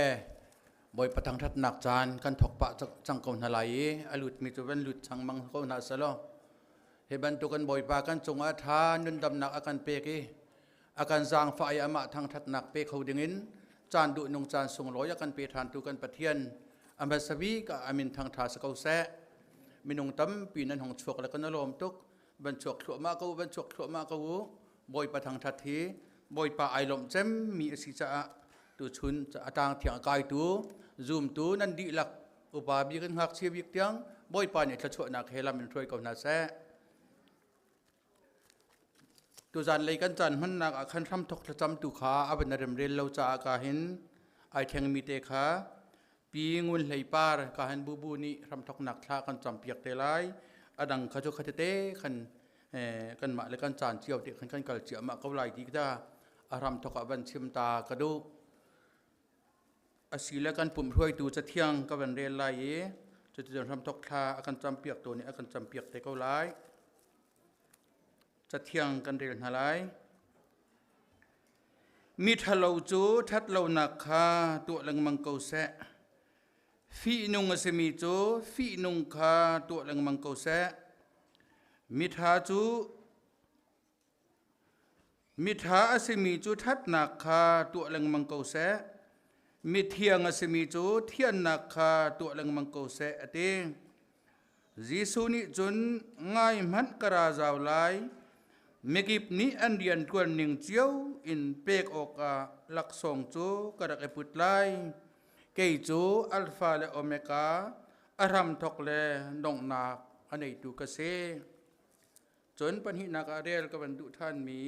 E Bawipa thangṭhatnak caan kan thawk pah cang ko hna lai i a lutmi cu van lut cang mang ko hna selaw hi bantukin Bawipa kan cungah ṭha nundamnak a kan pek i a kan zaangfah i amah thangṭhatnak pe kho dingin caan duhnung caan sunglawi a kan pe ṭhantu kan Pathian a hmasa bik ah a min thangṭha si ko seh. Minung tampi nan hung chuak le kan i lawm tuk. Van chuak thluahmah ko van chuak thluahmah ko u. Bawipa thangṭhat hi Bawipa ai lawmh cemmi a si caah tuchun a tang thiang a kaitu zumtu nan dihlak upa bik in ngakchia bik tiang Bawipa nih thluachuahnak he lam in hruai ko hna seh. Tuzan lei kan caan hmannak ah khan hramthok thlacam tu kha a van remrel lo caah ka hin ai thlengmi te kha pi ngun hlei par ka han bubu nih hramthoknak thla kan campiak te lai. A dang kha cu khatete khan kanmah le kan caan cio te khan kan kal ciahmah ko lai ti ta a hramthok ah van chim ta ka duh. Asile kan pumh hruaitu cathiang ka van rel lai i cuticun hramthok thla a kan campiak tu nih a kan campiak te ko lai. Cathiang kan rel hna lai. Mi ṭhalo cu ṭhatlonak kha tuah lengmang ko seh. Fihnung a simi cu fihnung kha tuah lengmang ko seh. Miṭha cu miṭha a simi cu ṭhatnak kha tuah lengmang ko seh. Mithiang a simi cu thiannak kha tuah lengmang ko seh, a ti. Jesuh nih cun ngai hmanh ka ra zau lai. Mikip nih an rianṭuan ning cio in pek awkah laksawng cu ka rak i put lai. Kei cu Alfa le Omega, a hramthawk le donghnak a neitu ka si. Cun pahnihnak ah rel ka van duh ṭhanmi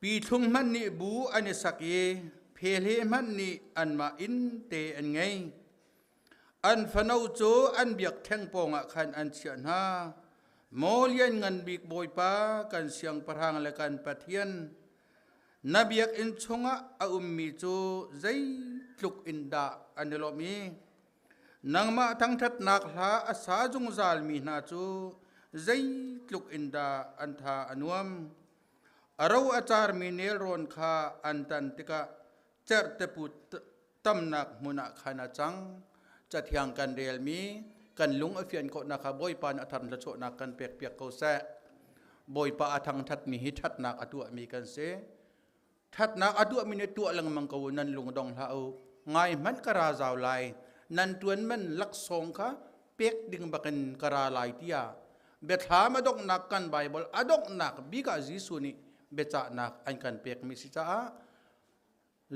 Pithlung hmanh nih bu an i sak i phehle hmanh nih anmah inn te an ngei. An fano cu an biakṭheng pawngah khan an chiah hna. Maw Lianngan Bik Bawipa, kan Siangpahrang le kan Pathian, na biakinn chungah a ummi cu zeitluk in dah an i lawmh i Nangmah thangṭhatnak hla a sa zungzalmi hna cu zeitluk in dah an tha a nuam. A ro a carmi nelrawn kha an tan tikah cerhteput tamnak hmun ah khan a cang. Cathiang kan relmi kan lung a fian khawhnak kha Bawipa nih a thar thluachuahnak kan pekpiak ko seh. Bawipa a thangṭhatmi hi ṭhatnak a tuahmi kan si. Ṭhatnak a tuahmi nih tuah lengmang ko u, nan lung dong hlah u. Ngai hmanh ka ra zau lai, nan ṭuan man laksawng kha pek ding bakin ka ra lai tiah biathlam a donghnak kan Baibal a donghnak bik ah Jesuh nih biacahnak an kan pekmi si caah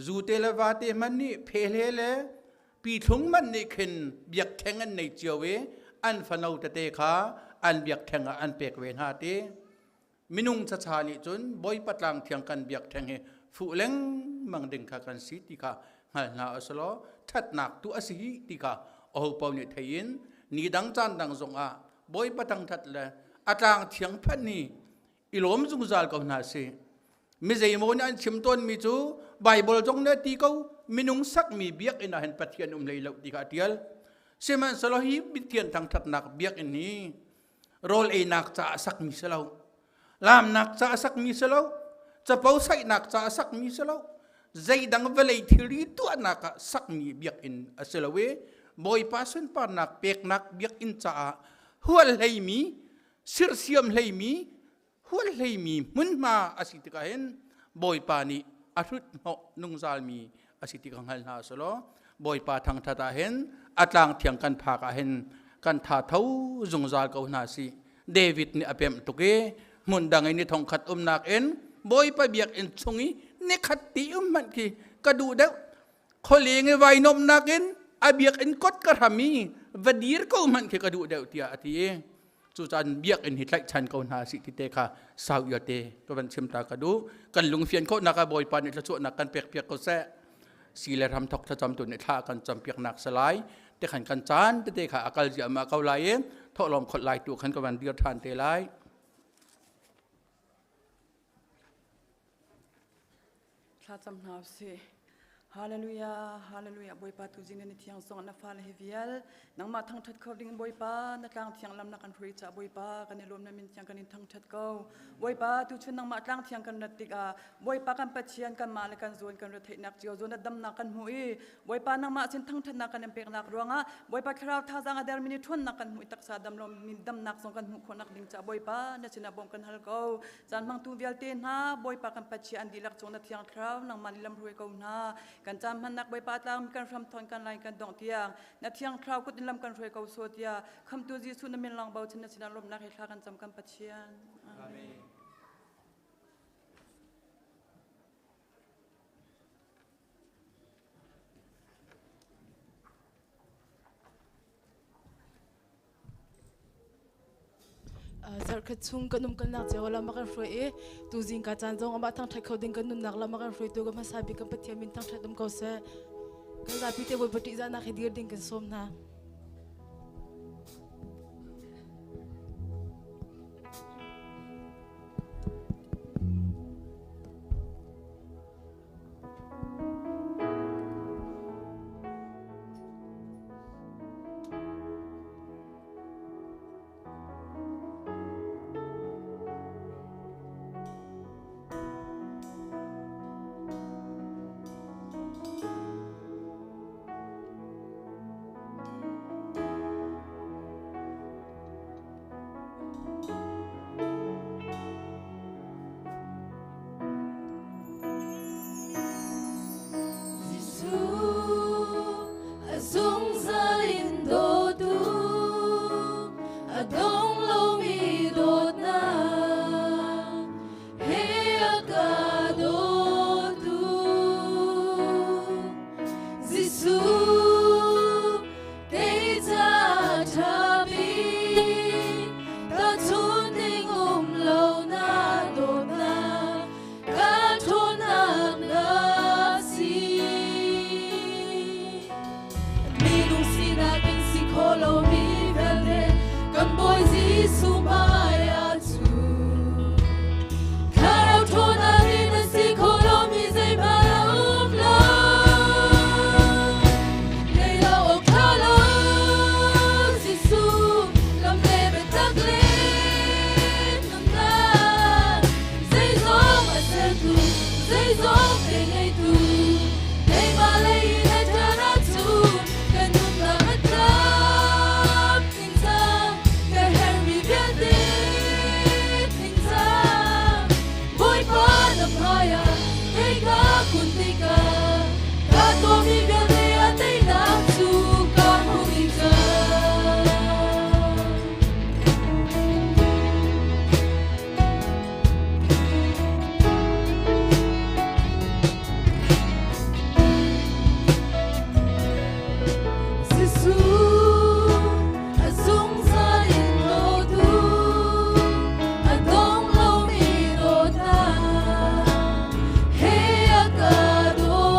zute le vate hmanh nih phehle le pithlung hmanh nih khin biakṭheng an nei cio i an fano tete kha an biakṭheng ah an pek ve hna ti. Minung chacha nih cun Bawipa tlang thiang kan biak theng hi fuh lengmang ding kha kan si ti kha hngal hna usulaw ṭhatnak tu a si ti kha aho paoh nih thei in ni dang caan dang zongah Bawipa thangṭhat le a tlang thiang phanh ni i lawm zungzal ko hna sih. Mi zeimaw nih an chim tawnmi cu Baibal zong nih a ti ko minung sakmi biakinn ah hin Pathian um hlei lo ti kha a ṭial. Sihmanhsehlaw hi Pathian thangṭhatnak biakinn hi rawl einak caah sakmi si lo laamnak caah sakmi si lo capo saihnak caah sakmi si lo zeidang vawlei thilri tuahnak ah sakmi biakinn a si lo i Bawipa sunparnak peknak biakinn caah hual hleimi sirsiam hleimi hual hleimi hmunhma a si tikah hin Bawipa nih a hrut hnawh nungzalmi a si ti ka hngal hna selaw Bawipa thangthat ah hin a tlang thiang kan phak ah hin kan tha tho zungzal ko hna si. David nih a pemh tuk i hmun dang i ni thongkhat umnak in Bawipa biakinn chung i nikhat ti um hmanh khi ka duh deuh. Khualeng i vai nomnak in a biakinn kot ka hram i va dir ko hmanh khi ka duh deuh tiah a ti i cucaan biakinn hi tlaihchan ko hna si ti te kha sau ialte ka van chim ta ka duh. Kan lungfian khawhnak ah Bawipa nih thluachuahnak kan pek piak ko seh. Si le ram thok thlacam tu nih thla kan cam piak nak salai te khan kan caan tete kha akal ziahmah ko lai i thawhlawm khot lai tu khan ka van dir than te lai. Thlacam hna usih. Hallelujah, hallelujah. Bawipa tu zing na thiang song na fale hi vial. Nangmah thangthat kho ding Bawipa na tlang thiang lam na kan hrui cha Bawipa kan i lawm na min thiang kan in thangthat ko. Bawipa tu chun nangmah tlang thiang kan rat tikah Bawipa kan Pathian kan mah le kan zawn kan retheihnak cio zawn na damnak kan hmu i Bawipa nangmah sin thangthatnak kan in peknak ruangah Bawipa thlarau thazaang a dermi ni ṭhawnnak kan hmu i taksa damlo min damnak zong kan hmuh khawhnak ding ca Bawipa na sinah bawmh kan hal ko. Caan hmangtu vialte hna Bawipa kan Pathian an dihlak cung na thiang thlarau nangmah nih lamhruai ko hna. Kan caan hmannak Bawipa tlang kan hram thawn kan lain kan dongh tiang na thiang thlarau kut in lam kan hruai ko so tiah khamtu Jesuh na min lawng bochan na sinah lawmhnak he thla kan cam kan Pathian. Amen. Zarhkhat chung kan umkalnak cio lam a kan hruai i tuzing ka caan zong amah thangṭhat kho ding kan nunnak lam a kan hruaitu ka hmasa bik kan Pathian min thangṭhat um ko seh. Kan zapi te Bawipa ṭihzahnak he dir ding kan sawm hna. Zungzal in dawtu a dong lomi dawtnak he a ka dawtu Jesuh kei ca ṭha bik tahchunh ding um lo na dawtnak ka ṭhawnnak na si. Minung sinak in si kho lomi vialte kan Bawi Jesuh hmai ah cun Thlarau ṭhawnnak in a si kho lomi zeihmanh a um lo. Ngei lo awk ṭha lo Jesuh lam le biatak le nunnak zeizong a sertu zeizong pe ngeitu keimah lei in a ṭan ahcun ka nunnak a tlam tling cang ka herhmi vialte tling cang Bawipa na hmaiah kei ka kun tikah ka tuahmi vialte a teinak cu ka hmuh dih cang. Jesuh a zungzal in dawtu a dong lomi dawtnak he a ka dawtu.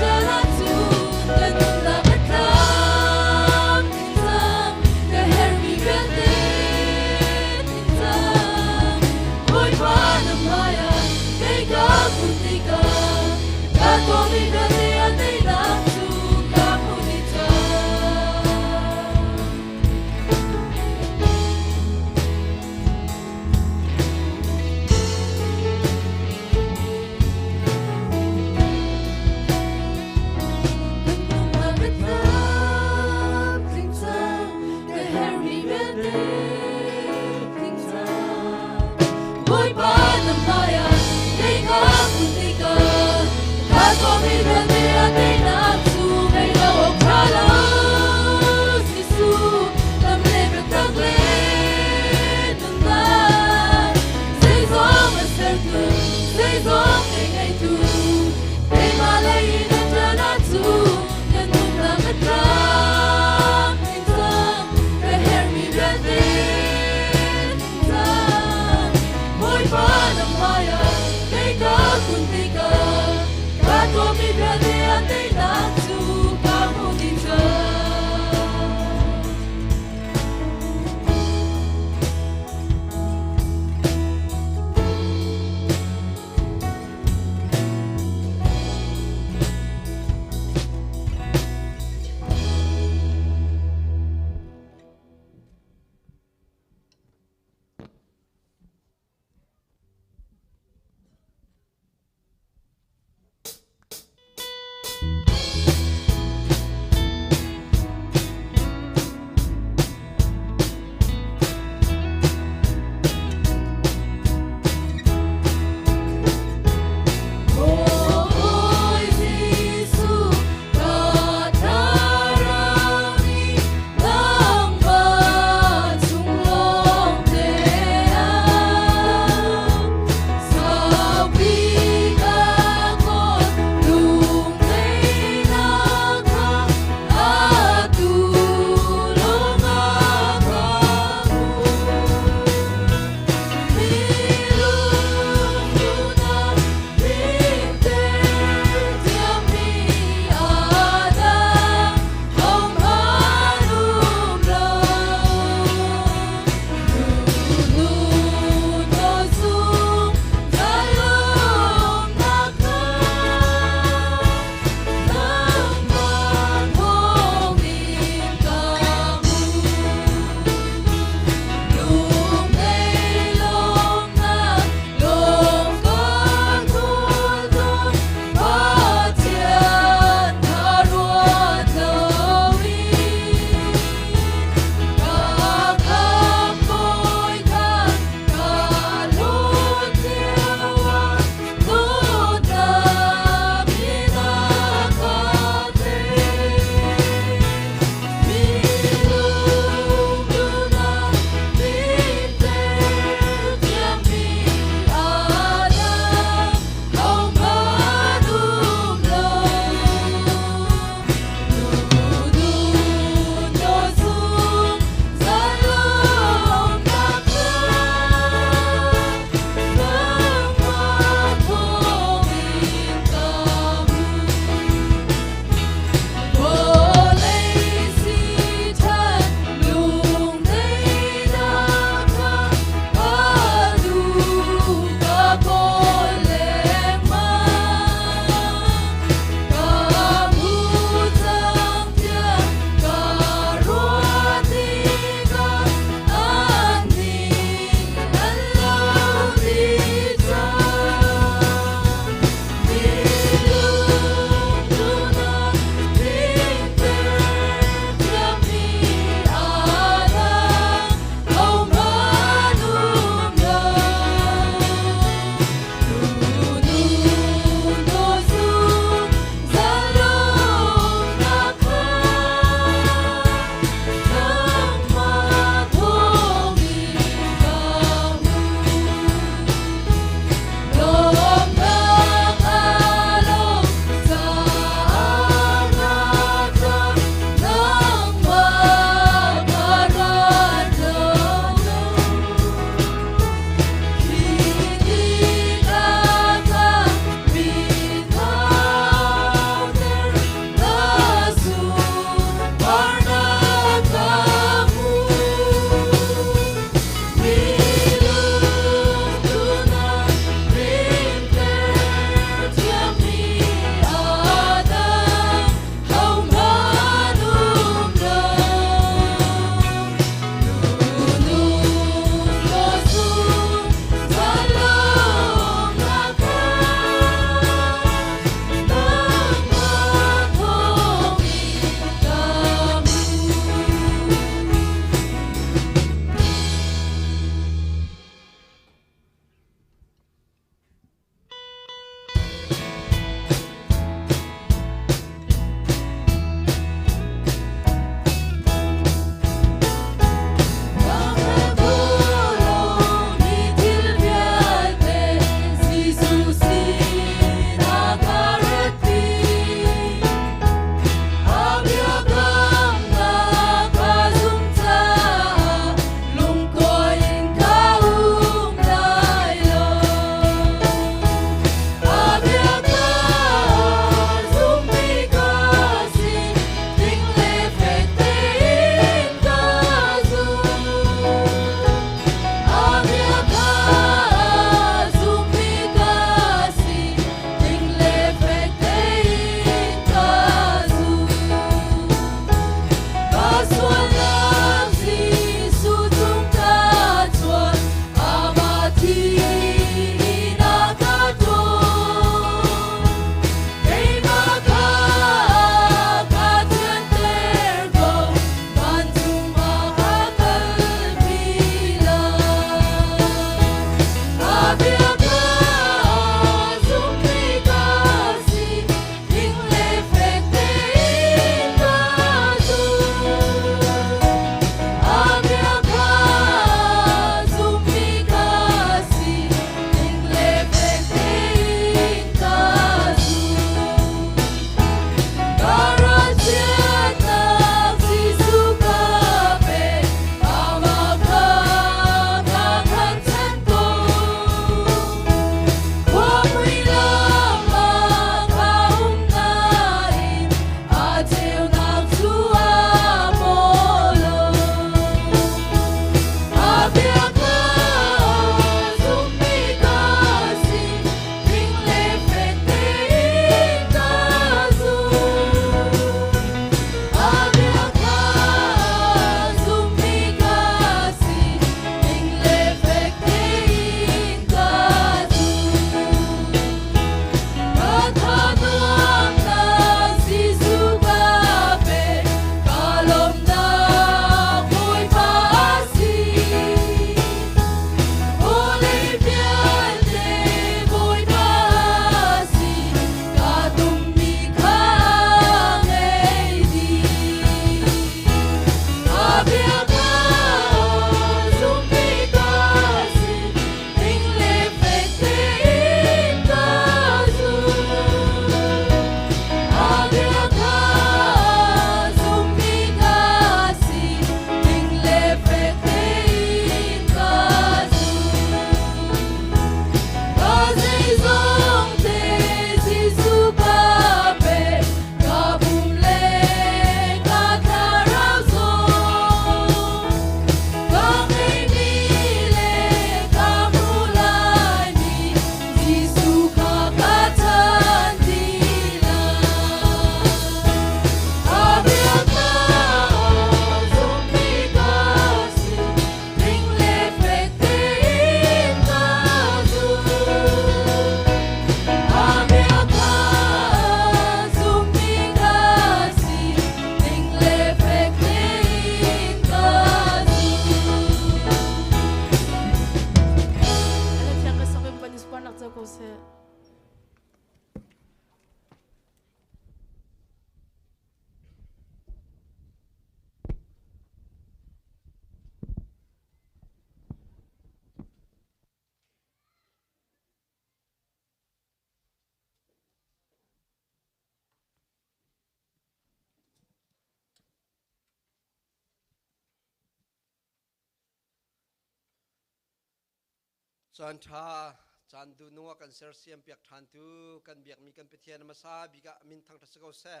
Caan ṭha, caan duhnung a kan sersiam piak ṭhantu kan biakmi kan Pathian hmasa bik ah min thangṭhat si ko seh.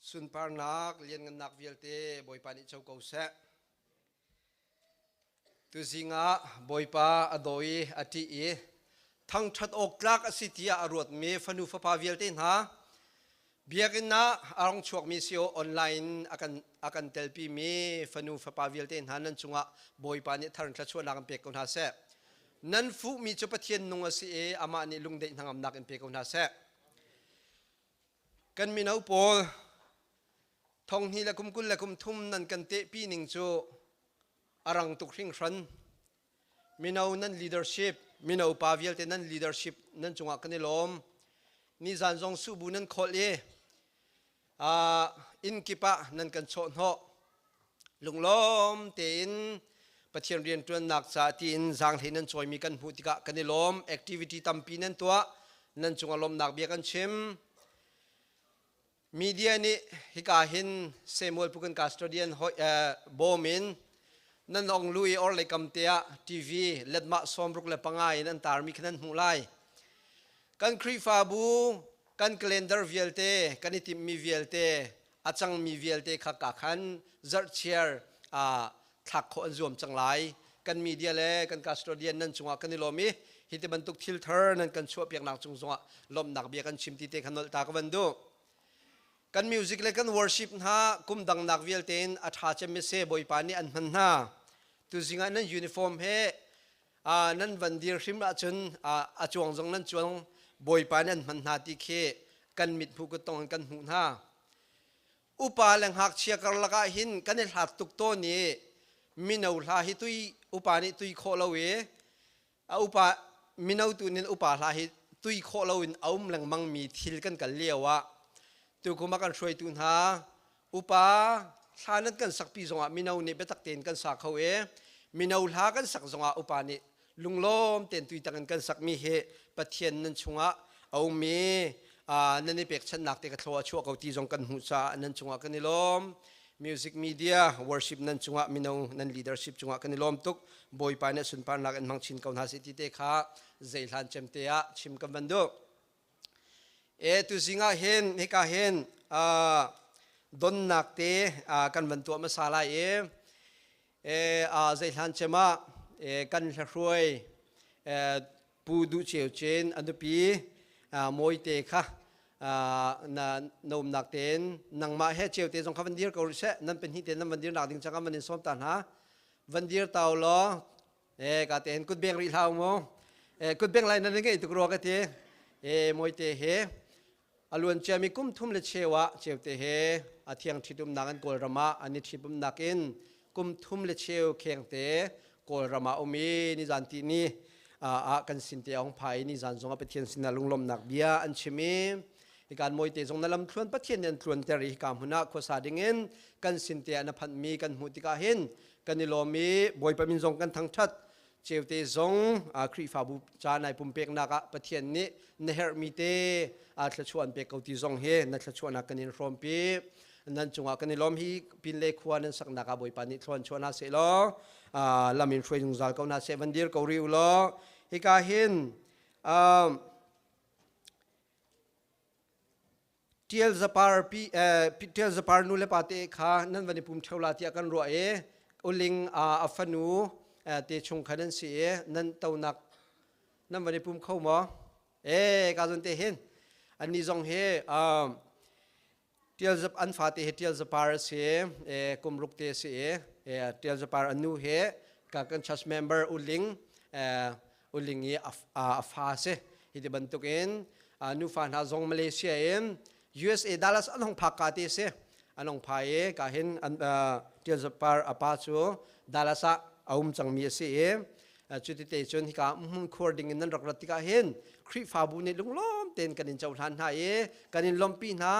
Sunparnak, lianngannak vialte Bawipa nih co ko seh. Tuzing ah Bawipa a daw i a ṭih i thangṭhat awk tlak a si tiah a ruatmi fanu fapa vialte hna Biakinn ah a rung chuakmi si online a kan a kan telpimi fanu fapa vialte hna nan cungah Bawipa nih thar in thluachuahnak in pek ko hna seh. Nan fuhmi cu Pathian nung a si i amah nih lungdeih hnangamnak in pe ko hna seh. Kan mino pawl thonghnih le kum 20 le kum thum nan kan tehpi ning cu a rang tuk hringhran. Mino nan leadership, mino pa vialte nan leadership nan cungah kan i lawm. Nizan zong subu nan kholh i inn kip ah nan kan chawh hnawh. Lunglawm tein Pathian rianṭuannak ca tiin zaanghlei nan cawimi kan hmuh tikah kan i lawm. Activity tampi nan tuah. Nan cungah lawmhnak bia kan chim. Media nih hika hin Samuel Pukan custodian bawm in nan ong lu i orlei kam te ah TV letmah 65 in an tarmi kha nan hmuh lai. Kan Khrihfabu kan calendar vialte kan i timhmi vialte a cangmi vialte kha ka khan zarhchiar thlak khawh an zuam cang lai. Kan media le kan custodian nan cungah kan i lawm i hi ti bantuk thil thar nan kan chuahpiaknak cung zongah lawmhnak bia kan chim ti te kha nolh ta ka van duh. Kan music le kan worship hna kum dangnak vialte in a ṭha cem mi se Bawipa nih an hman hna. Tuzing ah nan uniform he nan van dir hrim ahcun a cuang zong nan cuang Bawipa nih an hman hna ti khi kan mit hmuh kut tong in kan hmuh hna. Upa le ngakchia karlak ah hin kan i hlat tuk tawn i mino hla hi tui upa nih tui khawh lo i a upa mino tu nih upa hla hi tui khawh lo in a um lengmang mi thil kan kal lio ah tukum ah kan hruaitu hna upa hla nan kan sakpi zongah mino nih biatak tein kan sa kho i mino hla kan sak zongah upa nih lunglawm tein tuitang in kan sakmi hi Pathian nan chungah a ummi nan i pekchanhnak te ka thlaw a chuah ko ti zong kan hmuh caah nan cungah kan i lawm. Music media worship nan cungah mino nan leadership cungah kan i lawm tuk. Bawipa nih sunparnak in hmang chin ko hna seh ti te kha zeihlan cem te ah chim kan van duh. E tuzing ah hin hika hin donnak te kan van tuah hmasa lai i zeihlan cem ah kan hlahruai Pu Duh Ceu Cin a nupi Mawite kha na na umnak tein nangmah he ceu te zong kha van dir ko rih seh nan pahnih te nan van dir nak ding cangah van in sawm ta hna van dir tau law ka tein kut beng rih hlah mu kut beng lai nan ngei tuk rua ka ti Mawite he A luanciami kum thum le cheu ah ceute he a thiang ṭhitumnak in Kawlram ah an i ṭhitumnak in kum thum le cheu khengte Kawlram ah um i nizan tihni ah kan sin te a hung pha i nizan zong ah Pathian sinah lunglawmhnak bia an chim i hikan mawite zong na lamthluan Pathian nih an tluanter i hika hmun ah khuasa dingin kan sin te ah na phanhmi kan hmuh tikah hin kan i lawm i Bawipa min zong kan thangṭhat Ceute zong Khrihfabu ca nai pumpeknak ah Pathian nih na herhmi te thluachuah an pek ko ti zong hi na thluachuahnak kan in hrawmpi. Nan cungah kan i lawm hi pinle khua nan saknak ah Bawipa nih thluan chuah hna seh law lam in hruai zungzal ko hna seh van dir ko rih u law hika hin Ṭial zapar pi ṭial zapar nu le pa te kha nan van i pum ṭheo la tiah kan ruah i uling a fanu te chung kha nan si i nan tonak nan van i pum kho maw? E ka zon te hin anni zong hi ṭial zap an fate hi ṭial zapar a si e kum ruk te a si i ṭial zapar an nu hi ka kan church member uling uling i a fa a si. Hi ti bantukin nufa hna zong Malaysia in USA Dallas an hong phak ka ti si. An hong pha i ka hin Tial Zapar a pa cu Dallas ah a um cangmi a si i cuti te cun hika hmun khuar ding in nan rak rat tikah hin Khrihfabu nih lunglawm tein kan in cohlan hna i kan in lawmhpi hna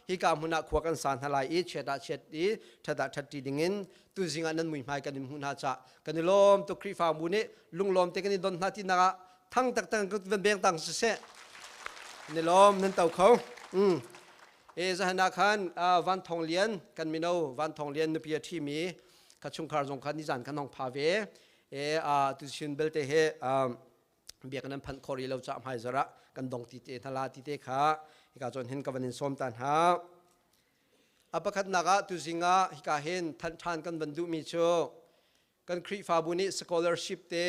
hika hmun ah khua kan sa hna lai i chiat ah chiat i ṭhat ah ṭhat ṭi ding in tuzing ah nan muihmai kan in hmuh hna cah kan i lawm tuk Khrihfabu nih lunglawm te kan i don hna ti nak ah thang taktak kan van beng tang siseh ni lawm nan to kho e zahan ah khan Van Thong Lian kan mino Van Thong Lian nupi a ṭhimi ka chungkhar zong kha nizan kan hong pha ve. E a tu chin belte he biak nan phanh khori lo cha hmai zara kan dong ti te thala ti te kha hika chon hin ka van in som tan ha. A pakhatnak ah tuzing ah hika hin thanh ṭhan kan van duhmi cu kan Khrihfabu nih scholarship te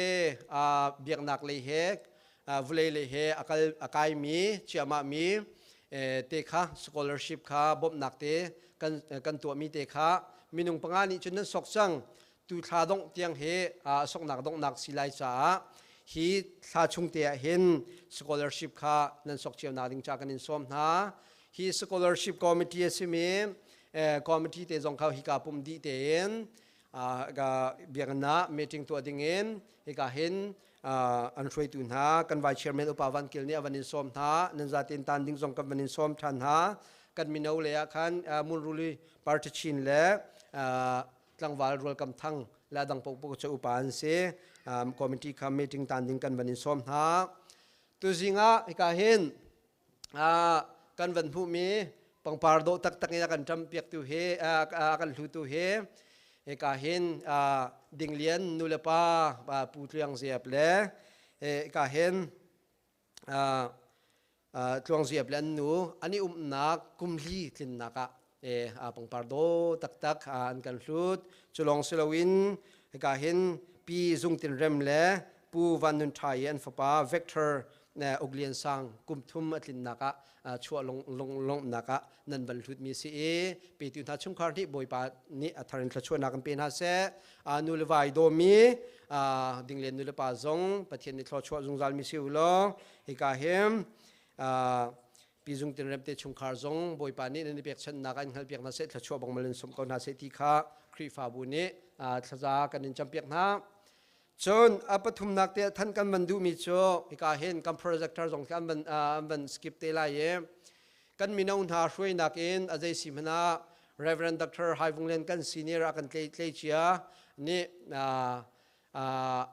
biaknak lei he vulei lei he a kal a kaimi ciahmah mi te kha scholarship kha bawmhnak te kan kan tuahmi te kha minung panga nih cun nan sok cang. Tu thla dongh tiang hi soknak donghnak si lai caah hi thla chung te ah hin scholarship kha nan sok cio nak ding ca kan in sawm hna. Hi scholarship committee a simi committee te zong kha hika pum dih tein biakinn ah meeting tuah ding in hika hin an hruaitu hna kan vice chairman upa Van Kil nih a van in sawm hna. Nan zaten tan ding zong kan van in sawm than hna. Kan mino le ah khan Munruli Party Chin le tlangval Rual Kam Thang le dang paohpaoh cu upa an si. Committee kha meeting tan ding kan van in sawm hna. Tuzing ah hika hin kan van hmuhmi pangpar dawh taktak in a kan ṭampiaktu he a kan hlutu he hika hin Dinglian nulepa Pu Tluang Ziap le hika hin Tluang Ziap le an nu an i umnak kumli tlinnak ah pangpar dawh taktak an kan hlut. Cu lawng si loin hika hin Pi Zung Tin Rem le Pu Van Nun Ṭha i an fapa Victor Uk Lian Sang kum thum a tlinnak ah chuah lawmhnak ah nan van hlutmi si i petu hna chungkhar nih Bawipa nih a thar in thluachuahnak kan pe hna seh. Nu le vai dawmi Dinglen nu le pa zong Pathian nih thluachuah zungzal mi si u law hika hin Pi Zung Tin Rem te chungkhar zong Bawipa nih nan i pekchanhnak an hngalhpiak hna seh, thluachuah bang mal in sawm ko hna seh ti kha Khrihfabu nih thlaza kan in campiak hna. Cun a pathumnak te than kan van duhmi cu hika hin kan projector zong khi an van skip te lai i kan mino hna hruainak in a zei si hmanh ah Reverend Dr. Hai Vung Lian kan senior a kan tlei cia nih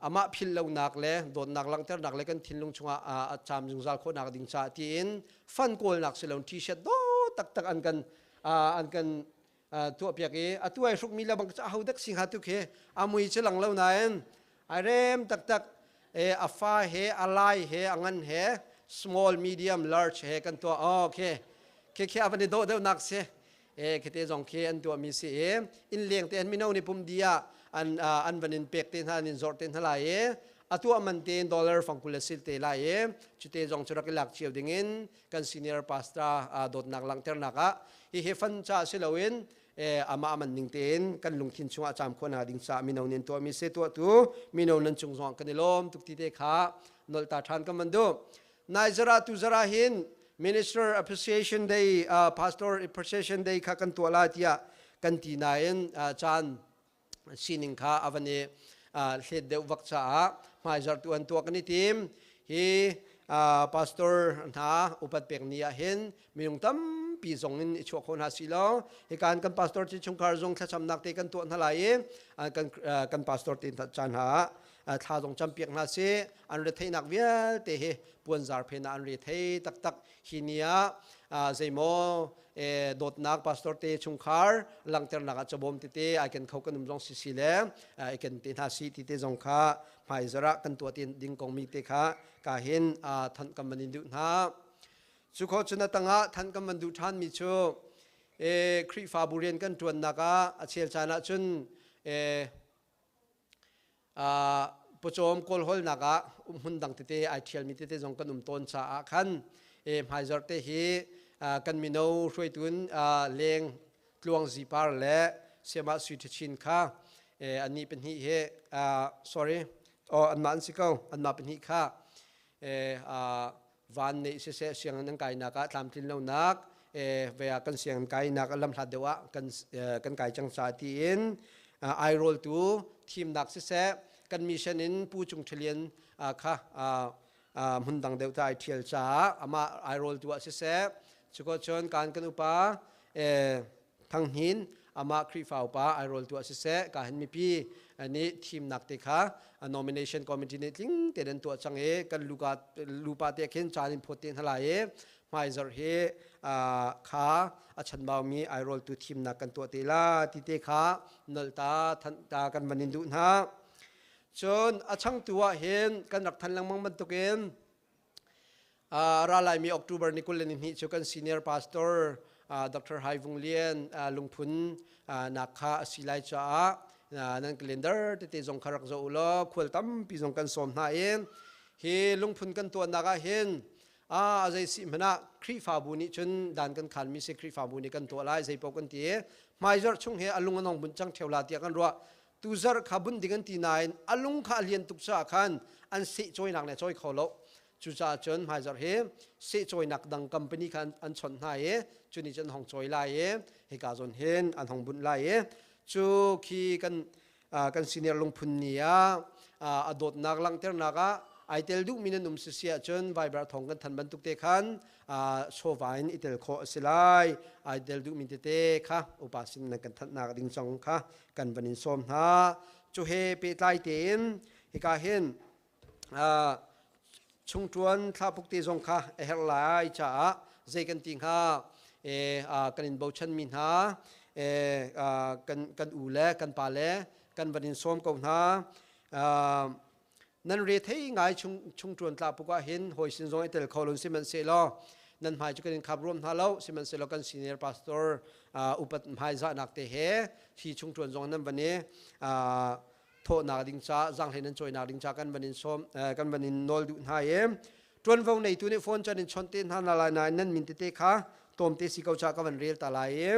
amah philh lonak le dawtnak langhternak le kan thinlung chungah a caam zungzal khawhnak ding caah tiin fan kawlnak si lo t-shirt dawh taktak an kan tuahpiak i atu ai hrukmi le bang cu aho dek si hnga tu khi a mui cu lang lo nain ai rem taktak. E a fa he a lai he a ngan he small, medium, large he kan tuah. Okay, khi khi a van i dawh deuh nak si e khite zong khi an tuahmi si i inn leng te an mino nih pum dia an van in pek te hna an in zawrh te hna lai i a tuah man tein dollar fangkul a sil te lai i cute zong cu rak i lak cio ding in kan senior pastor dawtnak langhternak ah hi hi fan ca si loin amah aman ning tein kan lungthin chungah caam khawh na ding ca mino nin tuahmi se tuahtu mino nan cung zong kan i lawm tuk ti te kha nolta ṭhan kan van duh. Nai zara tu zara hin Minister Appreciation Day, Pastor Appreciation Day kha kan tuah lai tiah kan ti nain caan sining kha a van i hlet deuh vak caah hmaizarh tu an tuah kan i tim. Hi pastor hna upat pek ni ah hin minung tampi zong in i chuah kho hna si lo. Hikan kan pastor ti chungkhar zong thlacamnak te kan tuah hna lai i kan pastor te caan hna ah thla zong campiak hna si. An retheihnak vialte hi puanzar phen ah an rethei taktak. Hi ni ah zeimaw dawtnak pastor te chungkhar langhternak ah cabawm tete ai ken kho kan um zong si si le ai ken te hna si ti te zong kha hmaizarh ah kan tuah ding kong mi te kha ka hin than kan van in duh hna. Cu kho cun a tangah than kan van duh ṭhan mi cu Khrihfabu rian kan ṭuannak ah a chel caan ah cun pawcawm kawlhawlnak ah hmun dang tete ai ṭhialmi tete zong kan um tawn caah khan hmaizarh te hi kan mino hruaitun Leng Tluang Zipar le Siamah Sui Ṭhachin kha annih pahnih hi, sorry, oh anmah an si ko, anmah pahnih kha van nih siseh sianginn an kainak ah tlamtlin lonak ve ah kan sianginn kainak lamhlat deuh ah kan kai cang ca tiin airawltu thimnak siseh kan mission in Pu Cung Ṭhilian kha hmun dang deuh ta ai ṭhial caah amah airawltu ah siseh cuko cun kan kan upa Thang Hnin amah Khrihfa upa airawltu ah siseh ka hin mipi nih thimnak te kha nomination committee nih tling tein an tuah cang i kan luka lupa te khin caan in phawt te hna lai i hmaizarh hi kha a chanbaumi airawltu thimnak kan tuah te la ti te kha nolta than ta kan van in duh hna. Cun a changtu ah hin kan rak than lengmang bantukin ra laimi October ni 22 cu kan senior pastor Dr. Hai Vung Lian lungphun nak kha a si lai caah nan calendar tete zong kha rak zoh u law khual tampi zong kan sawm hna i hi lungphun kan tuahnak ah hin a zei si hmanh ah Khrihfabu nih cun dan kan khanmi si Khrihfabu nih kan tuah lai zei paoh kan ti i hmaizarh chung hi a lung a nong bunh cang ṭheo la tiah kan ruah. Tuzarh kha bunh ding an ti nain a lung kha a lian tuk caah khan an seh cawinak le cawi kho lo. Cucaah cun hmaizarh hi seh cawinak dang company kha an chawnh hna i cu nih cun an hong cawi lai i hika zawn hin an hong bunh lai i cu khi kan kan senior lungphun ni ah a dawtnak langhternak ah ai tel duhmi nan um si si ahcun Viber thawng kan than bantuk te khan chawva in i tel khawh a si lai. Ai tel duhmi tete kha upa sin nan kan thanhnak ding zong kha kan van in sawm hna. Cu he pehtlai tein hika hin chungṭuan thlahpuk te zong kha a herh lai caah zei kan ti hnga kan in bochanmi hna kan u le kan pa le kan van in sawm ko hna. Nan re thei ngai chungṭuan tlahpuk ah hin hawi sin zong i tel kho lo sihmanhsehlaw nan hmai cu kan in khap ruam hna lo. Sihmanhsehlaw kan senior pastor upat hmaizahnak te he hi chungṭuan zong nan van i thawhnak ding ca zaanghlei nan cawinak ding ca kan van in sawm kan van in nawl duh hna i ṭuanvo neitu nih phone cun in chawnh te hna na lai nain nan min tete kha tlawmte si ko ca ka van rel ta lai i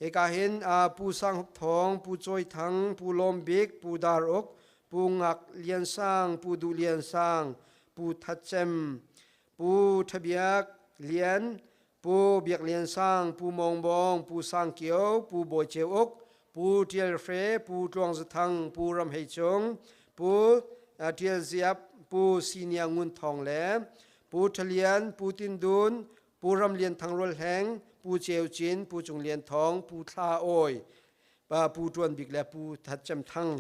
hika hin Pu Sang Hup Thawng, Pu Cawi Thang, Pu Lawm Bik, Pu Dar Uk, Pu Ngak Lian Sang, Pu Duh Lian Sang, Pu That Cem, Pu Tha Biak Lian, Pu Biak Lian Sang, Pu Mawng Bawng, Pu Sang Kio, Pu Bawi Ceu Uk, Pu Ṭial Hre, Pu Tluang Za Thang, Pu Ram Hei Cung, Pu Ṭial Ziap, Pu Sinia Ngun Thawng le Pu Ṭha Lian, Pu Tin Dun, Pu Ram Lian Thang Rual Hleng, Pu Ceu Cin, Pu Cung Lian Thawng, Pu Thla Awi, Pu Ṭuan Bik le Pu That Cem Thang.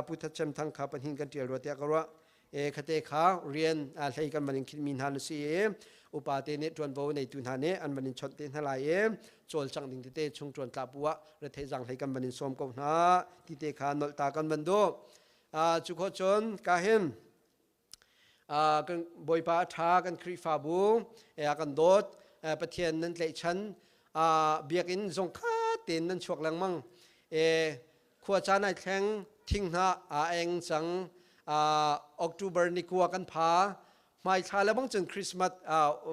Pu That Cem Thang kha pahnih kan ṭial rua tiah ka ruah. E khate kha rian hlei kan van in khinmi hna na si i upa te nih ṭuanvo neitu hna nih an van in chawnh te hna lai i cawlcangh ding tete chung ṭuan tla bu ah rethei zang hlei kan van in sawm ko hna ti te kha nolh ta kan van duh. Cu khawh cun ka hin kan Bawipa a ṭha, kan Khrihfabu kan dawt, Pathian nan tlaihchan, biakinn zong kha tein nan chuak lengmang. Khua caan ai thleng, thing hna aa eng cang. October ni kua kan pha. Hmaithla le bang cun Christmas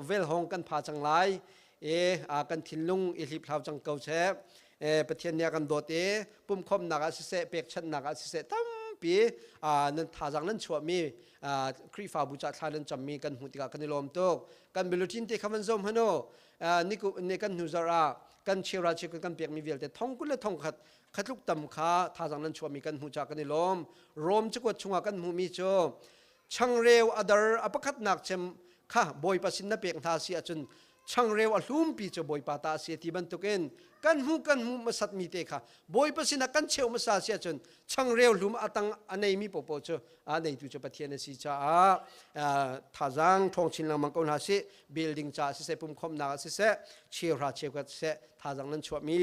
vel hong kan pha cang lai. Kan thinlung i hlip hlau cang ko seh. Pathian nih a kan dawt i pumkhawmnak ah siseh, pekchanhnak ah siseh tampi nan thazaang nan chuahmi Khrihfabu ca thla nan cammi kan hmuh tikah kan i lawm tuk. Kan bulletin te kha van zoh hmanh u. Ni kan hnu zarh ah kan cheural cheu kan pekmi vialte thong 20 le thong khat khatluk tam kha thazaang nan chuahmi kan hmuh caah kan i lawm. Rom cakuat chungah kan hmuhmi cu changreu a dar a pakhatnak cem kha Bawipa sin na pek hna si ahcun changreu a hlumpi cu Bawipa ta a si ti bantukin kan hmuh kan hmuh hmasatmi te kha Bawipa sinah kan cheu hmasa si ahcun changreu hlum a tang a neimi popo cu a neitu cu Pathian a si caah thazaang ṭhawng chin lengmang ko hna sih. Building caah siseh, pumkhawmnak ah siseh, cheuhra cheukhat siseh, thazaang nan chuahmi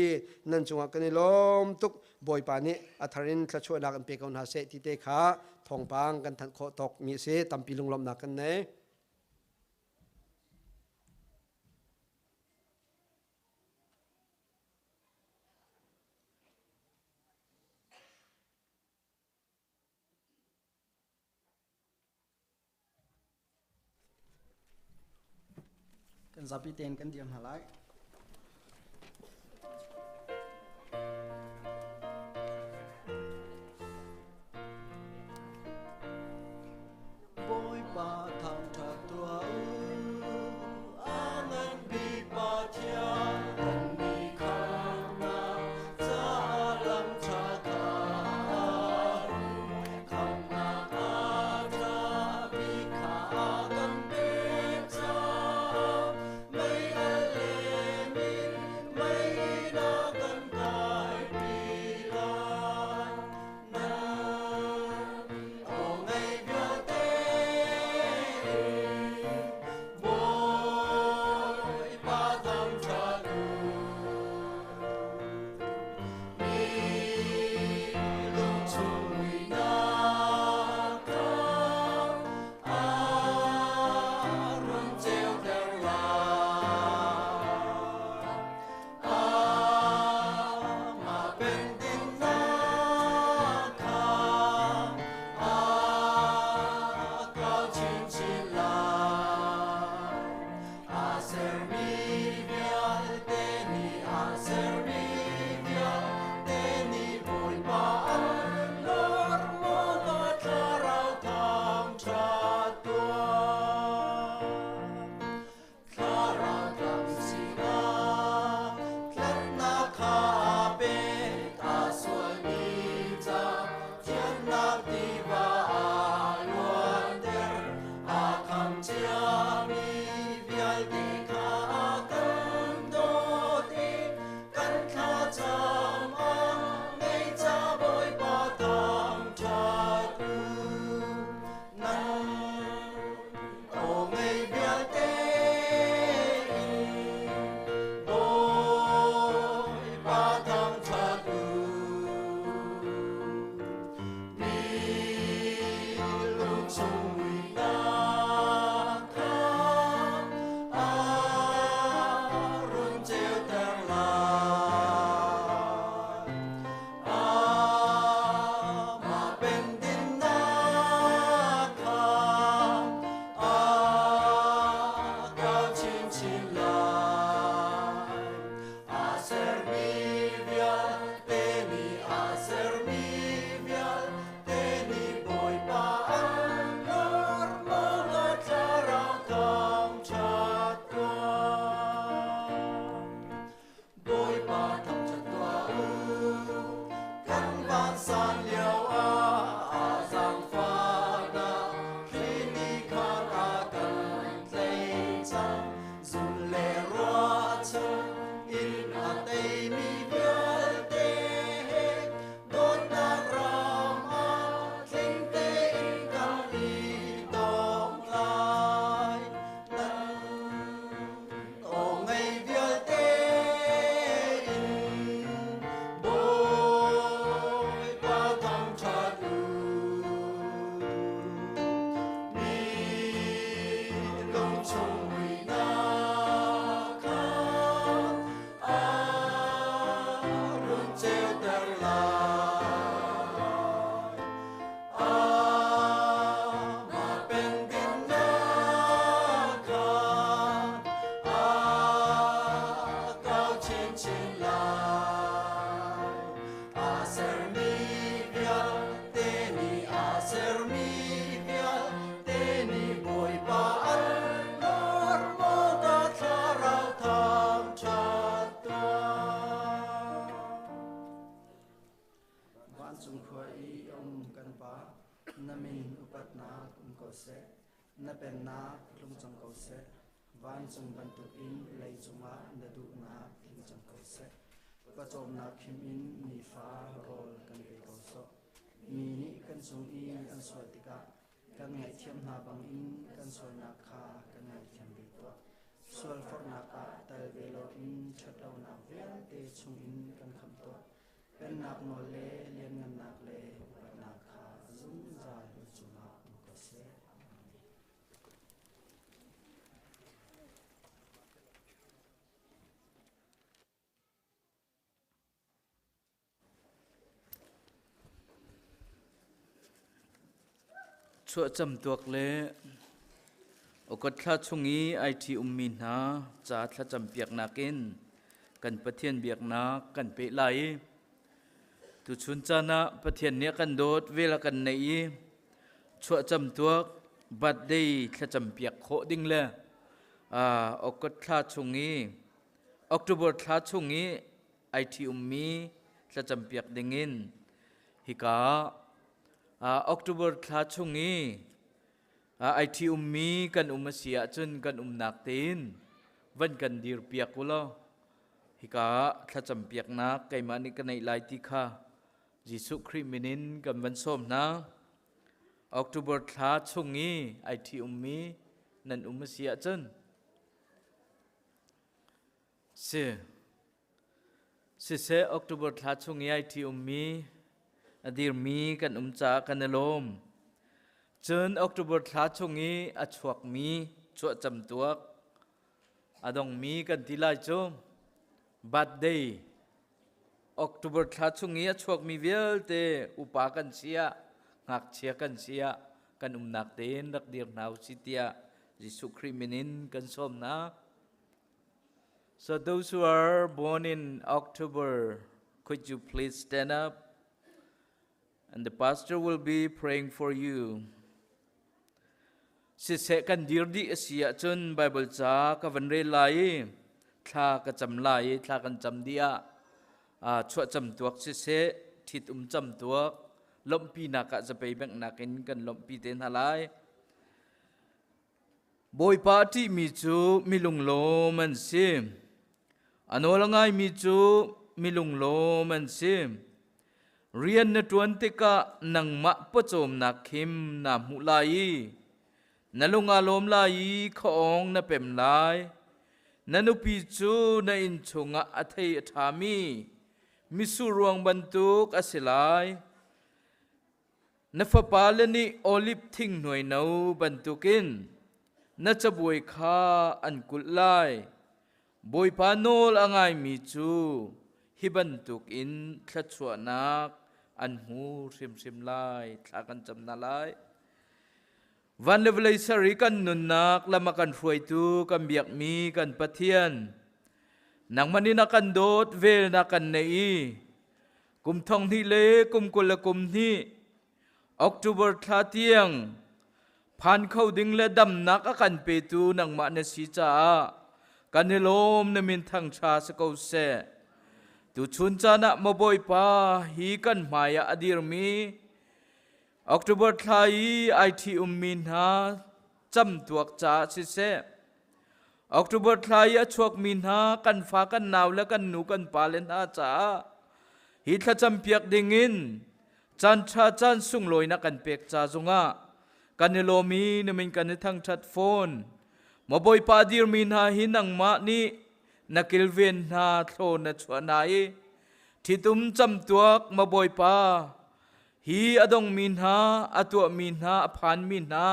nan cungah kan i lawm tuk. Bawipa nih a thar in thluachuahnak in pe ko hna seh ti te kha thawngpang kan thanh khawh tawk mi a si. Tampi lunglawmhnak kan nei. Kan zapi tein kan dir hna lai. Bawipa thangṭhat tuah u, a ngan bik Pathian kan mi khamhnak caah lam ṭha kha khamhnak a ṭha bik kha a kan pek cang. Mei alh le Pa, na min upatnak um ko seh. Na pennak tlung cang ko seh. Vancung bantukin leicung ah na duhnak tling cang ko seh. Pawcawmnak khim in nifa rawl kan pe ko sawh. Mi nih kan cung i an sual tikah kan ngaihthiam hna bangin kan sualnak kha kan ngaihthiam ve tuah. Sualforhnak ah tel ve loin ṭhatlonak vialte chungin kan khamh tuah. Pennak nawl le lianngannak le upatnak kha zungzal na cungah um ko seh. Amen. Chuahcam tuak le Okot thla chung i ai ṭhi ummi hna ca thlacam piaknak in kan Pathian biaknak kan peh lai i tuchun caan ah Pathian nih a kan dawt vel a kan neih i chuahcam tuak birthday thlacam piak khawh ding le Okot thla chung i October thla chung i ai ṭhi ummi thlacam piak dingin hika October thla chung i ai ṭhi ummi kan um a si ahcun kan umnak tein van kan dir piak u law hika thlacam piaknak keimah nih ka neih lai ti kha Jesuh Khrih min in kan van sawm hna. October thla chung i ai ṭhi ummi nan um a si ahcun Si. Siseh October thla chung i ai ṭhi ummi a dirmi kan um caah kan i lawm. Cun October thla chung i a chuakmi chuahcam tuak a dongmi kan ti lai cu birthday October thla chung i a chuakmi vialte upa kan si ah ngakchia kan si ah kan umnak tein rak dir hna usih tiah Jesuh Khrih min in kan sawm hna. So those who are born in October, could you please stand up? And the pastor will be praying for you. Siseh kan dir dih a si ahcun Bible ca ka van rel lai i thla ka cam lai i thla kan cam dih ah chuah cam tuak siseh ṭhit um cam tuak lawmhpinak ah zapei benghnak in kan lawmhpi te hna lai. Bawipa a ṭihmi cu mi lunglawm an si. A nawl a ngaimi cu mi lunglawm an si. Rian na ṭuan tikah nangmah pawcawmnak khim naa hmuh lai i na lung aa lawm lai i khuaawng na pem lai. Na nupi cu na inn chungah a thei a ṭhami mitsur ruang bantuk a si lai. Na fapale nih oliv thing hnuaino bantukin na cabuai kha an kulh lai. Bawipa nawl a ngaimi cu hi bantukin thluachuahnak an hmu hrimhrim lai. Thla kan cam hna lai. Van le vawlei ser i kan nunnak lam a kan hruaitu kan biakmi kan Pathian, nangmah nih na kan dawt, vel na kan neih i kum thong hnih le kum 22 October thla tiang phan kho ding le damnak a kan petu nangmah na si caah kan i lawm na min thangṭha si ko seh. Tuchun caan ah maw Bawipa hi kan hmai ah a dirmi October thla i ai ṭhi ummi hna camtuak caah siseh October thla i a chuakmi hna kan fa kan nau le kan nu kan pa le hna caah hi thlacam piak dingin caan ṭha caan sunglawi na kan pek ca zungah kan i lawm i na min kan i thangṭhat fawn. Maw Bawipa dirmi hna hi nangmah nih na kilven hna thlaw na chuah hna i ṭhitum camtuak maw Bawipa hi a dongmi hna a tuahmi hna a phanmi hna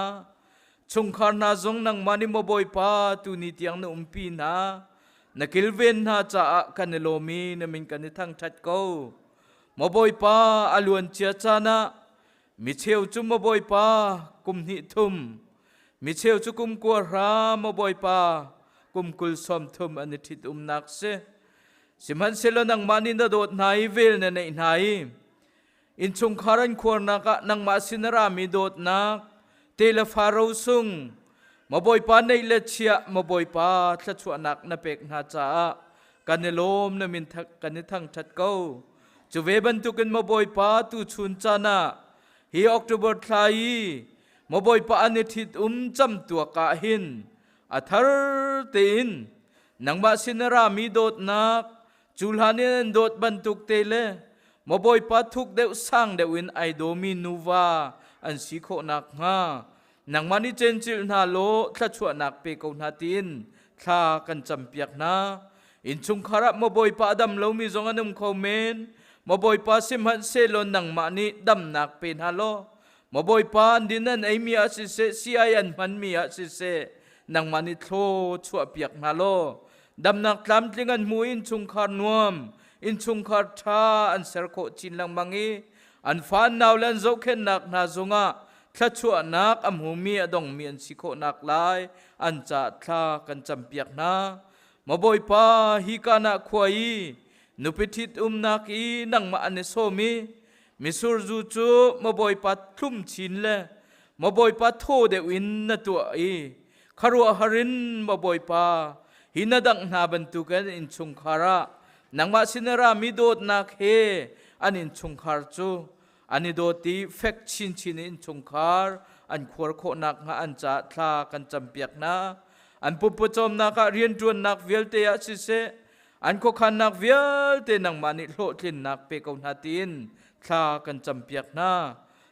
chungkhar hna zong nangmah nih maw Bawipa tuni tiang na umpi hna na kilven hna caah kan i lawm i na min kan i thangṭhat ko maw Bawipa a luancia caan ah micheu cu maw Bawipa kum hnih thum micheu cu kum kua hra maw Bawipa kum 20 sawm thum an i ṭhit umnak si sihmanhsehlaw nangmah nih na dawt hna i vel na neih hna i Innchungkhar an khuarnak ah nangmah sin a rami dawtnak te le fa rosung maw Bawipa neih le chiah maw Bawipa thluachuahnak na pek hna caah kan i lawm na min kan i thangṭhat ko. Cu ve bantukin maw Bawipa tuchun caan ah. Hi October thla i maw Bawipa an i ṭhit um camtuak ah hin a thar tein nangmah sin a rami dawtnak cu hlan in an dawt bantuk te le maw Bawipa thuk deuh sang deuh in ai dawmi nuva an si khawh nakhnga nangmah nih cencilh hna law thluachuahnak pe ko hna tiin thla kan campiak hna. Innchungkhar ah maw Bawipa a dam lomi zong an um kho men. Maw Bawipa sihmanhsehlaw nangmah nih damnak pe hna law maw Bawipa an din an eimi ah siseh sii an hmanmi ah siseh nangmah nih thlaw chuahpiak hna law damnak tlamtling an hmu innchungkhar nuam innchungkhar ṭha an ser khawh chin lengmang i an fa an nau le an zohkhenhnak hna zungah thluachuahnak a hmumi a dongmi an si khawhnak lai an ca thla kan campiak hna. Maw Bawipa, hi kaan ah khua i nupi ṭhit umnak i nangmah an i sawm i mitsur zu cu maw Bawipa thlum chin le maw Bawipa thaw deuh in na tuah i khuaruahhar in maw Bawipa hi na dangh hna bantukin innchungkhar ah nangmah sin a rami dawtnak he an innchungkhar cu an i dawt i fek chinchin in innchungkhar an khuar khawh nakhnga an caah thla kan campiak hna. An pumpucawmnak ah rianṭuannak vialte ah siseh, an khuakhannak vialte nangmah nih hlawhtlinnak pe ko hna tiin thla kan campiak hna.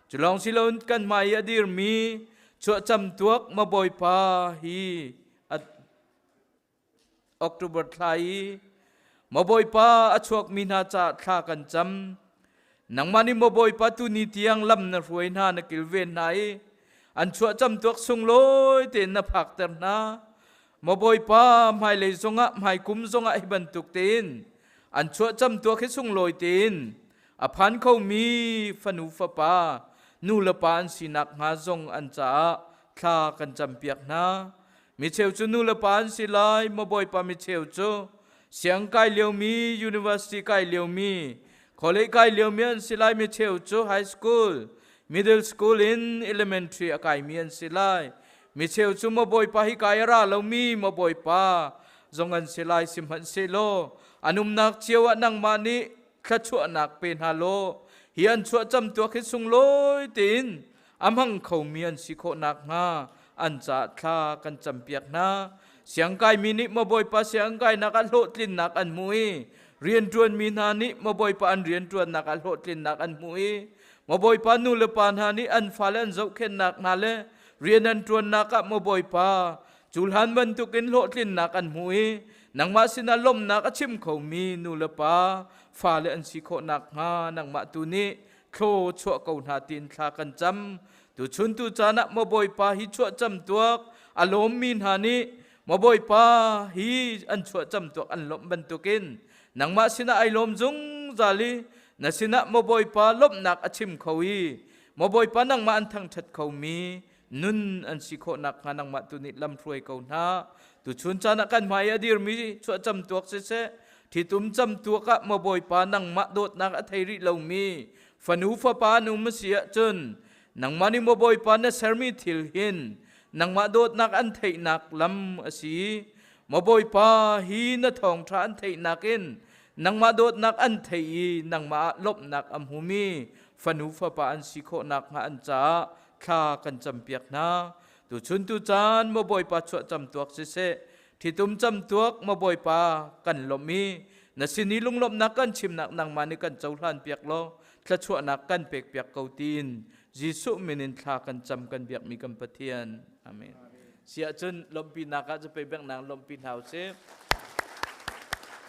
Cu lawng si loin kan hmai i a dirmi chuahcam tuak ma Bawipa hi October thla i Maw Bawipa a chuakmi hna caah thla kan cam. Nangmah nih Maw Bawipa tuni tiang lam na hruai hna na kilven hna i an chuahcam tuak sunglawi tein na phakter hna. Maw Bawipa hmailei zongah hmaikum zongah hi bantuk tein an chuahcam tuak hi sunglawi tein a phan khomi fanu fapa nu le pa an sinak hnga zong an caah thla kan campiak hna. Micheu cu nu le pa an si lai, maw Bawipa micheu cu siang kai liomi, university kai liomi, college kai liomi an si lai, micheu cu high school, middle school in elementary a kaimi an si lai. Micheu cu maw Bawipa hi kai a ra lomi, maw Bawipa zong an si lai, sihmanhsehlaw an umnak cio ah nangmah nih thluachuahnak pe hna law hi an chuahcam tuak hi sunglawi tein a hmang khomi an si khawh nakhnga an caah thla kan campiak hna. Siangkaimi nih maw Bawipa siangkainak ah hlawhtlinnak an hmu i rianṭuanmi hna nih maw Bawipa an rianṭuannak ah hlawhtlinnak an hmu i maw Bawipa nu le pa hna nih an fale an zohkhenhnak hna le rian an ṭuannak ah maw Bawipa cu hlan bantukin hlawhtlinnak an hmu i nangmah sinah lawmhnak a chim khomi nu le pa fale an si khawh nakhnga nangmah tu nih thlaw chuah ko hna tiin thla kan cam. Tuchun tu caan ah maw Bawipa hi chuah cam tuak a lawmmi hna nih maw Bawipa hi an chuah cam tuak an lawmh bantukin nangmah sinah ai lawm zungzal i na sinah maw Bawipa lawmhnak a chim kho i maw Bawipa nangmah an thangṭhat khomi nun an si khawh nakhnga nangmah tu nih lam hruai ko hna. Tuchun caan ah kan hmai a dirmi chuahcam tuak siseh, ṭhitum cam tuak ah maw Bawipa nangmah dawtnak a thei rih lomi fanu fapa an um a si ahcun nangmah nih maw Bawipa na sermi thil hin nangmah dawtnak an theihnak lam a si. Maw Bawipa hi na thawngṭha an theihnak in nangmah dawtnak an theih i nangmah ah lawmhnak a hmumi fanu fapa an si khawh nakhnga an caah thla kan campiak hna. Tuchun tucaan maw Bawipa chuah camtuak siseh, ṭhitum camtuak maw Bawipa kan lawmh i na sin i lunglawmhnak kan chimnak nangmah nih kan cohlan piak law thluachuahnak kan pek piak ko tiin Jesuh min in thla kan cam kan biakmi kan Pathian. Amen. Siah cun lawmhpinak ah cu pei bengnak lawmhpi hna usih.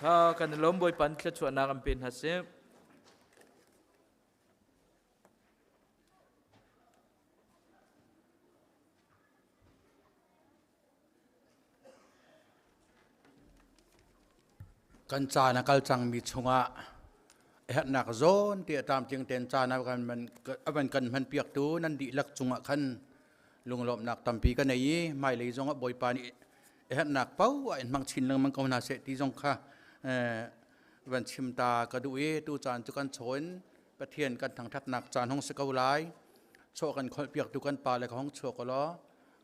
Kha kan lawm Bawipa thluachuahnak an pe hna sih. Kan caan a kal cangmi chungah herhnak zawn ti a tlamtling tein caan a van kan hmanpiaktu nan dihlak cungah khan lunglawmhnak tampi ka nei i hmailei zongah Bawipa nih herhnak paoh ah in hmang chin lengmang ko hna seh ti zong kha van chim ta ka duh i tu caan cu kan chawn Pathian kan thangṭhatnak caan hong si ko lai. Chaw kan kholhpiaktu kan pa le ka hong chuak law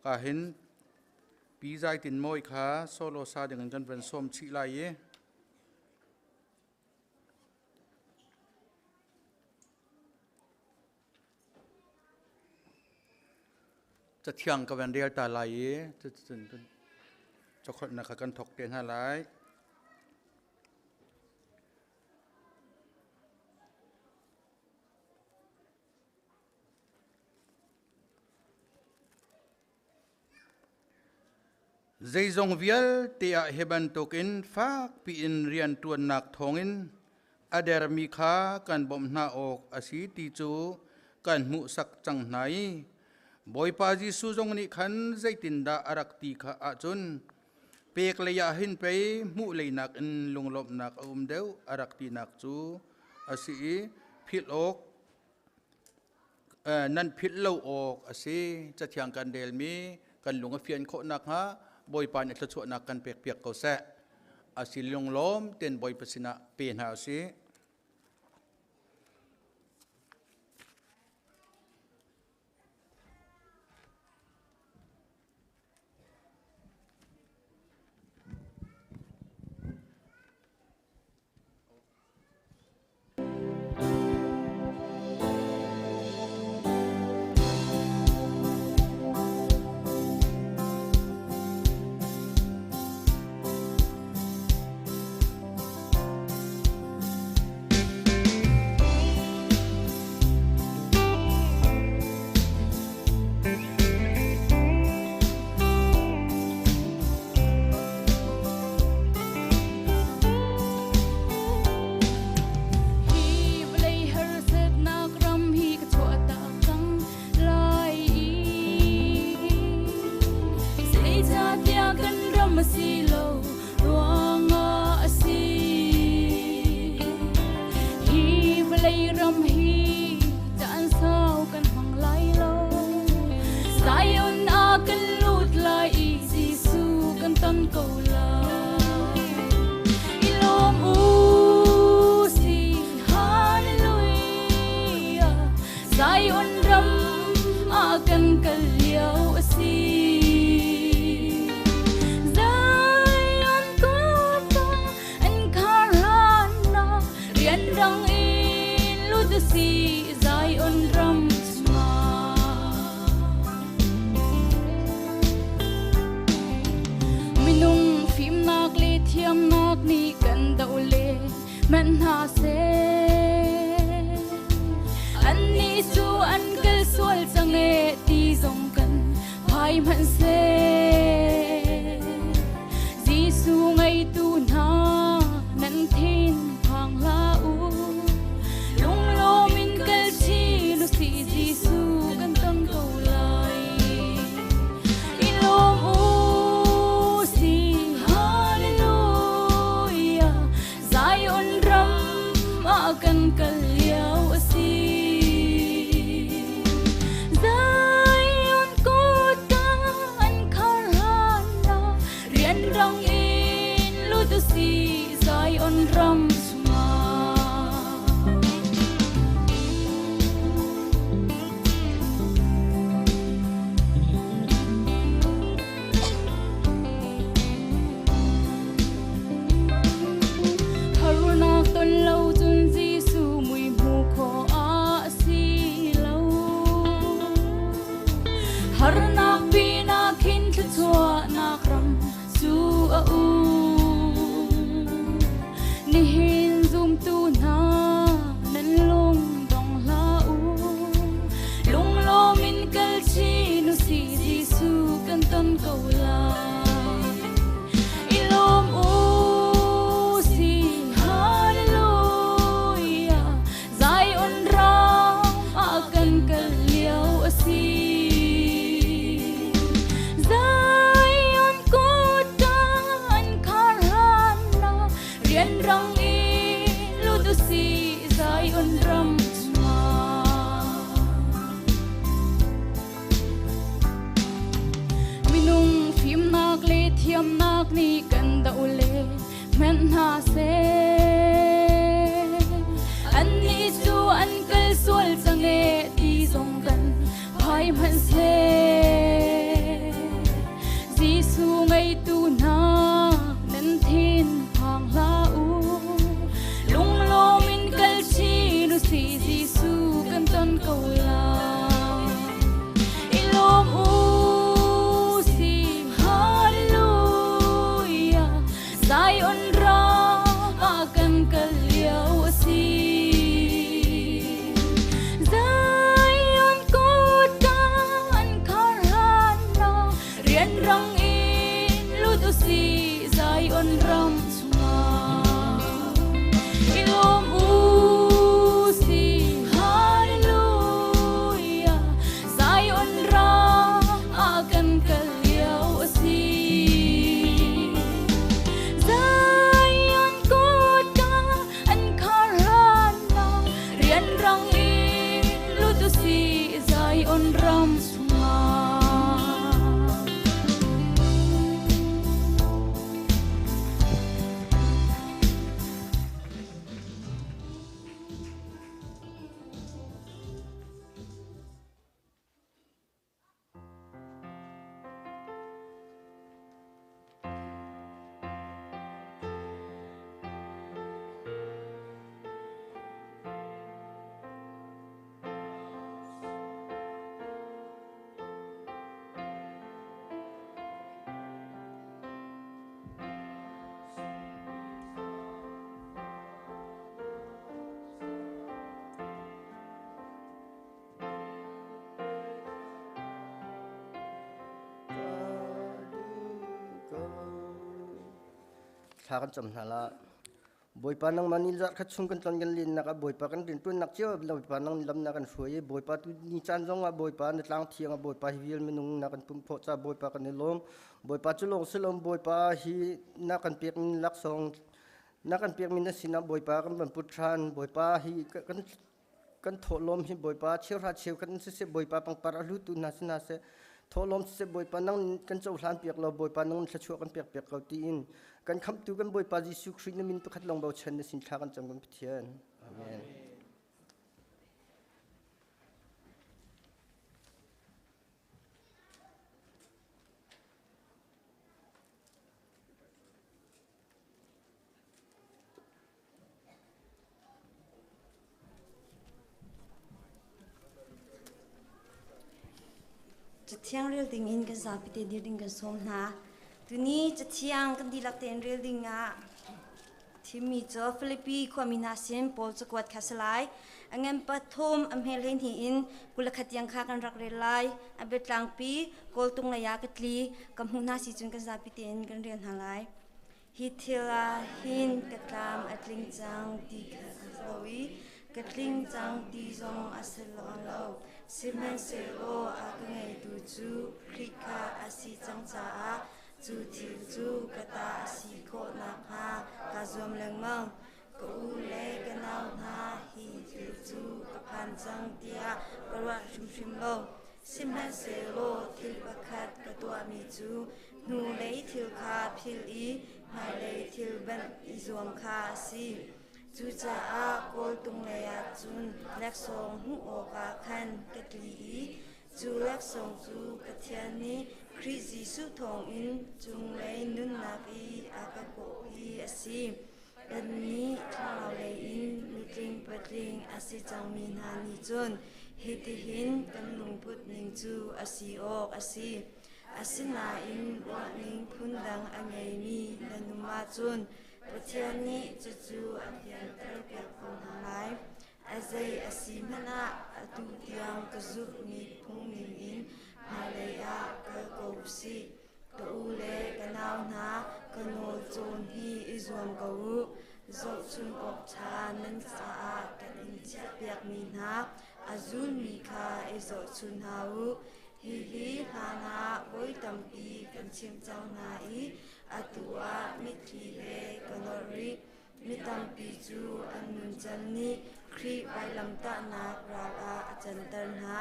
ka hin Pi Zai Tin Mawi kha solo sa ding in kan van sawm chih lai i Cathiang ka van rel ta lai i cuticun cawkholhnak kha kan thawk te hna lai. Zeizong vialte ah hi bantukin fakpi in rianṭuannak thawngin a dermi kha kan bawmh hna awk a si ti cu kan hmuhsak cang hna i Bawipa Jesuh zong nih khan zeitindah a rak ti kha ahcun pek lei ah hin pei hmuh lei nakin lunglawmhnak a um deuh a rak tinak cu a si i philh awk nan philh lo awk a si. Cathiang kan relmi kan lung a fian khawh nakhnga Bawipa nih thluachuahnak kan pekpiak ko seh. A si lunglawm ten Bawipa sinah pe hna u sih. Hi vawlei harsatnak ram hi ka chuahtak cang lai i zeicahtiah kan ram a si lo ruangah a si. Hi vawlei ram hi caan sau kan hmang lai lo. Zion ah kan lut lai i Jesuh kan ton ko lai. I lawm u si, hallelujah. Zion ram ah kan kal lio a si. Zion kota an khar hlan ah rianrang in lut a si Zion ram chungah. Minung fimnak le thiamnak nih kan doh le manh hna seh. Annih cu an kal sual cang e ti zong kan phai hmanh seh. Jesuh ngeitu hna nan thin phang hlah u. Lunglawm in kal chin u sih Jesuh kan ton ko lai. I lawm u sih Hallelujah Zion ram ah kan kal lio a si. Zion kutka an khar hlan ah rianrang in lut u sih Zion ram chungah. Harunak ton lo cun Jesuh mui hmu khawh ah a si lo. Harnak pinah khin thluachuahnak ram cu a um. Nihin zumtu hna nan lung dong hlah u. Lunglawm in kal chin u sih Jesuh kan ton ko lai. I lawm u sih Hallelujah Zion ram ah kan kal lio a si. Zion kutka an khar hlan ah rianrang in lut u sih Zion ram chungah. Minung fimnak le thiamnak nih kan doh le hmenh hna seh. Annih cu an kal sual cang e ti zong kan phai hmanh seh. Jesuh ngeitu hna nan thin phang hlah u. Lunglawm in kal chin u sih Jesuh kan ton ko lai. I lawm u. Thla kan cam hna la. Bawipa nangmah nih zarh khat chung kan tlon kan lennak ah Bawipa kan rianṭuannak cio ah Bawipa nang lam na kan hruai i Bawipa tu ni caan zong ah Bawipa na tlang thiang ah Bawipa hi vial minung na kan pumh khawh caah Bawipa kan i lawm. Bawipa cu lawng si lo Bawipa hi na kan pek min laksawng na kan pek min na sinah Bawipa kan van put ṭhan. Bawipa hi kan kan thawhlawm hi Bawipa cheuhra cheukhat in siseh Bawipa pangpar a hlutu hna si hna seh thawhlawm siseh Bawipa nang kan cohlan piak lo Bawipa nang thluachuah kan pek piak ko tiin kan khamhtu kan Bawipa Jesuh Khrih na min pakhat lawng bochan na sin thla kan cam kan Pathian. Amen. Cathiang rel ding in kan zapi te dir ding kan sawm hna. Tuni cathiang kan dihlak tein rel ding ah thimmi cu Filipi khuami hna sin Paul cakuat kha si lai. A ngan pathum a hmel hlei hnih in 21 tiang kha kan rak rel lai. A biatlangpi kawltung lei ah ka tli ka hmuh hna si cun kan zapi tein kan rel hna lai. Hi thil ah hin ka tlam a tling cang ti kha a lo i ka tling cang ti zong a si lo. Sihmanhsehlaw a ka ngeitu cu Khrih kha a si cang caah cu thil cu ka ta a si khawh nakhnga kaa zuam lengmang. Ka u le ka nau hna, hi thil cu ka phan cang tiah ka ruah hrimhrim lo. Sihmanhsehlaw thil pakhat ka tuahmi cu hnulei thil kha philh i hmailei thil banh i zuam kha a si. Cucaah kawltung leiah cun laksawng hmuh awkah khan ka tli i cu laksawng cu Pathian nih Khrih Jesuh thawngin cunglei nunnak i a ka kawh hi a si. Kannih thlaraulei in nutling patling a si cangmi hna nih cun hitihin kan lungput ning cu a si awk a si. Asinain ruahning phundang a ngeimi nan um ahcun Pathian nih cucu a fianterpiak ko hna lai. A zei a si hmanh ah atu tiang ka zulhmi phung ningin hmailei ah kal ko u sih. Ka u le ka nau hna, ka nawl cawn hi i zuam ko u. Zohchun awk ṭha nan caah kan in chiahpiakmi hna a zulmi kha i zohchun hna u. Hihi hlanah voi tampi kan chimh cang hna i atu ah mitthli he ka nolh rih. Mi tampi cu an nuncan nih Khrih vailamtahnak ral ah a canter hna.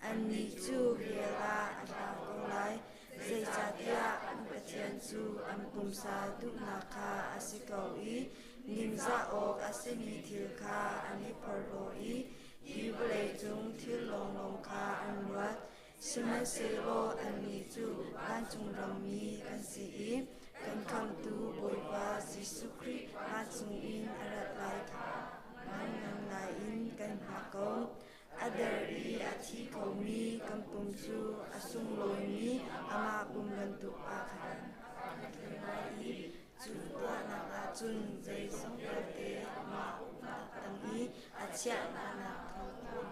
Annih cu hell ah a hlau ko lai. Zeicahtiah an Pathian cu an pumsa duhnak kha a si ko i ningzah awk a simi thil kha an i porhlaw i hi vawleicung thil lawnglawng kha an ruat. Sihmanhsehlaw annih cu vancung rammi kan si i kan Khamhtu Bawipa Jesuh Khrih vancung in a rat lai kha ngang ngai in kan hngak ko. A der i a thi khomi kan pum cu a sunglawimi amah pum bantuk ah khan a thleng lai i cu tuahnak ah cun zeizong vialte amah uknak tang i a chiah hnanak thawngin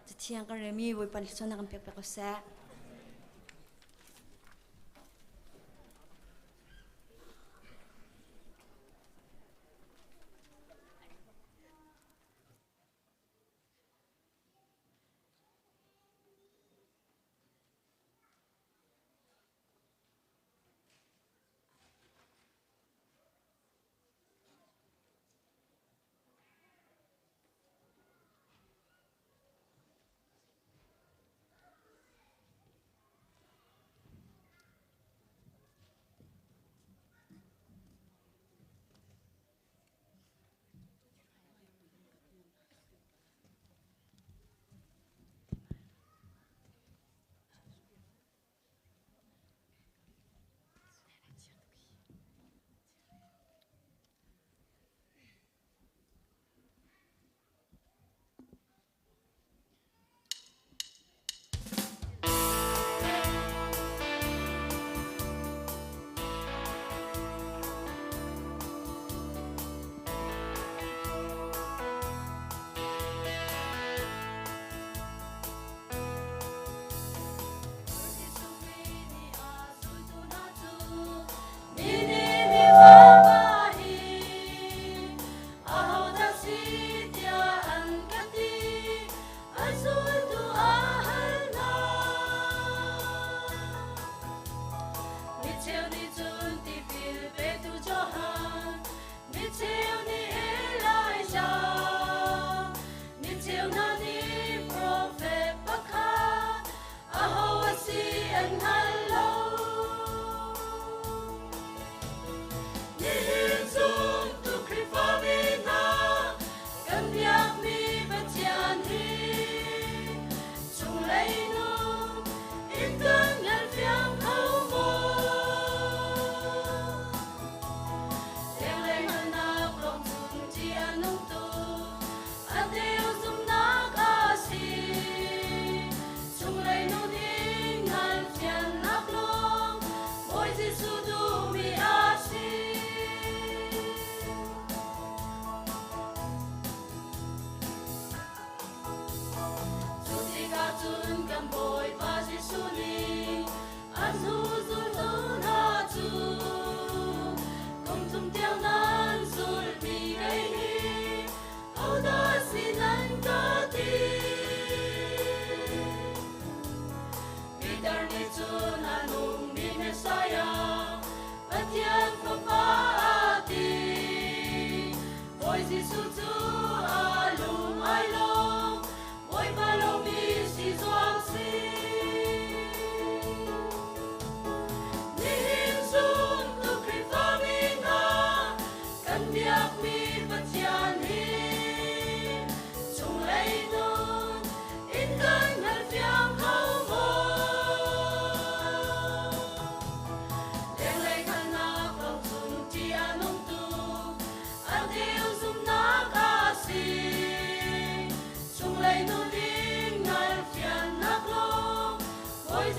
Cathiang kan remi Bawipa nih thluachuahnak kan pek piak ko seh.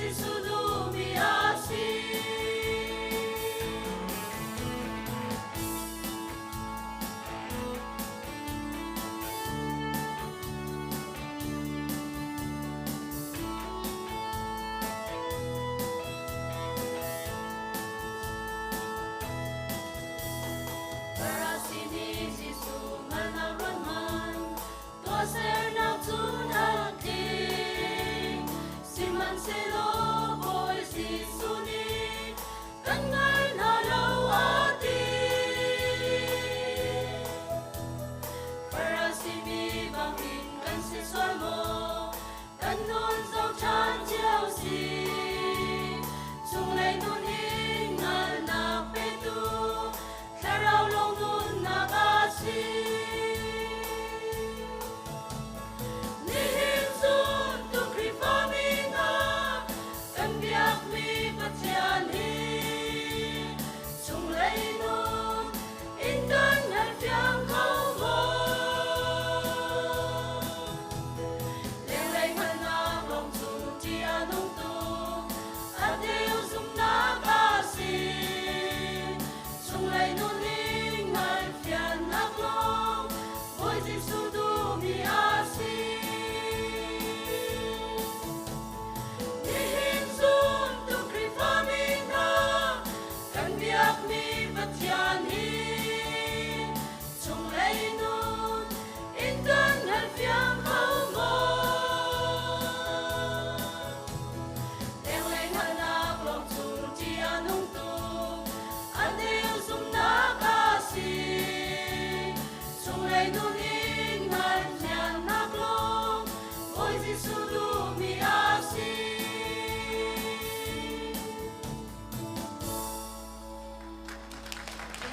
Jesuh duhmi a si. Farasi nih Jesuh hngalhnak ruat hmanh, tuahsernak cun a tling. Sihmanhsehlaw Bawi Jesuh nih kan ngai hna lo a ti. Farasi mi bangin kan si sual maw? Kan nun zong ṭhan cio si. Chunglei nun in hngalhnak petu Thlarau lung nunnak a si. Nihin zumtu Khrihfami hna kan biakmi Pathian hi chunglei nun in kan hngalfiang kho maw? Lenglei hngalhnak lawng cu ṭih a nung tuk, a deu zumhnak a si. Chunglei nun in hngalhfiannak lawng Bawi Jesuh duhmi a si. Nihin zumtu Khrihfami hna kan biakmi Pathian hi chunglei nun in kan hngalfiang kho maw? Lenglei hngalhnak lawng cu ṭih a nung tuk, a deu zumhnak a si. Chunglei nun in hngalhfiannak lawng Bawi Jesuh duhmi a si.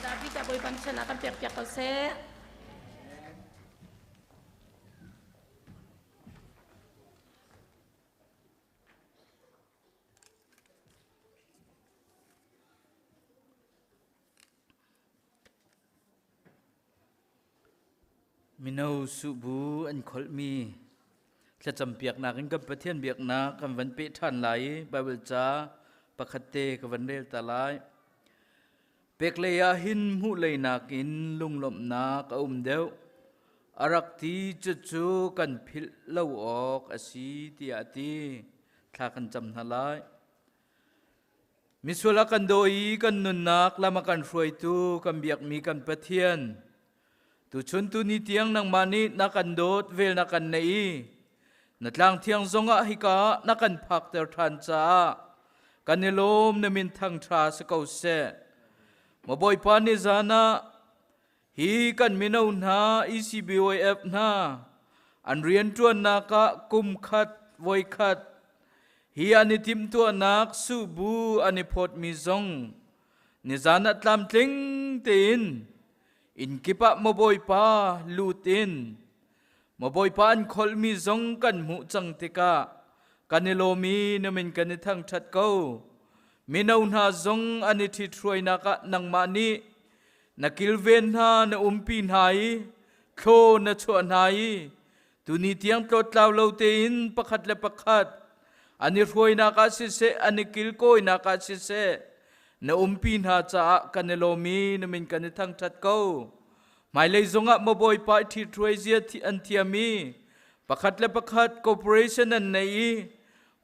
Zapi te Bawipa mission ah kan pek piak ko seh. Mino suhbu an kholhmi thlacam piaknak in kan Pathian biaknak kan van peh ṭhan lai i Baibal ca pakhat te ka van rel ta lai. Peklei ah hin hmuhlei nakin lunglawmhnak a um deuh. A rak ti cucu kan philh lo awk a si tiah a ti. Thla kan cam hna lai. Misual a kan daw i kan nunnak lam a kan hruaitu kan biakmi kan Pathian, tuchun tuni tiang nangmah nih na kan dawt vel na kan neih i na tlang thiang zongah hika na kan phakter ṭhan caah kan i lawm na min thangṭha si ko seh. Maw Bawipa ni zan ah hi kan mino hna ECBYF hna an rianṭuannak ah kum khat voi khat hi an i timhtuahnak suhbu an i phawtmi zong nizan ah tlamtling tein inn kip ah maw Bawipa lut in maw Bawipa an kholhmi zong kan hmuh cang tikah kan i lawm i na min kan i thangṭhat ko. Mino hna zong an i ṭhithruainak ah nangmah nih na kilven hna na umpi hna i thlaw na chuah hna i tuni tiang tlawttlau lo tein pakhat le pakhat an i hruainak ah siseh an i kilkawinak ah siseh na umpi hna caah kan i lawm i na min kan i thangṭhat ko. Hmailei zongah maw Bawipa i ṭhithruai zia an thiam i pakhat le pakhat cooperation an nei i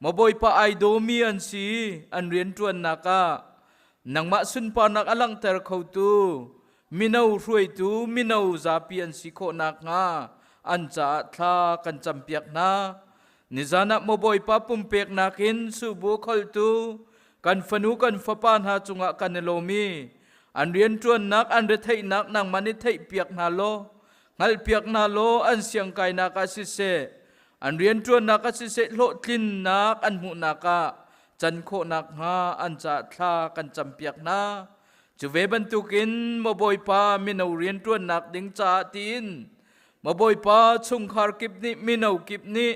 maw Bawipa ai dawmi an si an rianṭuannak ah nangmah sunparnak a langhter khotu mino hruaitu mino zapi an si khawh nakhnga an caah thla kan campiak hna. Nizan ah maw Bawipa pumpeknak in subu kholtu kan fanu kan fapa hna cungah kan i lawm i an rianṭuannak an retheihnak nangmah nih theihpiak hna law hngalhpiak hna law an siangkainak ah siseh an rianṭuannak ah siseh hlawhtlinnak an hmuhnak ah can khawh nakhnga an caah thla kan campiak hna. Cu ve bantukin maw Bawipa mino rianṭuannak ding caah tiin maw Bawipa chungkhar kip nih mino kip nih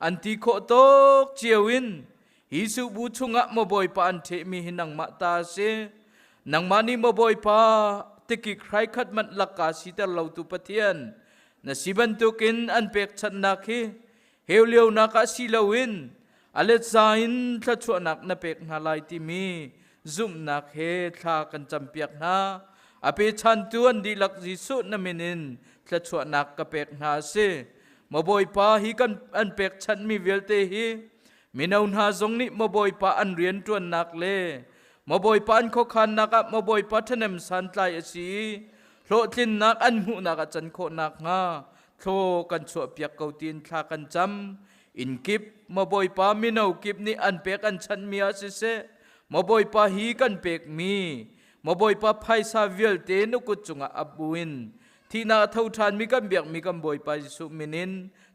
an ti khawh tawk cio in hi suhbu chungah maw Bawipa an ṭhehmi hi nangmah ta a si. Nangmah nih maw Bawipa tikik hrai khat manh lakka siter lotu Pathian na si bantukin an pekchanhnak hi heu lionak ah si loin A letza in thluachuahnak na pek hna lai timi zumhnak he thla kan campiak hna. A pechantu an dihlak Jesuh na min in thluachuahnak ka pek hna a si. Maw Bawipa hi kan an pekchanhmi vialte hi mino hna zong nih maw Bawipa an rianṭuannak le maw Bawipa an khuakhannak ah maw Bawipa ṭhahnem santlai a si i hlawhtlinnak an hmuhnak a can khawh nakhnga thlaw kan chuahpiak ko tiin thla kan cam. Inn kip maw Bawipa mino kip nih an pek an chanhmi ah siseh maw Bawipa hi kan pekmi maw Bawipa phaisa vialte na kut cungah ap buin thihnak a tho ṭhanmi kan biakmi kan Bawipa Jesuh min in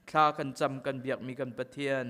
thla kan cam kan biakmi kan Pathian.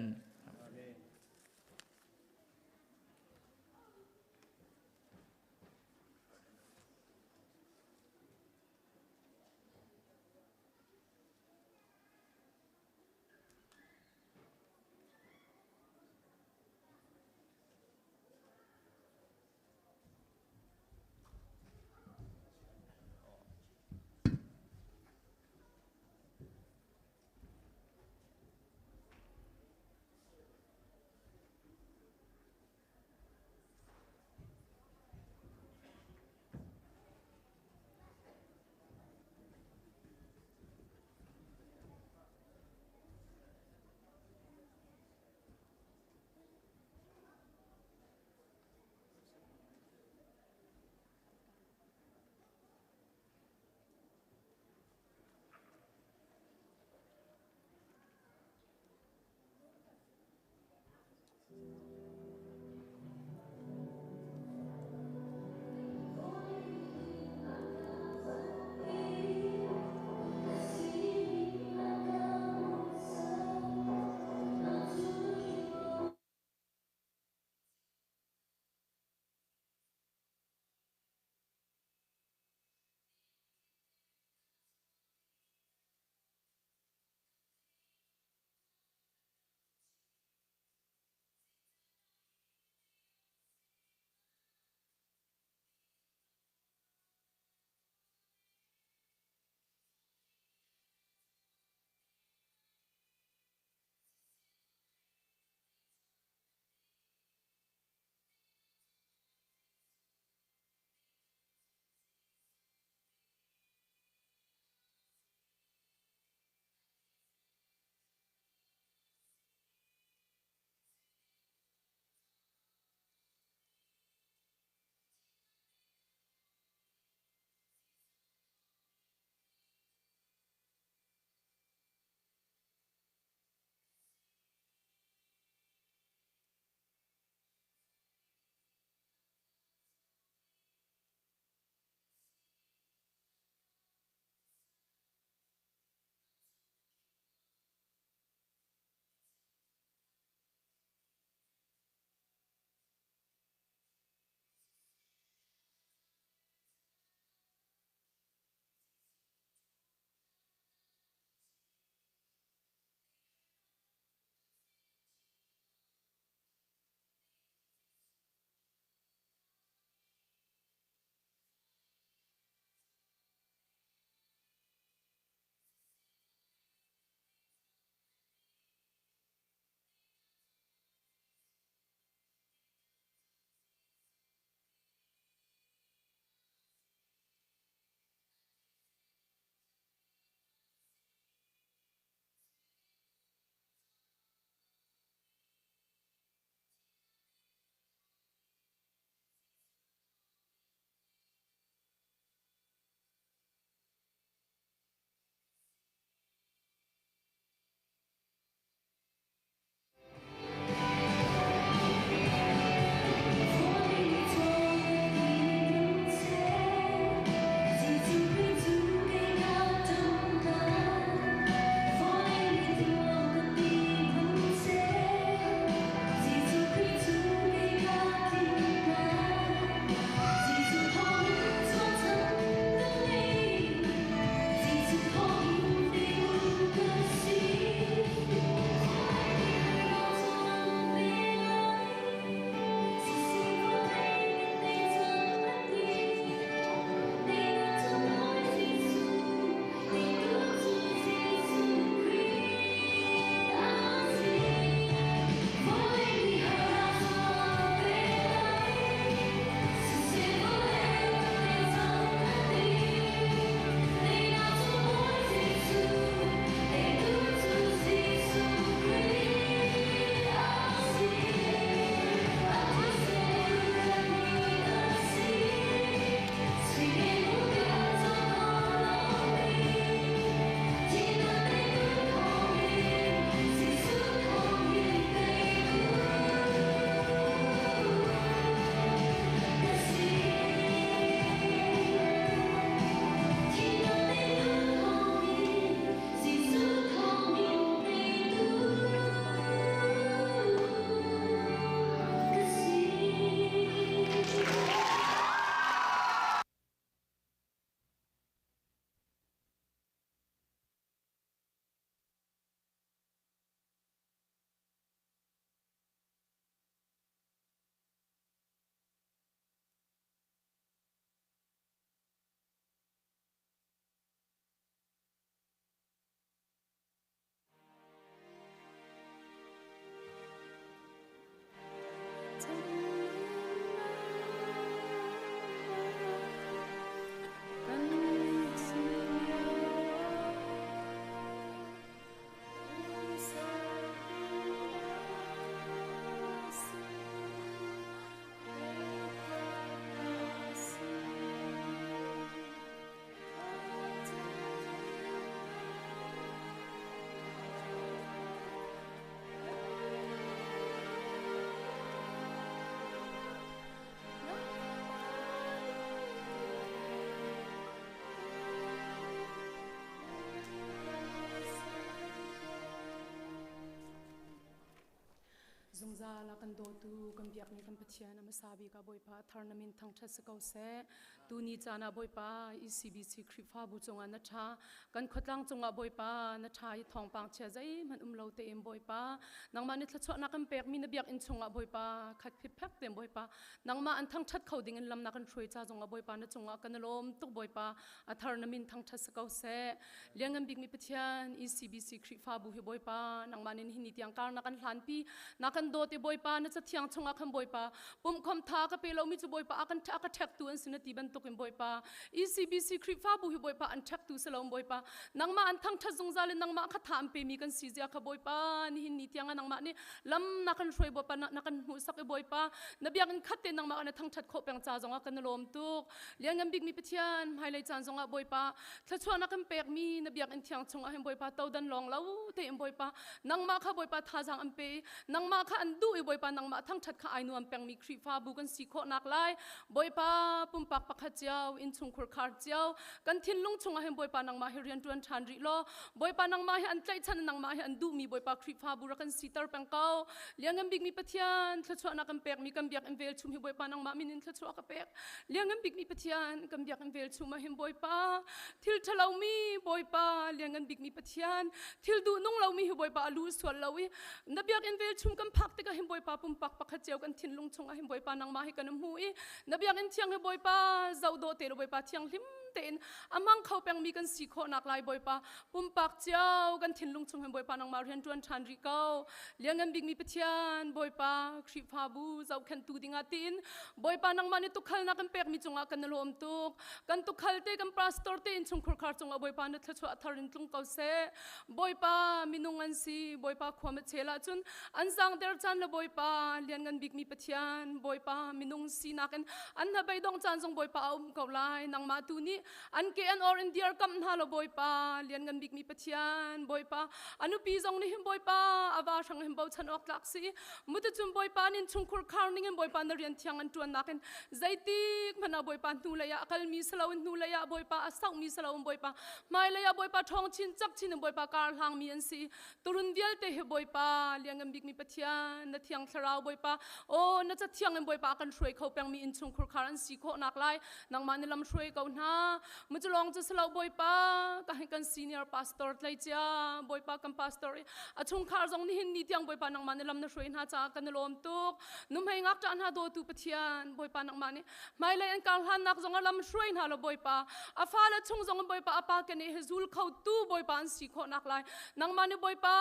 Kan dawtu, kan biakmi kan Pathian a hmasa bik ah Bawipa a thar na min thangṭhat si ko seh. Tuni caan ah Bawipa ECBC Khrihfabu cungah na ṭha. Kan khuatlang cungah Bawipa na ṭha i thawngpang chia zeihmanh um lo tein Bawipa nangmah nih thluachuahnak kan pekmi na biakinn chungah Bawipa khat phipphek tein Bawipa nangmah an thangṭhat kho ding in lam na kan hruai ca zongah Bawipa na cungah kan i lawm tuk Bawipa a thar na min thangṭhat si ko seh. Lianngan bikmi Pathian ECBC Khrihfabu hi Bawipa nangmah nih nihin ni tiang kar na kan hlanpi na kan dawt i Bawipa na cathiang chungah khan Bawipa pumkhom tha ka pe lomi cu Bawipa a kan a ka ṭhektu an si na ti bantukin Bawipa ECBC Khrihfabu hi Bawipa an ṭhektu si lo Bawipa nangmah an thangṭhat zungzal in nangmah kha tha an pemi kan si zia kha Bawipa nihin ni tiang ah nangmah nih lam na kan hruai Bawipa na kan hmuhsak i Bawipa na biakinn khat te nangmah na thangṭhat khawh peng ca zongah kan lawm tuk lianngan bikmi Pathian hmailei caan zongah Bawipa thluachuahnak kan pekmi na biakinn thiang chungah hin Bawipa todan lawng lo tein Bawipa nangmah kha Bawipa thazaang an pe nangmah kha an duh i Bawipa nangmah thangṭhat kha ai nuam pengmi Khrihfabu kan si khawh nak lai Bawipa pumpak pakhat cio innchungkhur khar cio kan thinlung chungah hin Bawipa nangmah hi rian ṭuan ṭhan rih law Bawipa nangmah hi an tlaihchan nangmah hi an duhmi Bawipa Khrihfabu rak kan siter peng ko lianngan bikmi Pathian thluachuahnak kan pekmi kan biakinn velchum hi Bawipa nangmah min in thluachuah ka pek Lianngan bikmi Pathian kan biakinn velchum ah hin Bawipa thil ṭhalomi Bawipa lianngan bikmi Pathian thil duh nung lomi hi Bawipa a lu sual lo i na biakinn velchum kan phak tikah hin Bawipa pumpak pakhat cio kan thinlung chungah hin Bawipa nangmah hi kan hmu i na biakinn thiang hi Bawipa zoh dawh te lo Bawipa thianghlim tein a hmang kho pengmi kan si khawh nak lai Bawipa pumpak cio kan thinlung chung hin Bawipa nangmah rian ṭuan ṭhan rih ko lianngan bikmi Pathian Bawipa Khrihfabu zohkhenhtu dingah tiin Bawipa nangmah nih tukhal na kan pekmi cungah kan i lawm tuk kan tukhal te kan pastor te innchungkhur khar cungah Bawipa na thluachuah thar in tlung ko seh Bawipa minung an si Bawipa khua ma chel ahcun an zangder caan le Bawipa lianngan bikmi Pathian Bawipa minung sinak in an hnabei dong caan zong Bawipa a um ko lai nangmah tu nih an ke an or in diar kamh hna lo Bawipa lianngan bikmi Pathian Bawipa a nupi zong nih hin Bawipa a va hrang hin bochan awk tlak si mutucun Bawipa nin chungkhur khar ning in Bawipa na rian thiang an tuan nakin zeitik hmanh ah Bawipa hnu lei ah a kalmi salo in hnu lei ah Bawipa a sauhmi salo in Bawipa hmai lei ah Bawipa ṭhawng chin cak chin in Bawipa kar hlangmi an si turun vialte hi Bawipa lianngan bikmi Pathian na thiang thlarau Bawipa aw na cathiang in Bawipa kan hruai kho pengmi innchungkhur khar an si khawh nak lai nangmah ni lam hruai ko hna muculong cu silo Bawipa ka kan senior pastor tlai cia Bawipa kan pastor i a chungkhar zong nihin ni tiang Bawipa nangmah ni lam na hruai hna caah kan i lawm tuk numhei ngakṭah hna dawtu Pathian Bawipa nangmah nih hmailei an kar hlannak zong a lam hruai hna lo Bawipa a fale chung zong Bawipa a pa ke nih hi zul kho tu Bawipa an si khawh nak lai nangmah nih Bawipa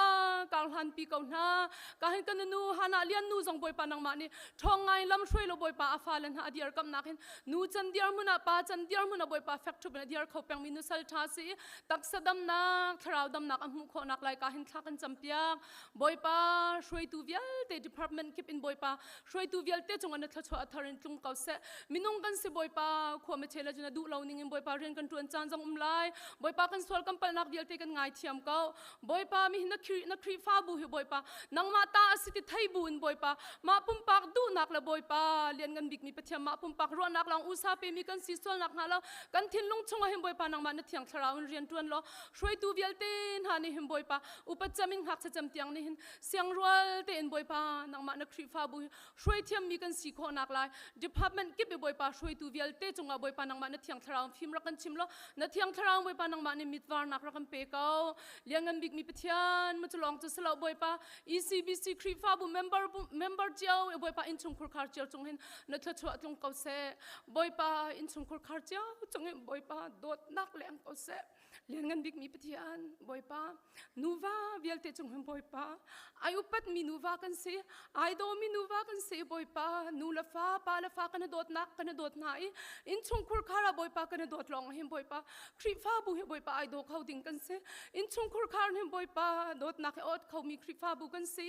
kar hlan pi ko hna ka hin kan nu Hana Lian nu zong Bawipa nangmah nih ṭhawng ngai lam hruai lo Bawipa a fale hna a diar kamnak hin nu can diar hmun ah pa can diar hmun ah Bawipa fek ṭhup in a diar kho pengmi nu sal ṭha si taksa damnak thlarau damnak a hmuh khawhnak lai ka hin thla kan campiak Bawipa hruaitu vialte department kip in Bawipa hruaitu vialte cungah na thluachuah a thar in tlung ko seh minung kan si Bawipa khua ma chela cun a duh lo ning in Bawipa rian kan ṭuan caan zong um lai Bawipa kan sual kan palhnak vialte kan ngaithiam ko Bawipa mi hi na Khrih na Khrihfabu hi Bawipa nangmah ta a si ti thei bu in Bawipa mah pumpak duhnak le Bawipa lianngan bikmi Pathian mah pumpak ruahnak lawng usa pemi kan si sualnak hnga lo kan thinlung chungah hin Bawipa nangmah na thiang thlarau in rian ṭuan law hruaitu vialte hna nih hin Bawipa upat cem in ngakchia cem tiang nih hin siangrual tein Bawipa nangmah na Khrihfabu hi hruai thiammi kan si khawhnak lai department kip i Bawipa hruaitu vialte cungah Bawipa nangmah na thiang thlarau fim rak kan chim law na thiang thlarau Bawipa nangmah nih mitvarnak rak kan pe ko lianngan bikmi Pathian mu cu lawng cu silo Bawipa ECBC Khrihfabu member member cio Bawipa innchungkhur khar cio cung hin na thluachuah tlung ko seh Bawipa innchungkhur khar cio cung hin Bawipa dawtnak leng ko seh lianngan bikmi Pathian Bawipa nuva vialte cung hin Bawipa ai upatmi nuva kan si ai dawmi nuva kan si Bawipa nu le fa pa le fa kan i dawtnak kan i dawt hna i innchungkhur khar ah Bawipa kan i dawt lawng hin Bawipa Khrihfabu hi Bawipa ai daw kho ding kan si innchungkhur khar hin Bawipa dawtnak he awt khomi Khrihfabu kan si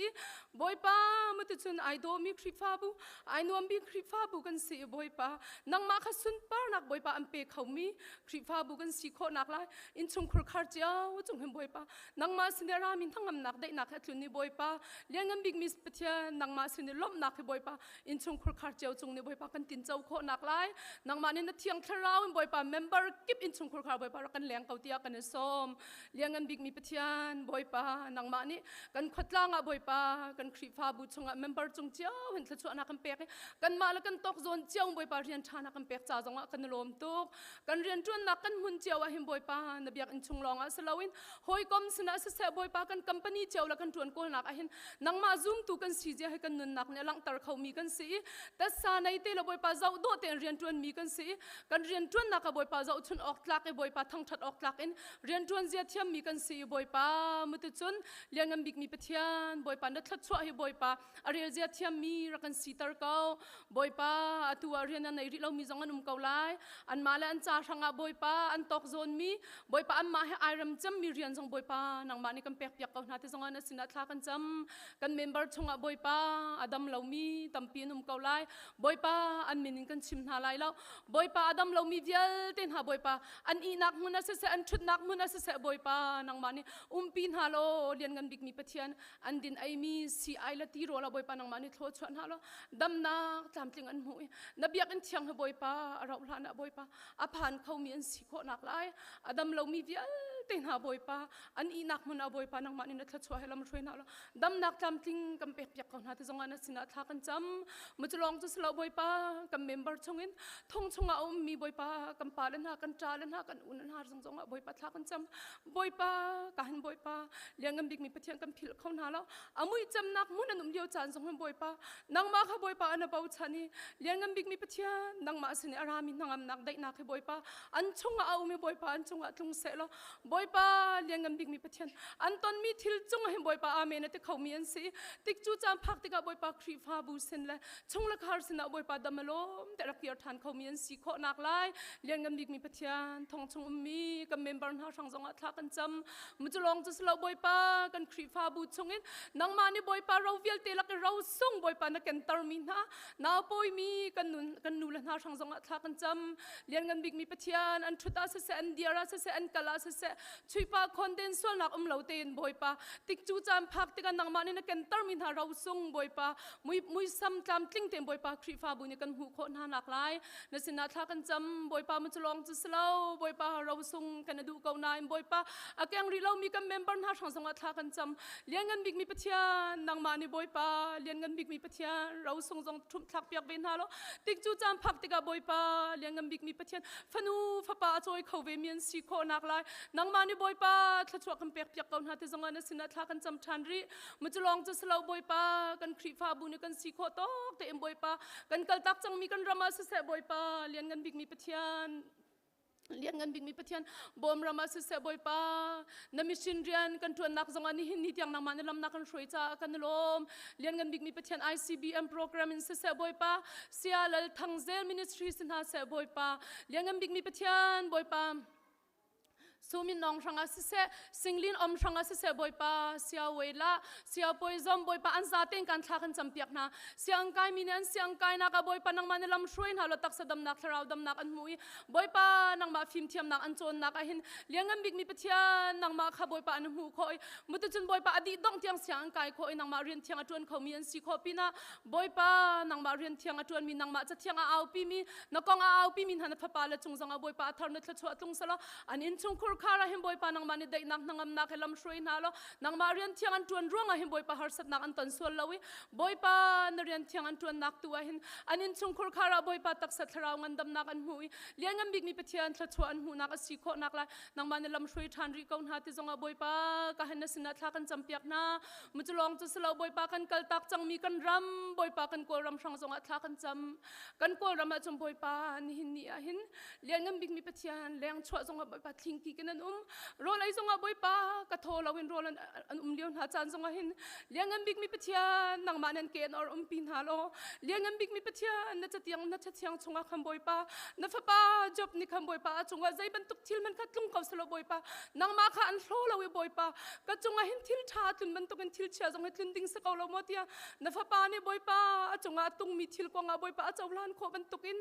Bawipa muticun ai dawmi Khrihfabu ai nuammi Khrihfabu kan si Bawipa nangmah kha sunparnak Bawipa an pe khomi khomi Khrihfabu kan si khawhnak lai innchung khurkhar cio cung hin Bawipa nangmah sin i rami hnangamnak daihnak he tlun ni Bawipa lianngan bikmi Pathian nangmah sin i lawmhnak hi Bawipa innchung khurkhar cio cung nih Bawipa kan tinco khawhnak lai nangmah nih na thiang thlarau in Bawipa member kip innchung khurkhar Bawipa rak kan leng ko tiah kan i sawm lianngan bikmi Pathian Bawipa nangmah nih kan khuatlang ah Bawipa kan Khrihfabu chungah member cung cio hin thluachuahnak kan pek i kanmah le kan tawk zawn cio Bawipa rian ṭha na kan pek ca zongah kan i lawm tuk kan rianṭuannak kan hmun cio ah hin Bawipa na biakinn chung lawng ah si loin hawikom sinah siseh Bawipa kan company cio le kan ṭuan kawlnak ah hin nangmah zumtu kan si zia hi kan nunnak nih a langhter khomi kan si i tasa nei te le Bawipa zoh dawh tein rianṭuanmi kan si i kan rianṭuannak ah Bawipa zohchun awk tlak i Bawipa thangṭhat awk tlak in rianṭuan zia thiammi kan si i Bawipa muticun lianngan bikmi Pathian Bawipa na thluachuah hi Bawipa a rel zia thiammi rak kan siter ko Bawipa atu ah rian a nei rih lomi zong an um ko lai anmah le an ca hrangah Bawipa an tawk zawnmi Bawipa anmah he ai rem cemmi rian zong Bawipa nangmah nih kan pek piak ko hna ti zong ah na sinah thla kan cam kan member chungah Bawipa a dam lomi tampi an um ko lai Bawipa an min in kan chim hna lai lo Bawipa a dam lomi vialte hna Bawipa an ihnak hmun ah siseh an ṭhutnak hmun ah siseh Bawipa nangmah nih umpi hna law lianngan bikmi Pathian an din eimi si ai la ti rawl ah Bawipa nangmah nih thlaw chuah hna law damnak tlamtling an hmuh i na biakinn thiang hi Bawipa a rauh hlan ah Bawipa a phan khomi an si khawhnak lai a dam lomi vialte hna Bawipa an ihnak hmun ah Bawipa nangmah nih na thluachuah he lam hruai hna law damnak tlamtling kan pek piak ko hna ti zongah na sinah thla kan cam muculong cu silo Bawipa kan member chungin thong chungah a ummi Bawipa kan pa le hna kan ṭa le hna kan un hna zong zongah Bawipa thla kan cam Bawipa ka hin Bawipa lianngan bikmi Pathian kan philh kho hna lo a mui cemnak hmun an um lio caan zong hin Bawipa nangmah kha Bawipa an bochan i lianngan bikmi Pathian nangmah sin i a rami hnangamnak daihnak hi Bawipa an chungah a um i Bawipa an chungah tlung seh law Bawipa lianngan bikmi Pathian an tonmi thil cungah hin Bawipa amen a ti khomi an si tik cu caan phak tikah Bawipa Khrihfabu sin le chung le khar sinah Bawipa dam alawm te rak kir ṭhan khomi an si khawhnak lai lianngan bikmi Pathian thong chung ummi kan member hna hrang zongah thla kan cam muculong cu silo Bawipa kan Khrihfabu chungin nangmah nih Bawipa ro vialte lak i ro sung Bawipa na kentermi hna nau pawimi kan nun kan nu le hna hrang zongah thla kan cam lianngan bikmi Pathian an ṭhut ah siseh an dir ah siseh an kal ah siseh chuipa khonden sualnak um lo tein Bawipa tik cu caan phak tikah nangmah nih na kentermi hna ro sung Bawipa mui muisam tlamtling tein Bawipa Khrihfabu nih kan hmuh khawh hna nak lai na sinah thla kan cam Bawipa mu culong cu silo Bawipa rosung kan duh ko nain Bawipa a keng rih lomi kan member hna hrang zongah thla kan cam lianngan bikmi Pathian nangmah nih Bawipa lianngan bikmi Pathian rosung zong ṭhumh thlak piak ve hna lo tik cu caan phak tikah Bawipa lianngan bikmi Pathian fanu fapa a cawi kho ve mi an si khawh nak lai nangmah nih Bawipa thluachuah kan pek piak ko hna ti zongah na sinah thla kan cam ṭhan rih Muculong cu silo Bawipa kan Khrihfabu nih kan si khawh tawk tein Bawipa kan kaltak cangmi kan ram ah siseh Bawipa lianngan bikmi Pathian lianngan bikmi Pathian bawm ram ah siseh Bawipa na mission rian kan ṭuannak zongah nihin ni tiang nangmah na lamnak kan hruai caah kan lawm lianngan bikmi Pathian ICBM program in siseh Bawipa Sia Lal Thang Zel Ministry si hna seh Bawipa lianngan bikmi Pathian Bawipa Sumin nong hrangah siseh singlin om hrangah siseh Bawipa sia wei la sia poi zom Bawipa an za ten kan thla kan cam piak hna siang kai mi nih an siang kai nak ah Bawipa nangmah na lam hruai hna lo taksa damnak thlarau damnak an hmu i Bawipa nangmah fimthiamnak an cawnnak ah hin lianngan bik mi Pathian nangmah kha Bawipa an hmuh khawh i mutucun Bawipa a dih dongh tiang siang an kai khawh i nangmah rian thiang a ṭuan kho mi an si khawh pinah Bawipa nangmah rian thiang a ṭuanmi nangmah cathiang a aupimi na kong a aupimi hna na fapa le cung zongah Bawipa a thar na thluachuah tlung selaw an innchungkhur khar ah hin Bawipa nangmah nih daihnak hnangamnak he lam hruai hna law nangmah rian thiang an ṭuan ruangah hin Bawipa harsatnak an ton sual lo i Bawipa na rian thiang an ṭuannak tu ah hin an innchungkhur khar ah Bawipa taksa thlarau ngandamnak an hmu i lianngan bikmi Pathian thluachuah an hmuhnak a si khawhnak lai nangmah nih lam hruai ṭhan rih ko hna ti zongah Bawipa ka hin na sinah thla kan campiak hna Muculawng cu silo Bawipa kan kaltak cangmi kan ram Bawipa kan Kawlram hrang zongah thla kan cam kan Kawlram ah cun Bawipa nihin ni ah hin lianngan bikmi Pathian leng chuah zongah Bawipa thlingki kin an um. Rawl ei zongah Bawipa ka thaw loin rawl an an um lio hna caan zongah hin lianngan bikmi Pathian nangmah nan ke an or umpi hna law lianngan bikmi Pathian na catiang na cathiang chungah khan Bawipa na fapa Job nih khan Bawipa a cungah zei bantuk thil hmanh kha tlung ko selaw Bawipa nangmah kha an hlaw lo i Bawipa ka cungah hin thil ṭha tlun bantukin thil chia zong hi tlun ding si ko lo maw tiah na fapa nih Bawipa a cungah a tungmi thil kongah Bawipa a cohlan khawh bantukin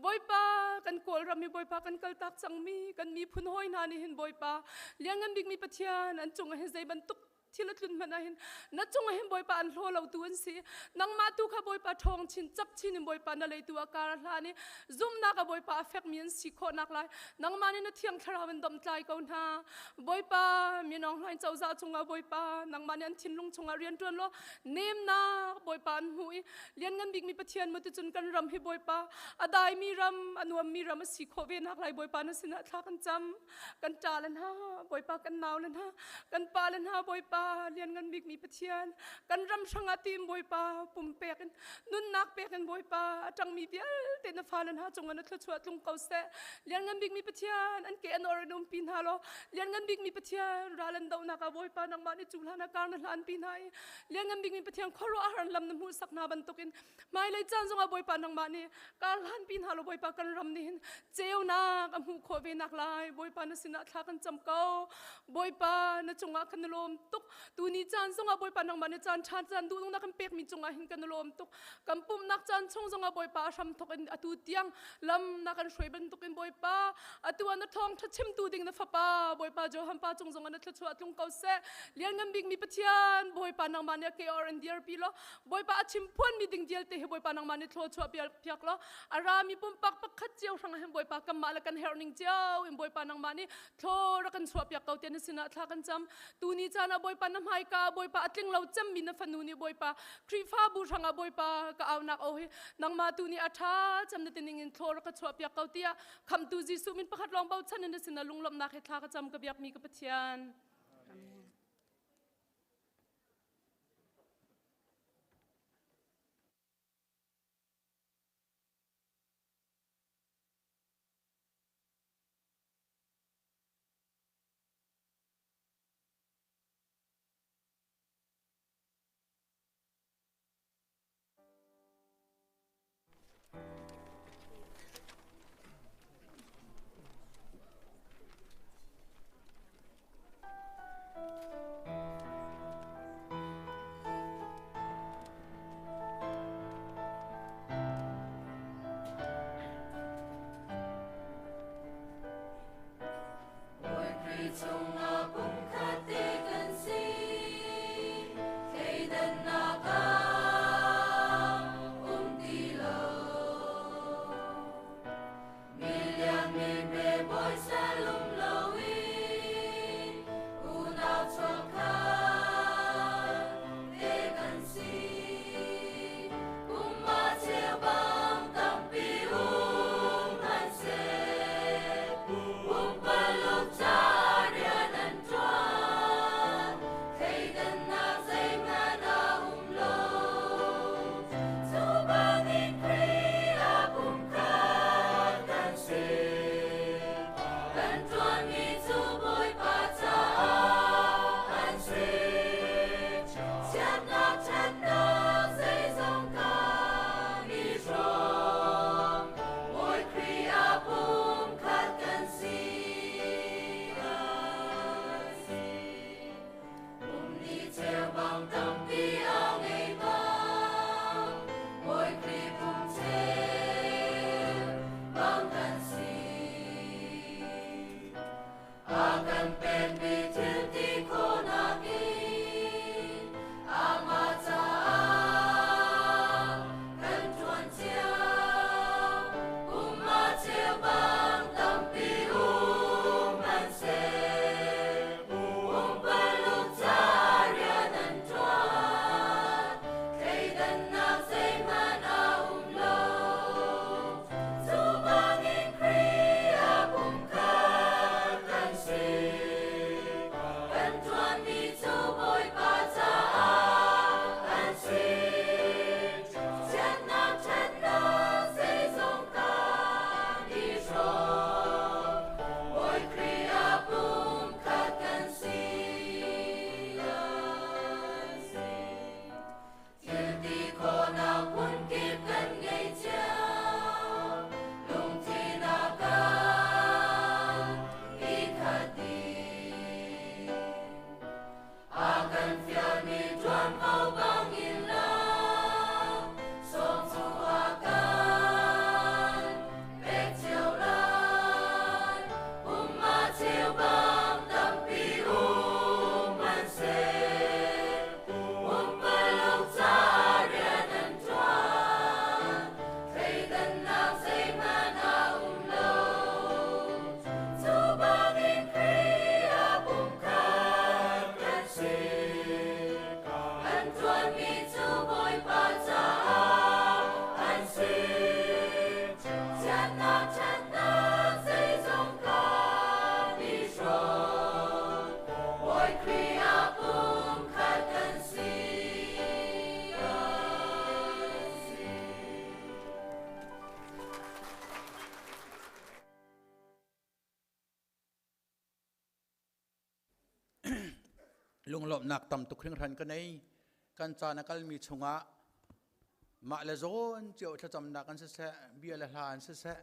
Bawipa kan Kawlram i Bawipa kan kaltak cangmi kan miphun hawi hna nih hin Bawipa lianngan bikmi Pathian an cungah hin zei bantuk thil a tlun hmanh ah hin na cungah hin Bawipa an hlaw lo tu an si. Nangmah tu kha Bawipa ṭhawng chin cak chin in Bawipa na leitu ah kar a hlan i zumhnak ah Bawipa a fekmi an si khawh nak lai nangmah nih na thiang thlarau in domtlai ko hna. Bawipa minawng hlain cozah cungah Bawipa nangmah nih an thinlung chungah rian ṭuan law nemnak Bawipa an hmuh i lianngan bikmi Pathian mu ticun kan ram hi Bawipa a daimi ram a nuammi ram a si khawh ve nak lai Bawipa na sinah thla kan cam. Kan ṭa le hna Bawipa, kan nau le hna, kan pa le hna, Bawipa lianngan bikmi Pathian, kan ram hrangah tim Bawipa pumpek in nunnak pek in Bawipa a ṭangmi vialte na fale hna cungah na thluachuah tlung ko seh. Lianngan bikmi Pathian, an ke an or in umpi hna law lianngan bikmi Pathian, ral an dohnak ah Bawipa nangmah nih cu hlan ah kar na hlanpi hna i lianngan bikmi Pathian, khuaruahhar lam na hmuhsak hna bantukin hmailei caan zongah Bawipa nangmah nih kar hlanpi hna law Bawipa kan ram nih hin ceunak a hmuh khawh ve nak lai Bawipa na sinah thla kan cam ko. Bawipa na cungah kan lawm tuk. Tuni caan zongah Bawipa nangmah nih caan ṭha caan duh na kan pekmi cungah hin kan lawm tuk. Kan pumhnak caan chung zongah Bawipa a hram thok in atu tiang lam na kan hruai bantukin Bawipa atu ah na thawng ṭha chimtu ding na fapa Bawipa Johan pa cung zongah na thluachuah tlung ko seh. Lianngan bikmi Pathian, Bawipa nangmah nih a ke or in dirpi law Bawipa a chim phuanmi ding vialte hi Bawipa nangmah nih thluachuah piak law a rami pumpak pakhat cio hrang hin Bawipa kanmah le kan herh ning cio in Bawipa nangmah nih thlaw rak kan chuah piak ko tiah na sinah thla kan cam. Tuni caan ah Bawipa na hmaika Bawipa a tling lo cemmi na fanu nih Bawipa Khrihfabu hrangah Bawipa ka aunak o hi nangmah tu nih a ṭha cem na tining in thlaw rak ka chuah piak ko tiah khamtu Jesuh min pakhat lawng bochan in na sinah lunglawmhnak he thla ka cam, ka biakmi ka Pathian. Amen. Bawi Khrih chungah pumkhat te kan si, thleidannak ah um ti lo. Milian mihme bawi sal um loin, unau chuakkhat te kan si. Pumma cheubang tampi um hmanhseh, pumpaluk ca rian an ṭuan. Thleidannak zeihmanh a um lo. Cu bangin Khrih ah pumkhat kan si. Kan ṭuanmi cu Bawipa caah an si. Chiatnak ṭhatnak zeizong kan i hrawm. Bawi Khrih ah pumkhat kan si. Kan si. Pum nih cheubang tampi a ngei bang, Bawi Khrih pum cheu bang kan si. A kan pekmi thil ti khawhnak in amah caah kan ṭuan cio. Pum ah cheubang tampi um hmanhseh, pumpaluk ca rian an ṭuan. Thleidannak zeihmanh a um lo. Cu bangin Khrih ah pumkhat kan si. Lunglawmhnak tam tuk hringhran ka nei. Kan caan a kalmi chungah mah le zawn cio thlacamnak an siseh, bia le hla an siseh,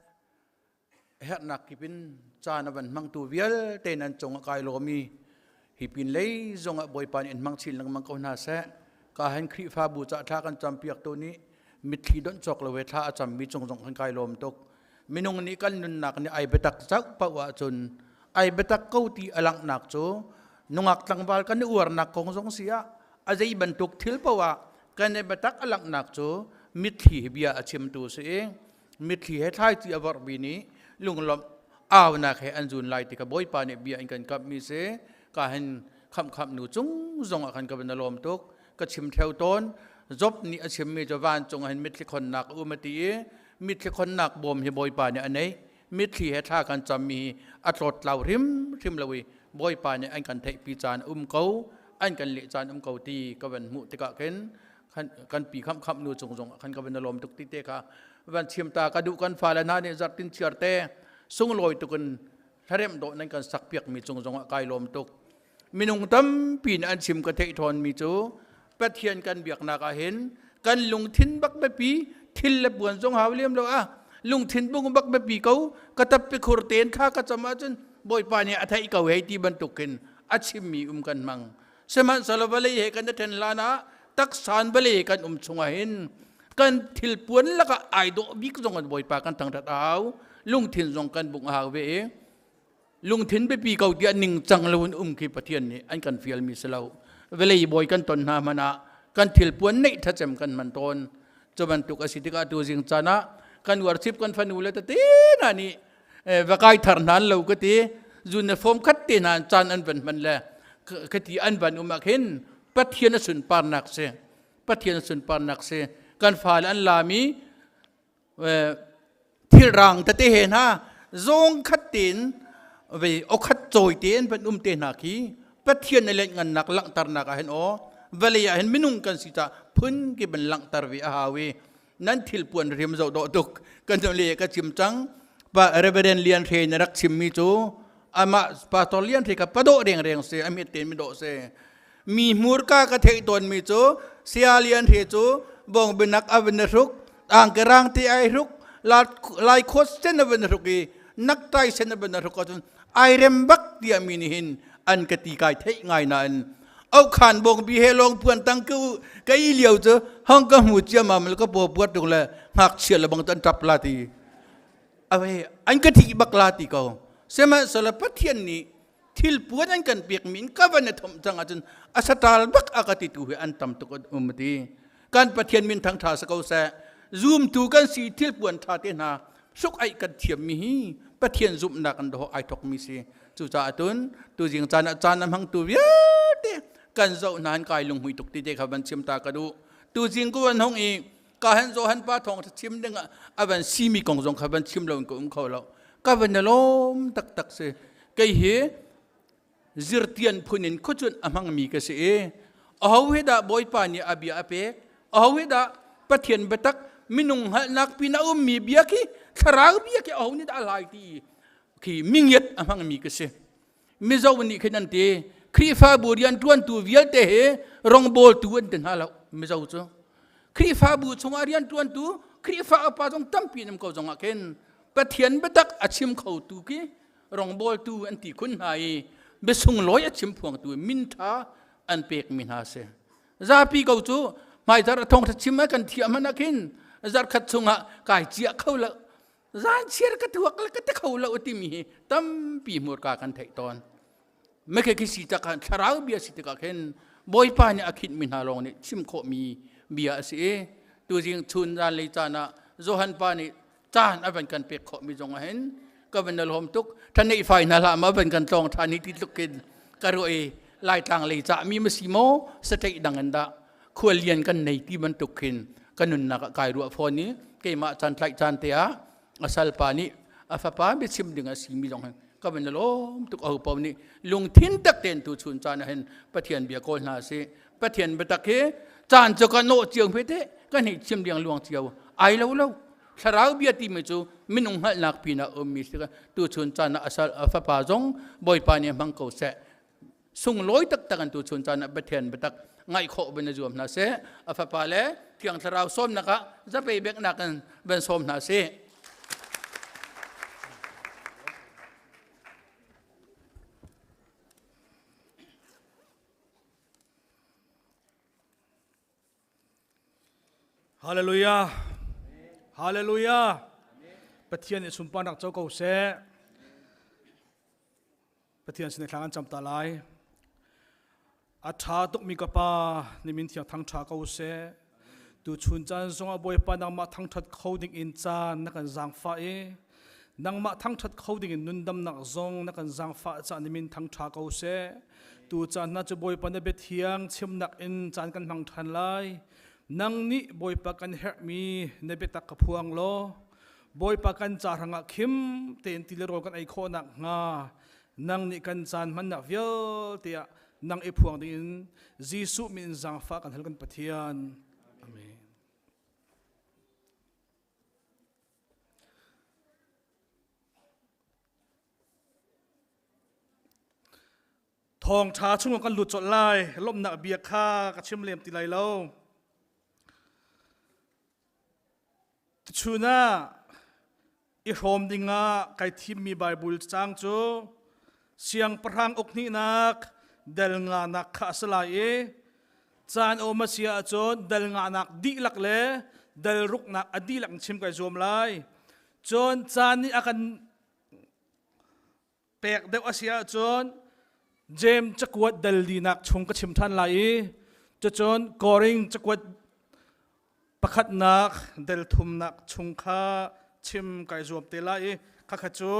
herhnak kip in caan a van hmangtu vialte nan cung ah kai lawm i hi pin lei zongah Bawipa nih in hmang chin lengmang ko hna seh. Ka hen Khrihfabu ca thla kan campiak tu nih mitthli donh cawk lo he thla a cammi cung zong kan kai lawm tuk. Minung nih kan nunnak nih ai biatak zauh paoh ahcun ai biatak ko ti a langhnak cu nungak tlangval kan i uarnak kong zong si ah a zei bantuk thil paoh ah kan i biatak a langhnak cu mitthli hi bia a chimtu si i mitthli he thlaici a vorhmi nih lunglawmh aunak he an zun lai ti kha Bawipa nih bia in kan kamhmi si. Ka hin khamh khamh nu cung zong ah khan ka van lawm tuk. Ka chim theo tawn. Job nih a chimmi cu vancung ah hin mitthli khonnak a um a ti i mitthli khonnak bawm hi Bawipa nih a neih. Mitthli he thla kan cammi hi a tlawt tlau hrimhrim lo i Bawipa nih an kan theihpi caan um ko, an kan leh caan um ko ti ka van hmuh tikah khin kan pi khamh khamh nu cung zong khan ka van lawm tuk ti te kha van chim ta ka duh. Kan fale hna nih zartin chiar te sunglawi tukin hlaremh dawh nan kan sak piak mi cung zong ah kai lawm tuk. Minung tampi nih an chim ka theih thawn mi cu Pathian kan biaknak ah hin kan lungthin bak biapi, thil le puan zong hau liam lo ah lungthin bung bak biapi ko, ka tappi khur ten thla ka cam ahcun Bawipa nih a theih ko hei ti bantukin a chimmi um kan hmang. Sihmanhsehlaw vawlei he kan i ṭhen hlan ah taksan vawlei kan um chungah hin kan thil puan lakah ai dawh bik zong an Bawipa kan thangṭhat a hau, lungthin zong kan bungh a hau ve i lungthin biapi ko tiah ningcang lo in um khi Pathian nih an kan fialmi si lo. Vawlei bawi kan ton hna hmanh ah kan thil puan neih ṭhacem kan hman tawn. Cu bantuk a si tikah tu zing caan ah kan worship kan fanu le tete hna nih va kai thar hna lo ka ti, zun na fom khat te hna caan an van hman le ka ti an van um ah khin Pathian a sunparnak si, Pathian a sunparnak si. Kan fale an lami thil rang tete he hna zawng khat tein ve okhat cawi tein van um te hna khi Pathian na let ngannak langhternak ah hin aw vawlei ah hin minung kan si ca phun ki ban langhter ve a hau i nan thil puan rim zo dawh tuk kan le ka chim cang. Pa Reverend Lian Hre na rak chim mi cu amah Pastor Lian Hre ka padawh reng reng se amit ten mi dawh se mi hmurka ka theih tawn mi cu Sia Lian Hre cu bong binak a van hruk, angke rang te ai hruk, lai khot sen a van hruk i naktai sen a van hruk ahcun ai rem bak tiah mi nih hin an ka ti kai theih ngai nain au khan bong bi he long puan tang ku ka i liao cu hong ka hmu cia ma mal ka po puat tuk le ngakchia le bang tan tap la ti awe an ka thi bak la ti ko. Sihmanhsehlaw Pathian nih thil puan an kan pek mi in ka van a thom cang ahcun a satal bak a ka ti tu hi an tam tuk um ti. Kan Pathian min thang tha sa ko seh. Zoom tu kan si thil puan tha te hna suk ai kan thiam mi hi Pathian zumhnak an doh ai thok mi si. Cucaah tun tu jing caan ah caan a hmang tu vialte kan zoh hna han kai lunghui tuk ti te kha van chim ta ka duh. Tu jing ku van hong i ka han zo han pa thong chim ding a van si mi kong zong kha van chim lo in ka um kho lo. Ka van lawm tak tak si. Kei hi zirtian phun in khuachun a hmang mi ka si i aho he dah Bawipa nih a bia a pek, aho he dah Pathian biatak minung hngalhnak pin a ummi bia khi, thlarau bia khi aho nih dah a lai ti khi mingiat a hmang mi ka si. Mizo nih khin an ti, Khrihfabu rianṭuantu vialte he rongbawltu an ti hna lo. Mizo cu Khrihfabu chungah rianṭuantu Khrihfa upa zong tampi an um ko zongah khin Pathian biatak a chim khotu khi rongbawltu an ti khun hna i biasunglawi a chim phuangtu min ṭha an pekmi hna si. Zapi ko cu hmaizar a thawngṭha chim a kan thiam hmanh ah khin zarkhat chungah kai ciah kho lo, zan chiar ka tuak le ka ti kho lo timi hi tampi hmurka kan theih tawn. Mekhe khi si tak thlarau bia si tikah khin Bawipa nih a khinhmi hna lawng nih chim khawhmi bia a si i tuzing chun zan lei caan ah Johan pa nih caan a van kan pek khawhmi zong ah hin ka van lawm tuk. Thanei fai hna hlah ma van kan tlawng than hi ti tluk in ka ruah i Laitlang lei cah mi ma si maw state dang in dah khual lian kan nei ti bantuk khin ka nunnak ah kai ruah fawn i keimah caan tlaih caan te ah a salpa nih a fapa biachim ding a si mi zong hin ka van lawm tuk. Aho paoh nih lungthin tak tein tu chun caan ah hin Pathian bia kawl hna si. Pathian biatak hi caan cu ka nawh cio hme te kan hei chim liang luang cio ai lo lo. Thlarau bia timi cu minung hngalhnak pinah ummi si. Tu chun caan ah a fapa zong Bawipa nih hmang ko seh. Sunglawi taktak an tu chun caan ah Pathian biatak ngaih khawh ban i zuam hna seh. A fapa le Thiang Thlarau sawmnak ah zapei beknak in van sawm hna sih. Hallelujah. Hallelujah. Pathian nih sunparnak co ko seh. Pathian sin thla kan cam ta lai. A ṭha tukmi ka pa nimin thiang thangṭha ko seh. Tu chun caan zongah Bawipa nangmah thangṭhat kho ding in caan na kan zaangfah i nangmah thangṭhat kho ding in nundamnak zong na kan zaangfah caah nimin thangṭha ko seh. Tu caan hna cu Bawipa na biathiang chimnak in caan kan hmang ṭhan lai. Nang nih Bawipa kan herhmi na biatak ka phuang law Bawipa kan ca hrangah khim tein ti le rawl kan ei khawh nakhnga nang nih kan caan hmannak vialte ah nang i phuang dingin Jesuh min in zaangfah kan hal kan Pathian. Amen. Thawngṭha chungah kan lut colh lai. Lawmhnak bia kha ka chim lem ti lai lo. Tuchun ah i hrawm dingah kai thimmi Baibal caang cu Siangpahrang uk hnihnak dal nganak kha a si lai i caan a um a si ahcun dal nganak dihlak le dal ruknak a dihlak in chim kai zuam lai. Cun caan nih a kan pek deuh a si ahcun Jeim cakuat dal linak chung ka chim ṭhan lai i cucun Korin cakuat pakhatnak del thumnak chung kha chim kai zuam te lai i khakha cu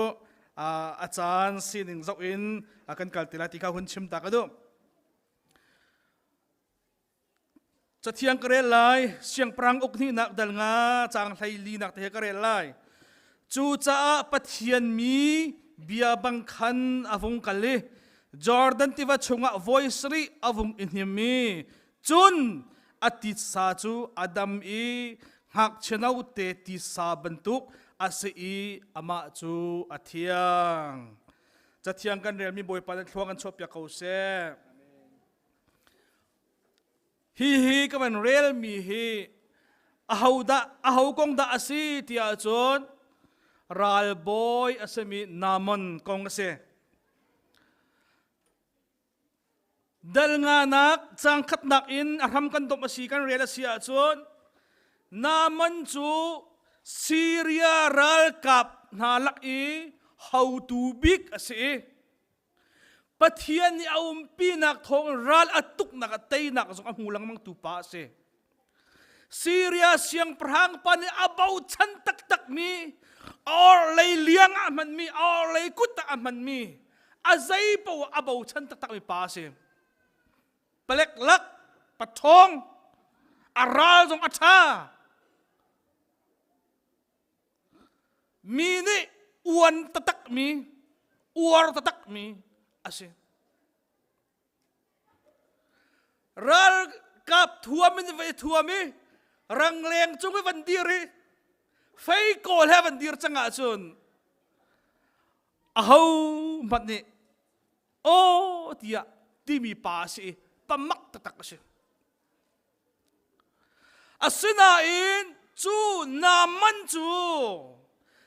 a caan sining zoh in a kan kal te lai ti kha hun chim ta ka duh. Cathiang ka rel lai, siangpahrang uk hnihnak dal nga caang hlei linak te he ka rel lai. Cucaah Pathian mi bia bang khan a vung kal i Jordan tiva chungah voi sarih a vung i hnim i cun a titsa cu a dam i ngakchia note titsa bantuk a si i amah cu a thiang. Cathiang kan relmi Bawipa nih thluang kan chuahpiak ko seh. Hihi ka van relmi hi ahodah aho kong dah a si ti ahcun ralbawi a simi Naaman kong a si. Dal nganak cang khatnak in a hram kan domh a si kan rel a si ahcun Naaman cu Syria ralkap hna lak i hotu bik a si i Pathian nih a umpinak thawng ral a tuknak a teinak zong a hmu lengmang tu pa a si. Syria siangpahrang pa nih a bochan taktakmi orhlei liang ah hmanmi orhlei kut ah a hmanmi a zei poah a bochan taktakmi pa a si. Palek lak pathawng a ral zong a ṭha. Mi nih uan taktakmi, uar taktakmi a si. Ralkap thuam in va i thuam i rangleng cung i van dir i fei kawl he van dir cang ahcun aho hmanh nih aw tiah timi pa a si i pamak taktak a si. Asinain cu Naaman cu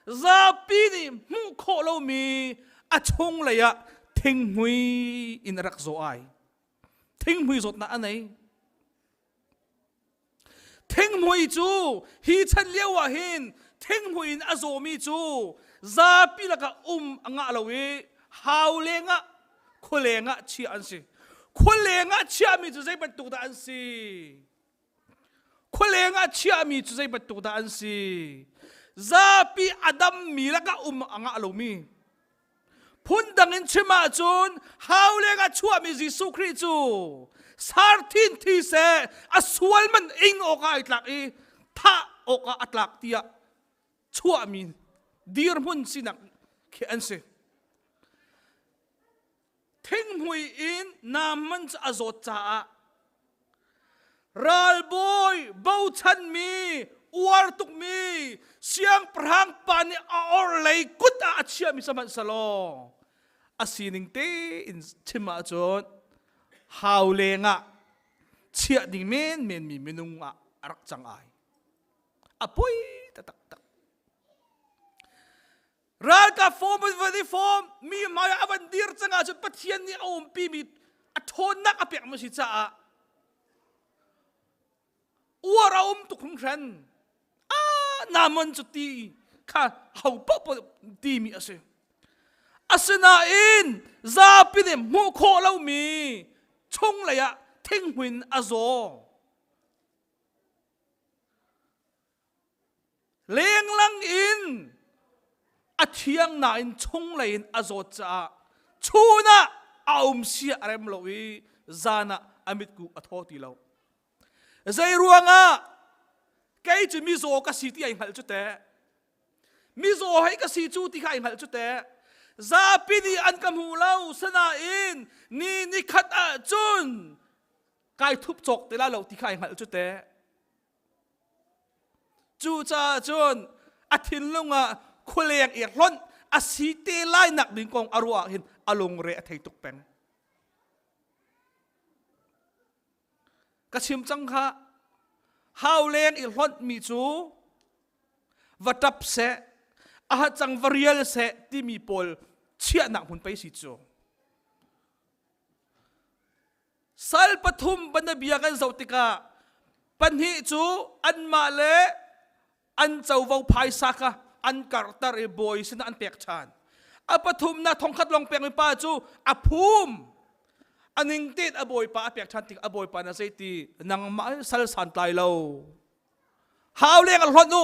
zapi nih hmuh khawh lomi a chunglei ah thinghmui in a rak zaw ai. Thinghmui zawtnak a nei. Thinghmui cu hi chan lio ah hin thinghmui in a zawmi cu zapi lakah um a ngah lo i hau lengah khualeng ah chiah an si. Khualeng ah chiahmi cu zei bantuk dah an si? Khualeng ah chiahmi cu zei bantuk dah an si? Zapi a dammi lakah um a ngah lomi. Phundang in chim ahcun hauleng ah chuahmi Jesuh Khrih cu sarthin thi seh a sual man ing awkah ai tlak i thah awkah a tlak tiah chuahmi dirhmun sinak khi an si. Thinghmui in Naaman cu a zawt caah ralbawi bochanmi uar tukmi siangpahrang pa nih a orhlei kut ah a chiahmi sihmanhsehlaw A sining tein chim ahcun hau lengah chiah ding menmen mi minung ah a rak cang ai. A poi taktak. Ralkap form van i form mi hmai ah a van dir cang ahcun Pathian nih a umpi mi a ṭhawnnak a pek mi si caah uar a um tuk hringhran. Ah, Naaman cu ti kha ho paoh timi a si. Asinain zapi nih hmuh khawh lomi chunglei ah thinghmuin a zaw. Lenglang in a thiang nain chunglei in a zawt caah chun ah a um sia a rem lo i zan ah a mitku a thaw ti lo. Zei ruangah kei cu mizaw ka si ti ai hngalh cu teh. Mizaw hei ka si cu ti kha ai hngalh cu teh. Zapi nih an ka hmu lo sanain ni ni khat ah cun kai thup cawk te la lo ti kha ai hngalh cu teh. Cucaah cun a thinlung ah khualeng i hlonh a si te lai nak ding kong a ruah ah hin a lungre a thei tuk peng. Ka chim cang kha hau leng i hlonhmi cu va ṭap seh, a hacang va rial seh timi pawl chiahnak hmun pei si cu. Sal pathum banabia kan zoh tikah pahnih cu anmah le an covo phaisa kha an karhter i bawi sinah an pek ṭhan. A pathumnak thongkhat lawng pekmi pa cu a phum. A ning tein a bawipa a pek ṭhan tik a bawipa na zei ti nangmah sal santlai lo. Hau leng a hlonh u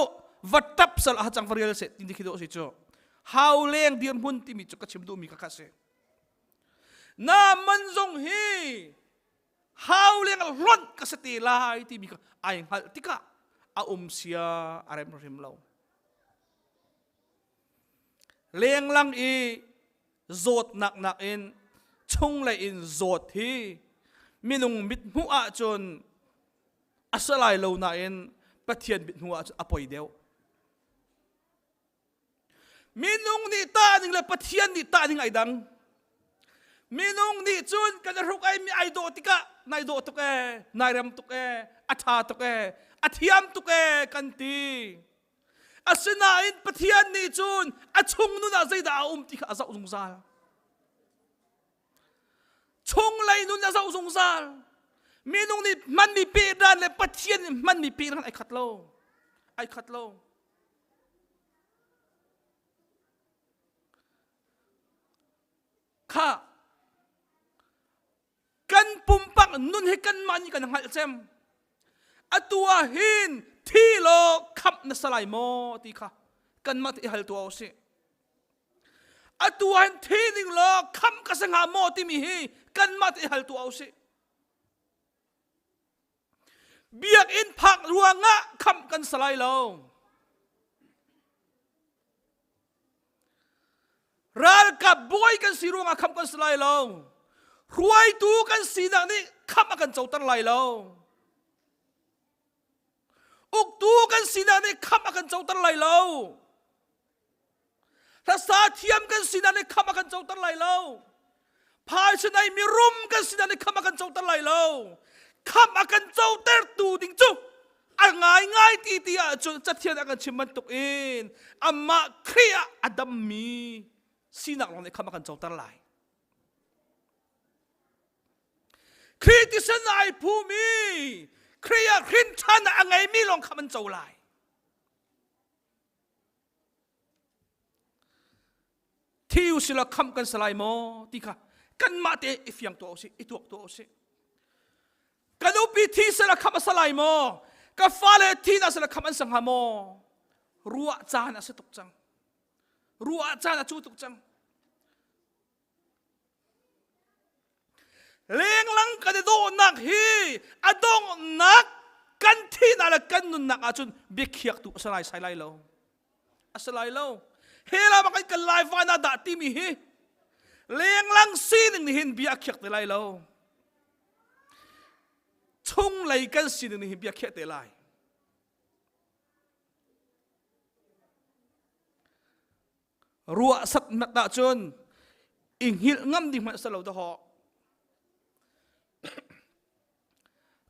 va tap sal a cang va rial se ti khi do si cu. Hau leng dirhmun timi cu ka chim duhmi kha kha si. Na man zong hi hau leng hlonh ka si te lai timi kha ai hngalh tikah a um sia a rem hrim lo lenglang i zawtnak nakin chunglei in zawt hi minung mithmuh ahcun a si lai lo nain Pathian mithmuh ahcun a poi deuh Minung nih tah ning le Pathian nih tah ning ai dang. Minung nih cun kan hruk ai mi ai dawh tikah nai dawh tuk ee, nai rem tuk ee, a ṭha tuk ee, a thiam tuk ee kan ti. Asinain Pathian nih cun a chung nun ah zeidah a um ti kha a zoh zungzal. Chunglei nun a zoh zungzal. Minung nih hmanmi pehdan le Pathian nih hmanmi pehdan ai khat lo. Ai khat lo. Kha kan pumpak nun hi kanmah nih kan hngalh cem. Atu ah hin thi law khamh na salai maw ti kha kanmah te i hal tuah usih. Atu ah hin thi ning law khamh ka si hnga maw timi hi kanmah te i hal tuah usih. Biakinn phak ruangah khamh kan si lai lo. Ralkap bawi kan si ruangah khamh kan si lai lo. Hruaitu kan sinak nih khamh a kan coter lai lo. Uktu kan sinak nih khamh a kan coter lai lo. Hlasa thiam kan sinak nih khamh a kan coter lai lo. Phaisa nei mirum kan sinak nih khamh a kan coter lai lo. Khamh a kan cotertu ding cu a ngaingai ti ti ahcun Cathiang a kan chim bantuk in amah Khrih ah a dammi sinak lawng nih khamh a kan coter lai. Khrih thisen ai phumi Khrih ah hrin ṭhan a ngeimi lawng khamh an co lai. Thi usila khamh kan si lai maw ti kha kanmah te i fiang tuah usih i tuak tuah usih ka nupi thi sela khamh a si lai maw ka fale thi na sela khamh an si hnga maw ruah caan a si tuk cang ruah caan a cu tuk cang Lenglang kan i dawhnak hi a donghnak kan thihnak le kan nunnak ahcun biakhiaktu a si lai sai lai lo. A si lai lo. He la bak in kan lai van ah dah timi hi lenglang sining nih hin bia a khiak te lai lo. Chunglei kan sining nih hin bia khiah te lai. Ruah satmat ahcun I hngilh ngam ding hmanh salo da ho.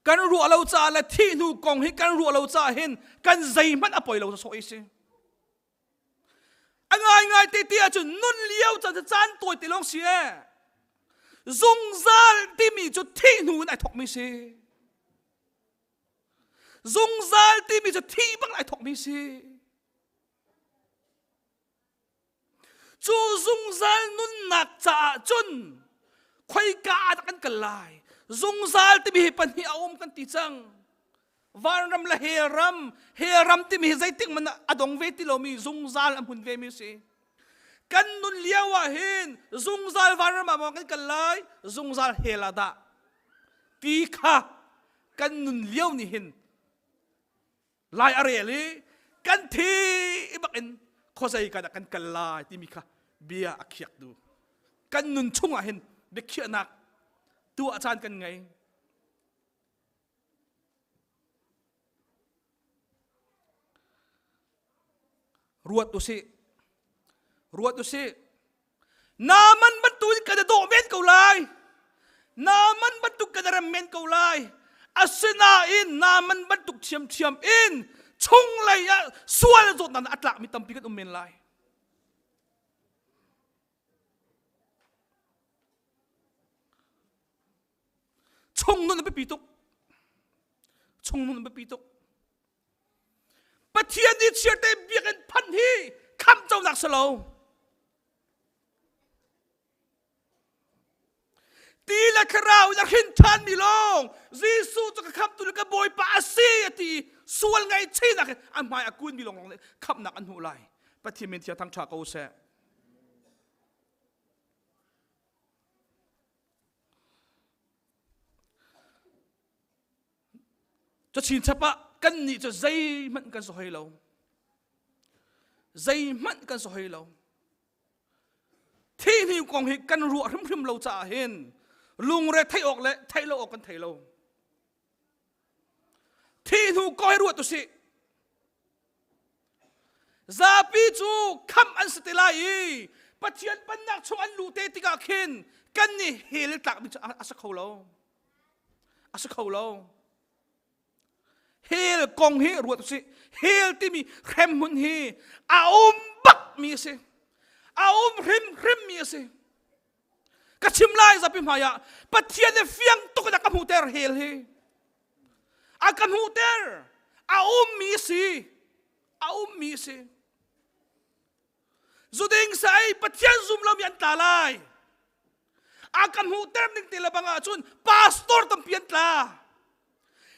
Kan ruah lo caah le thih hnu kong hi kan ruah lo caah hin kan zeihmanh a poi lo sawh i si. A ngaingai te ti ahcun nun lio caan cu caan tawi te lawng si ee. Zungzal timi cu thih hnu in ai thawkmi si. Zungzal timi cu thih bang ai thawkmi si. Cu zungzal nunnak caah cun khoika ah dah kan kal lai? Zungzal timi hi pahnih a um kan ti cang. Vanram le hell ram, hell ram timi hi zeitik man a dong ve ti lomi zungzal a hmun ve mi si. Kan nun lio ah hin zungzal vanram ah maw kan kal lai, zungzal hell ah dah? Ti kha kan nun lio nih hin lai a rel i kan thi bak in khuazei kan ah kan kal lai timi kha bia a khiak du kan nun chungah hin biakhiahnak tuah caan kan ngei. Ruat usih, ruat usih. Naaman bantukin kan i dawh men ko lai. Naaman bantuk kan i rem men ko lai. Asinain Naaman bantuk ṭhiamṭhiam in chunglei ah sual zawtnak a tlakmi tampi kan um men lai. Chung nun a biapi tuk. Chung nun a biapi tuk. Pathian nih chiarte biakinn phanh hi khamh conak si lo. Ti le thlarau in a hrin ṭhanmi lawng Jesuh cu ka khamhtu le ka Bawipa a si a ti i sual ngaihchihnak in a hmai a kunmi lawng lawng nih khamhnak an hmuh lai. Pathian min thiang thangṭha ko seh. Cu chinchap ah kannih cu zeihmanh kan si hoi lo. Zeihmanh kan si hoi lo. Thihni kong hi kan ruah hrimhrim lo caah hin lungre theih awk le theih lo awk kan thei lo. Thih hnu kong hi ruat usih. Zapi cu khamh an si te lai i Pathian pennak chung an luh te tikah khin kan nih hell tlak ding cu a si kho lo. A si kho lo. Hell kong hi ruat usih. Hell timi hremhmun hi a um bak mi a si. A um hrimhrim mi a si. Ka chim lai zapi hmai ah Pathian nih fiang tuk in a ka hmuhter hell hi. A ka hmuhter. A ummi a si. A ummi a si. Zuding sa ei Pathian zum lomi an tla lai. A ka hmuhter ning te le bang ahcun pastor tampi an tla.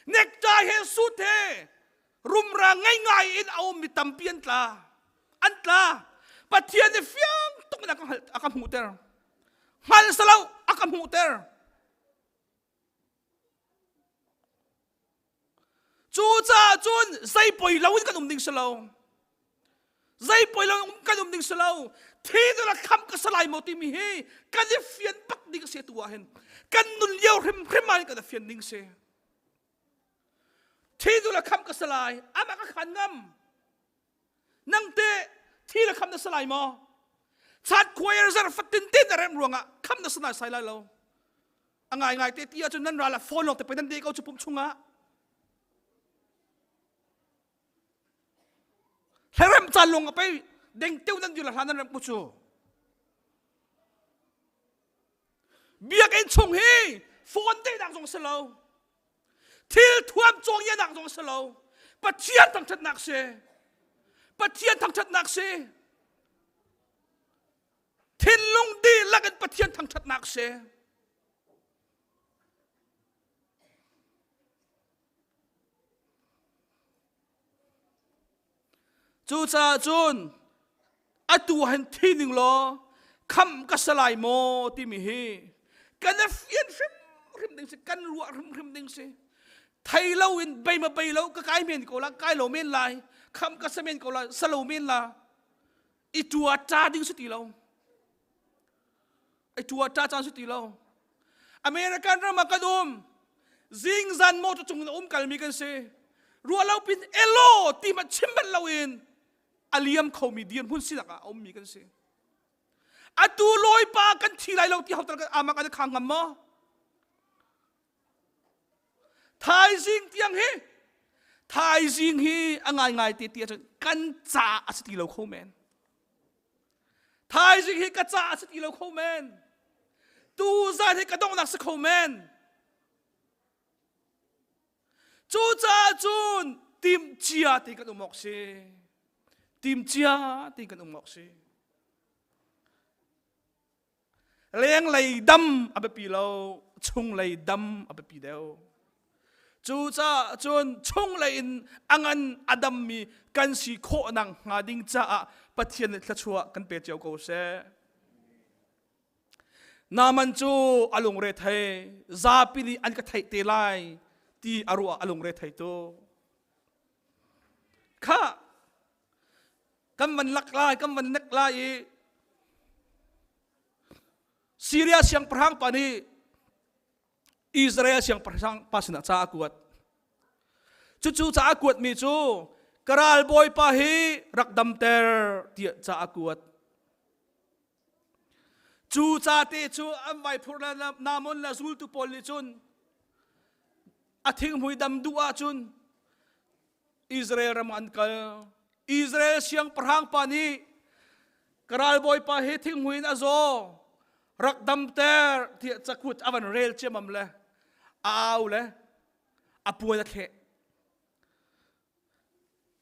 Necktie he suit he rumra ngei ngai in a ummi tampi an tla. An tla. Pathian nih fiang tuk in a ka hmuhter. Hngal salo a ka hmuhter. Cucaah cun zei poi lo in kan um ding si lo. Zei poi lo in kan um ding si lo. Thi cu la kham ka salai maw timi hi kan i fian bak ding a si tu ah hin. Kan nun lio hrimhrim ah hin kan i fian ding si. Thi cu la kham ka salai, amah ka khan ngam. Nang te thi la kham na salai maw? Chat choir zar fatin tin a rem ruangah kham na sanai sai lai lo. A ngaingai te ti ahcun nan ral ah phone lawng te pei nan de ko cu pum chungah. Hlerem caan lawng a pei deng teu nan dil hlan nan rem ko cu. Biakinn chung hi phone te nak zong si lo. Thil thuam cawng nak zong si lo. Pathian thangṭhatnak si. Pathian thangṭhatnak si. Thinlung dihlak in Pathian thangṭhatnak si. Cucaah cun atu han thi ning law kham ka salai maw timi hi kan i fian hrimhrim ding si kan ruah hrimhrim ding si thei lo in bei ma bei lo ka kai men ko la kai lo men lai kham ka sa men ko la sa lo men la i tua ta ding si ti lo i tua ta caan si ti lo American ram ah kan um zingzan motor cung in um kalmi kan si ruah lo pin elo ti ma chim bal lo in a liam khomi dirhmun sinak ah a ummi kan si. Atu lawipa kan thi lai lo ti hotal kan amak an khang ngam maw? Thaizing tiang hi thaizing hi a ngai ngai te ti ahcun kan ca a si ti lo kho men. Thaizing hi ka ca a si ti lo kho men. Tu zan hi ka donghnak si kho men. Cucaah cun timhcia te kan um awk si. Timhcia te kan um awk si. Lenglei dam a biapi lo, chunglei dam a biapi deuh. Cucaah cun chunglei in a ngan a dammi kan si khawh nak hnga ding caah Pathian nih thluachuah kan pe cio ko seh. Naaman cu a lungre thei, zapi nih an ka theih te lai ti a ruah a lungre thei tu. Khah kan van lak lai, kan van nek lai i Syria siangpahrang pa nih Israel siangpahrang pa sinah ca a kuat. Cucu ca a kuatmi cu ka ral bawipa hi rak damter tiah ca a kuat. Cu ca te cu an vai phurh le Naaman le zultu pawl nih cun a thinghmui dam duh ahcun Israel ram an kal. Israel siangpahrang pa nih ka ralbawipa hi thinghmui in a zaw rak damter tiah cakut a van rel ciamam le a au le a puan a thleh.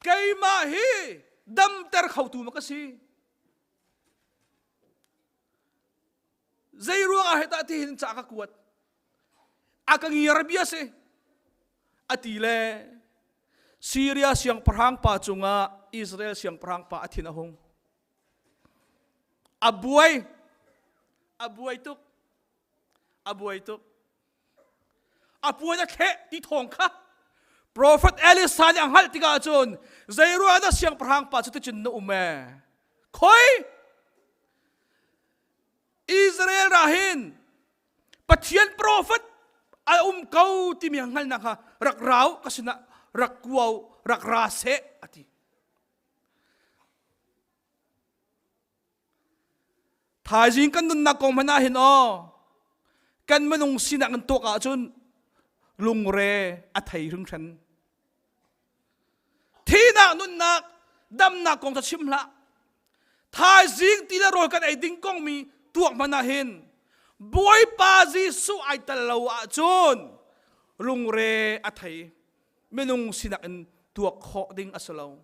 Keimah hi damter khotu ma ka si. Zei ruang ah dah ti hin ca ka kuat? A ka ngiar bia si. A ti le Syria siangpahrang pa cungah Israel siangpahrang pa a thin a hung. A buai. A buai tuk. A buai tuk. A puan a thleh ti thawng kha Prophet Elisa nih a hngalh tikah cun zei ruangah dah siangpahrang pa cu ticun na um ee? Khoi Israel ra hin Pathian prophet a um ko timi hngalhnak kha rak rau ka sinah rak kuau rak ra seh a ti. Thaizing kan nunnak kong hmanh ah hin aw kan minung sinak kan tuak ahcun lungre a thei hringhran. Thihnak nunnak damnak kong cu chim hlah. Thaizing ti le rawl kan ei ding kong mi tuak hmanh ah hin Bawipa Jesuh ai tel lo ahcun lungre a thei minung sinak in tuak khawh ding a si lo.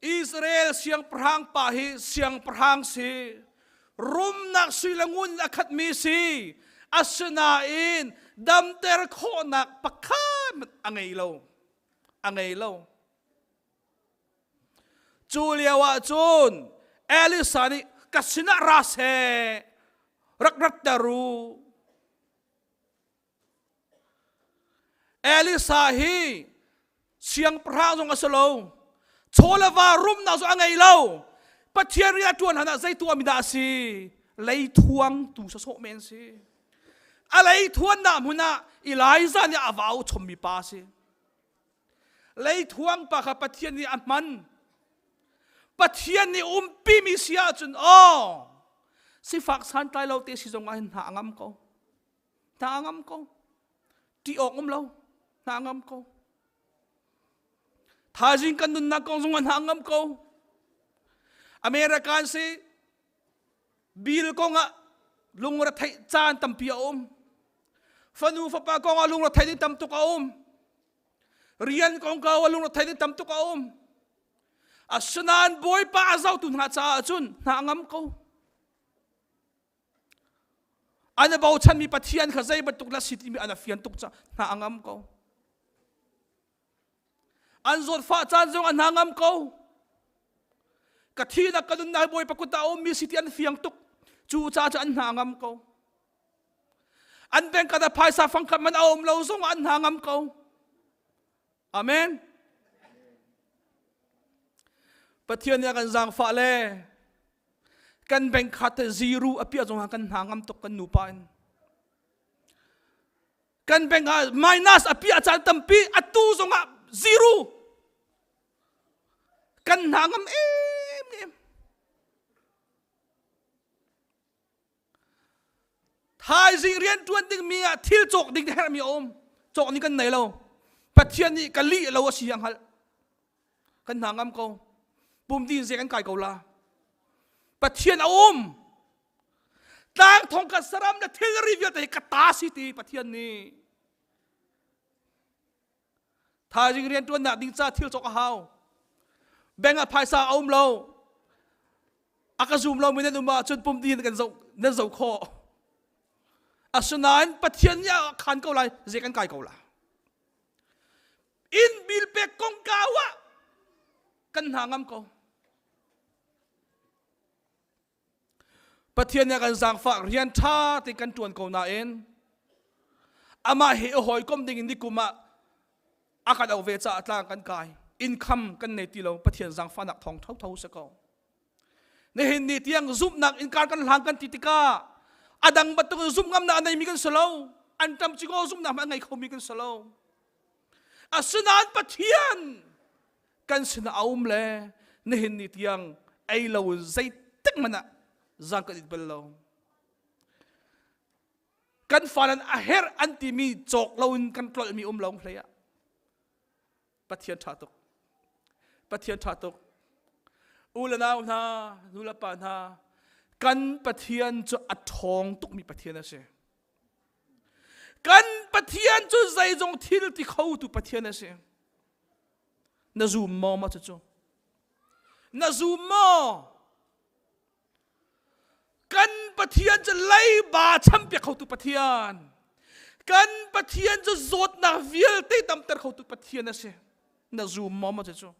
Israel siangpahrang pa hi siangpahrang si rumnak sui le ngun a khatmi si asinain damter khawhnak pakhat a ngei lo a ngei lo cu lio ah cun Elisa nih ka sinah ra seh rak ratter u Elisa hi siangpahrang zong a si lo. Chaw le va rumnak zong a ngei lo. Pathian rian a ṭuan hlan ah zei tuahmi dah a si? Leithuang tu sawsawh men si. A leithuannak hmun ah Elijah nih a vau chommi pa a si. Leithuang pa kha Pathian nih a hman. Pathian nih umpimi si ahcun aw sifak santlai lo te si zong ah hin hna a ngam ko. Hna a ngam ko. Ṭih awk um lo. Hna a ngam ko. Thaizing kan nunnak kong zong ah hna a ngam ko. American si bil kong ah lungre theih caan tampi a um. Fanu fapa kong ah lungre theih ding tam tuk a um. Rian kongkau ah lungre theih ding tam tuk a um. Asinain Bawipa a zohtu hna caah cun hna a ngam ko. An i bochanmi Pathian kha zei bantuk na si timi an a fian tuk caah hna a ngam ko. An zawtfah caan zong a hna ngam ko. Ka thinak ka nunnak Bawipa kut ah a ummi si ti an fiang tuk. Cu caah cu an hna ngam ko. An bank ah phaisa fangkhat man a um lo zong an hna ngam ko. Amen. Pathian nih a kan zaangfah le kan bank card te zero a piah zong ah kan hna ngam tuk kan nupa in. Kan bank ah minus a piah caan tampi atu zong ah zero. Kan hna ngam em em. Thaizing rian ṭuan dingmi ah thil cawk ding herhmi a um. Cawk ning kan nei lo. Pathian nih ka lih lo a si a hngalh. Kan hna ngam ko. Pum din ze kan kai ko la. Pathian a um. Tlang thong ka saram le thilri vialte hi ka ta si ti Pathian nih. Thaizing rian ṭuannak ding ca thil cawk a hau. Bank ah phaisa a um lo. A ka zum lomi nan um ahcun pum din kan zoh nan zoh khawh. Asinain Pathian nih a khan ko lai, zei kan kai ko la. Inn bil pek kongkau ah kan hna ngam ko. Pathian nih a kan zaangfah rian ṭha tein kan ṭuan ko nain amah he i hawikom ding in nikum ah a kan auh ve caah tlang kan kai. Income kan nei ti lo Pathian zaangfahnak thawng thotho si ko. Nihin ni tiang zumhnak innka kan hlang kan ti tikah a dang bantuk in zumh ngamnak a neimi kan si lo. An ṭam cingaw zumhnak hmanh a ngei khomi kan si lo. Asinain Pathian kan sinah a um le nihin ni tiang ei lo in zeitik hmanh ah zang kan it bal lo. Kan fale a herh an timi cawk lo in kan tlolhmi um lo hlei ah Pathian ṭha tuk. Pathian ṭha tuk. U le nau hna, nu le pa hna, kan Pathian cu a ṭhawng tukmi Pathian a si. Kan Pathian cu zeizong thil ti khotu Pathian a si. Na zum maw mah cucu? Na zum maw? Kan Pathian cu leiba champiak khotu Pathian. Kan Pathian cu zawtnak vialte damter khotu Pathian a si. Na zum maw mah cucu?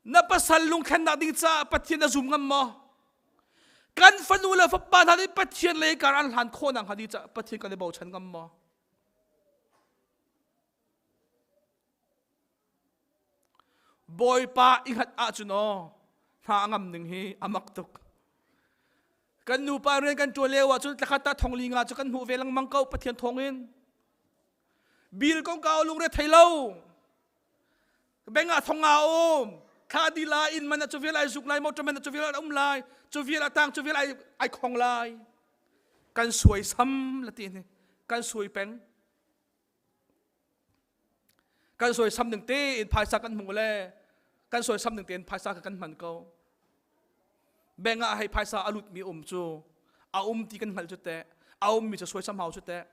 Na pasal lungthlennak ding caah Pathian na zum ngam maw? Kan fanu le fapa hna nih Pathian lei kar an hlan khawh nakhnga ding caah Pathian kan i bochan ngam maw? Bawipa i hngat ahcun aw hna a ngam ning hi a mak tuk. Kan nupa rian kan ṭuan lio ahcun thlakhat ah thong li nga cu kan hmuh ve lengmang ko Pathian thawngin. Bil kongkau lungre thei lo. Beng ah thong nga um. Thla di la inn man ah cu vial ai zuk lai, motor man ah cu vial a um lai, cu vial a tang, cu vial ai ai khong lai. Kan suai sam la ti ni. Kan suai peng. Kan sawisam ning tein phaisa kan hmu le kan sawisam ning tein phaisa kha kan hman ko. Bank ah hei phaisa a lutmi um cu a um ti kan hngalh cu teh a ummi cu sawisam hau cu teh.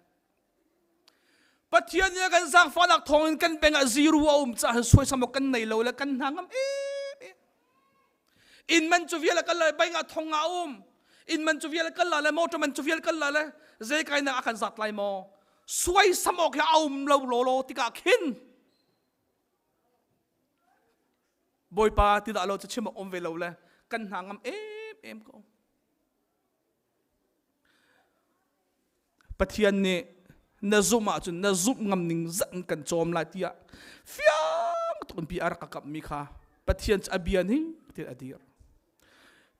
Pathian nih a kan zaangfahnak thawngin kan bank ah zero a um caah sawisam awk kan nei lo le kan hna ngam em em. Inn man cu vial a kal lai bank ah thong a um. Inn man cu vial a kal la le motor man cu vial kal la le zei kai nak a kan zat lai maw? Suaisam awk hi a um lo lawlaw tikah khin Bawipa ti dah lo cu chim awk um ve lo le kan hna ngam em em ko. Pathian nih na zumh ahcun na zumh ngam ning zat in kan cawm lai tiah fiang tuk in pi a rak ka kamhmi kha Pathian cu a bia ning tein a dir.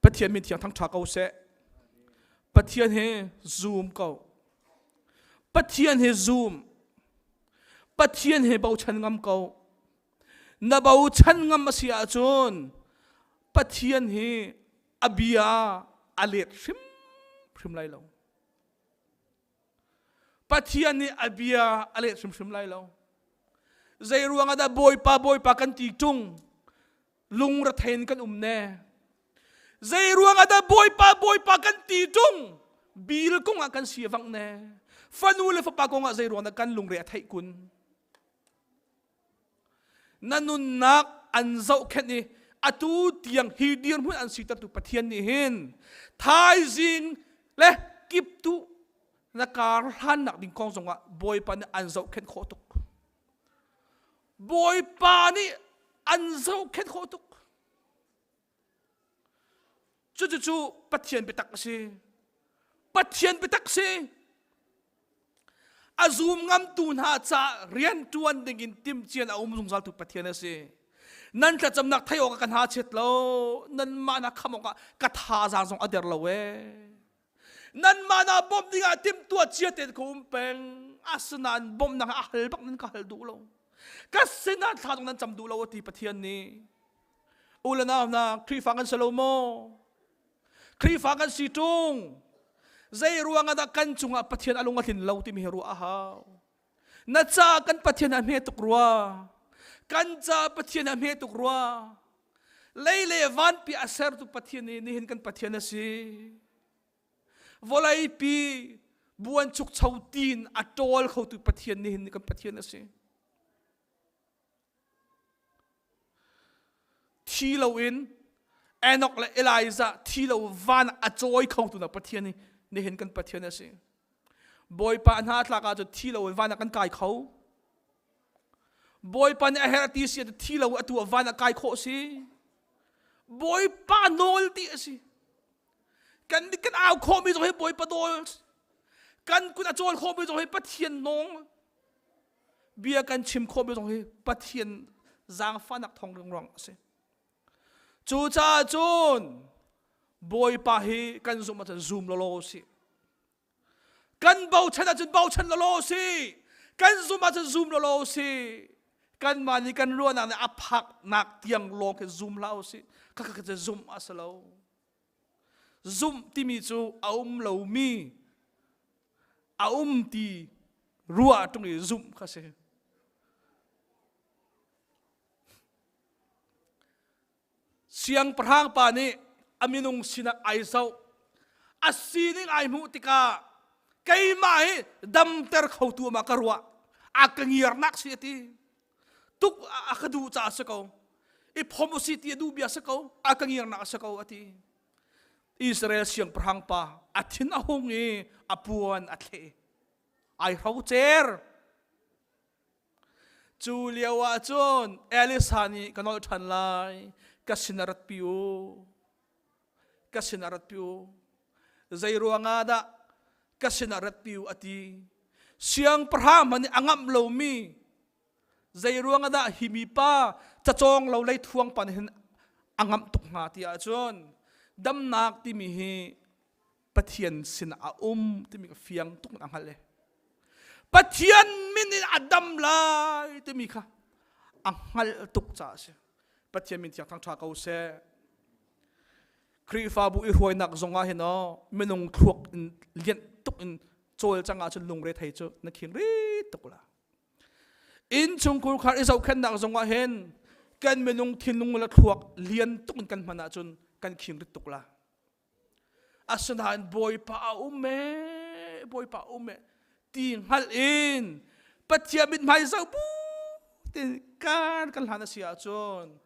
Pathian min thiang thangṭha ko seh. Pathian he zum ko. Pathian he zum. Pathian he bochan ngam ko. Na bochan ngam a si ahcun Pathian hi a bia a let hrimhrim lai lo. Pathian nih a bia a let hrimhrim lai lo. Zei ruang ah dah Bawipa Bawipa kan ti ṭung lungrethei in kan um ne. Zei ruang ah dah Bawipa Bawipa kan ti ṭung bil kong ah kan si vang ne. Fanu le fapa kong ah zei ruang dah kan lungre a theih kun. Na nunnak an zohkhenh i atu tiang hi dirhmun an sitertu Pathian nih hin thaizing le kiptu na kar hlannak ding kong zongah Bawipa nih an zohkhenh khawh tuk. Bawipa nih an zohkhenh khawh tuk. Cucu Pathian biatak a si. Pathian biatak si. A zum ngamtu hna ca rianṭuan dingin timhcian a um zungzal tu Pathian a si. Nan thlacamnak theih awkah ka hna chiat lo. Nanmah na kham awkah ka thazaang zong a der lo ee. Nanmah na bawmh dingah timhtuah cia tein ka um peng. Asinain bawmhnak a hal bak nan ka hal duh lo. Ka sinah thla zong nan cam duh lo a ti Pathian nih. U le nau hna, Khrihfa kan si lo maw? Khrihfa kan si ṭung. Zei ruangah dah kan cungah Pathian a lung a tlin lo timi hi ruah a hau. Na ca kan Pathian a hme tuk rua. Kan ca Pathian a hme tuk rua. Lei le vanpi a sertu Pathian nih nihin kan Pathian a si. Vawleipi buan chukcho tiin a ṭawl khotu Pathian nihin kan Pathian a si. Thi loin Enoch le Elijah thi lo van a cawi khotu na Pathian hi nihin kan Pathian a si. Bawipa hna tlak ahcun thi lo in van ah kan kai kho. Bawipa nih a herh ti si thi lo atu ah van ah kai khawh si. Bawipa nawl ti a si. Kan kan au khawhmi zong hi Bawipa nawl. Kan kut a cawl khawhmi zong hi Pathian nawl. Bia kan chim khawhmi zong hi Pathian zaangfahnak thawng ruang a si. Cucaah cun Bawipa hi kan zumh ahcun zum lawlaw si. Kan bochan ahcun bochan lawlaw si. Kan zumh ahcun zum lawlaw si. Kanmah nih kan ruahnak nih a phaknak tiang lawng khi zum hlah usih. Khakha cu zumh a si lo. Zumh timi cu a um lomi a um ti ruah ṭung i zumh kha si. Siangpahrang pa nih a minung sinah ai zoh. A sining ai hmuh tikah keimah hi damter khotu ma ka ruah. A ka ngiarnak si a ti. Tuk a ka duh caah a si ko. I phom usi ti a duh bia si ko. A ka ngiarnak a si ko a ti. Israel siangpahrang pa a thin a hung i a puan a thleh. Ai hrocer. Cu lio ah cun Elisa nih ka nolh ṭhan lai, ka sin a ratpi u. Ka sin a ratpi u. Zei ruangah dah ka sin ah ratpi u a ti. Siangpahrang hmanh nih a ngamh lomi zei ruangah dah hi mipa cacawng lo leithuang pa nih hin a ngamh tuk hnga ti ahcun damnak timi hi Pathian sinah a um timi ka fiang tuk in a hngalh i Pathian min in a dam lai timi kha a hngalh tuk caah a si. Pathian min thiang thangṭha ko seh. Khrihfabu i hruainak zong ah hin aw minung thluak in lianh tuk in cawl cang ahcun lungre thei cu na khing ri tuk la. Innchungkhur khar i zohkhenhnak zong ah hin kan minung thinlung le thluak lian tuk in kan hman ahcun kan khing rit tuk la. Asinain Bawipa a um ee, Bawipa a um ee ti hngalh in Pathian mithmai zoh bu tin kan kan hlan a si ahcun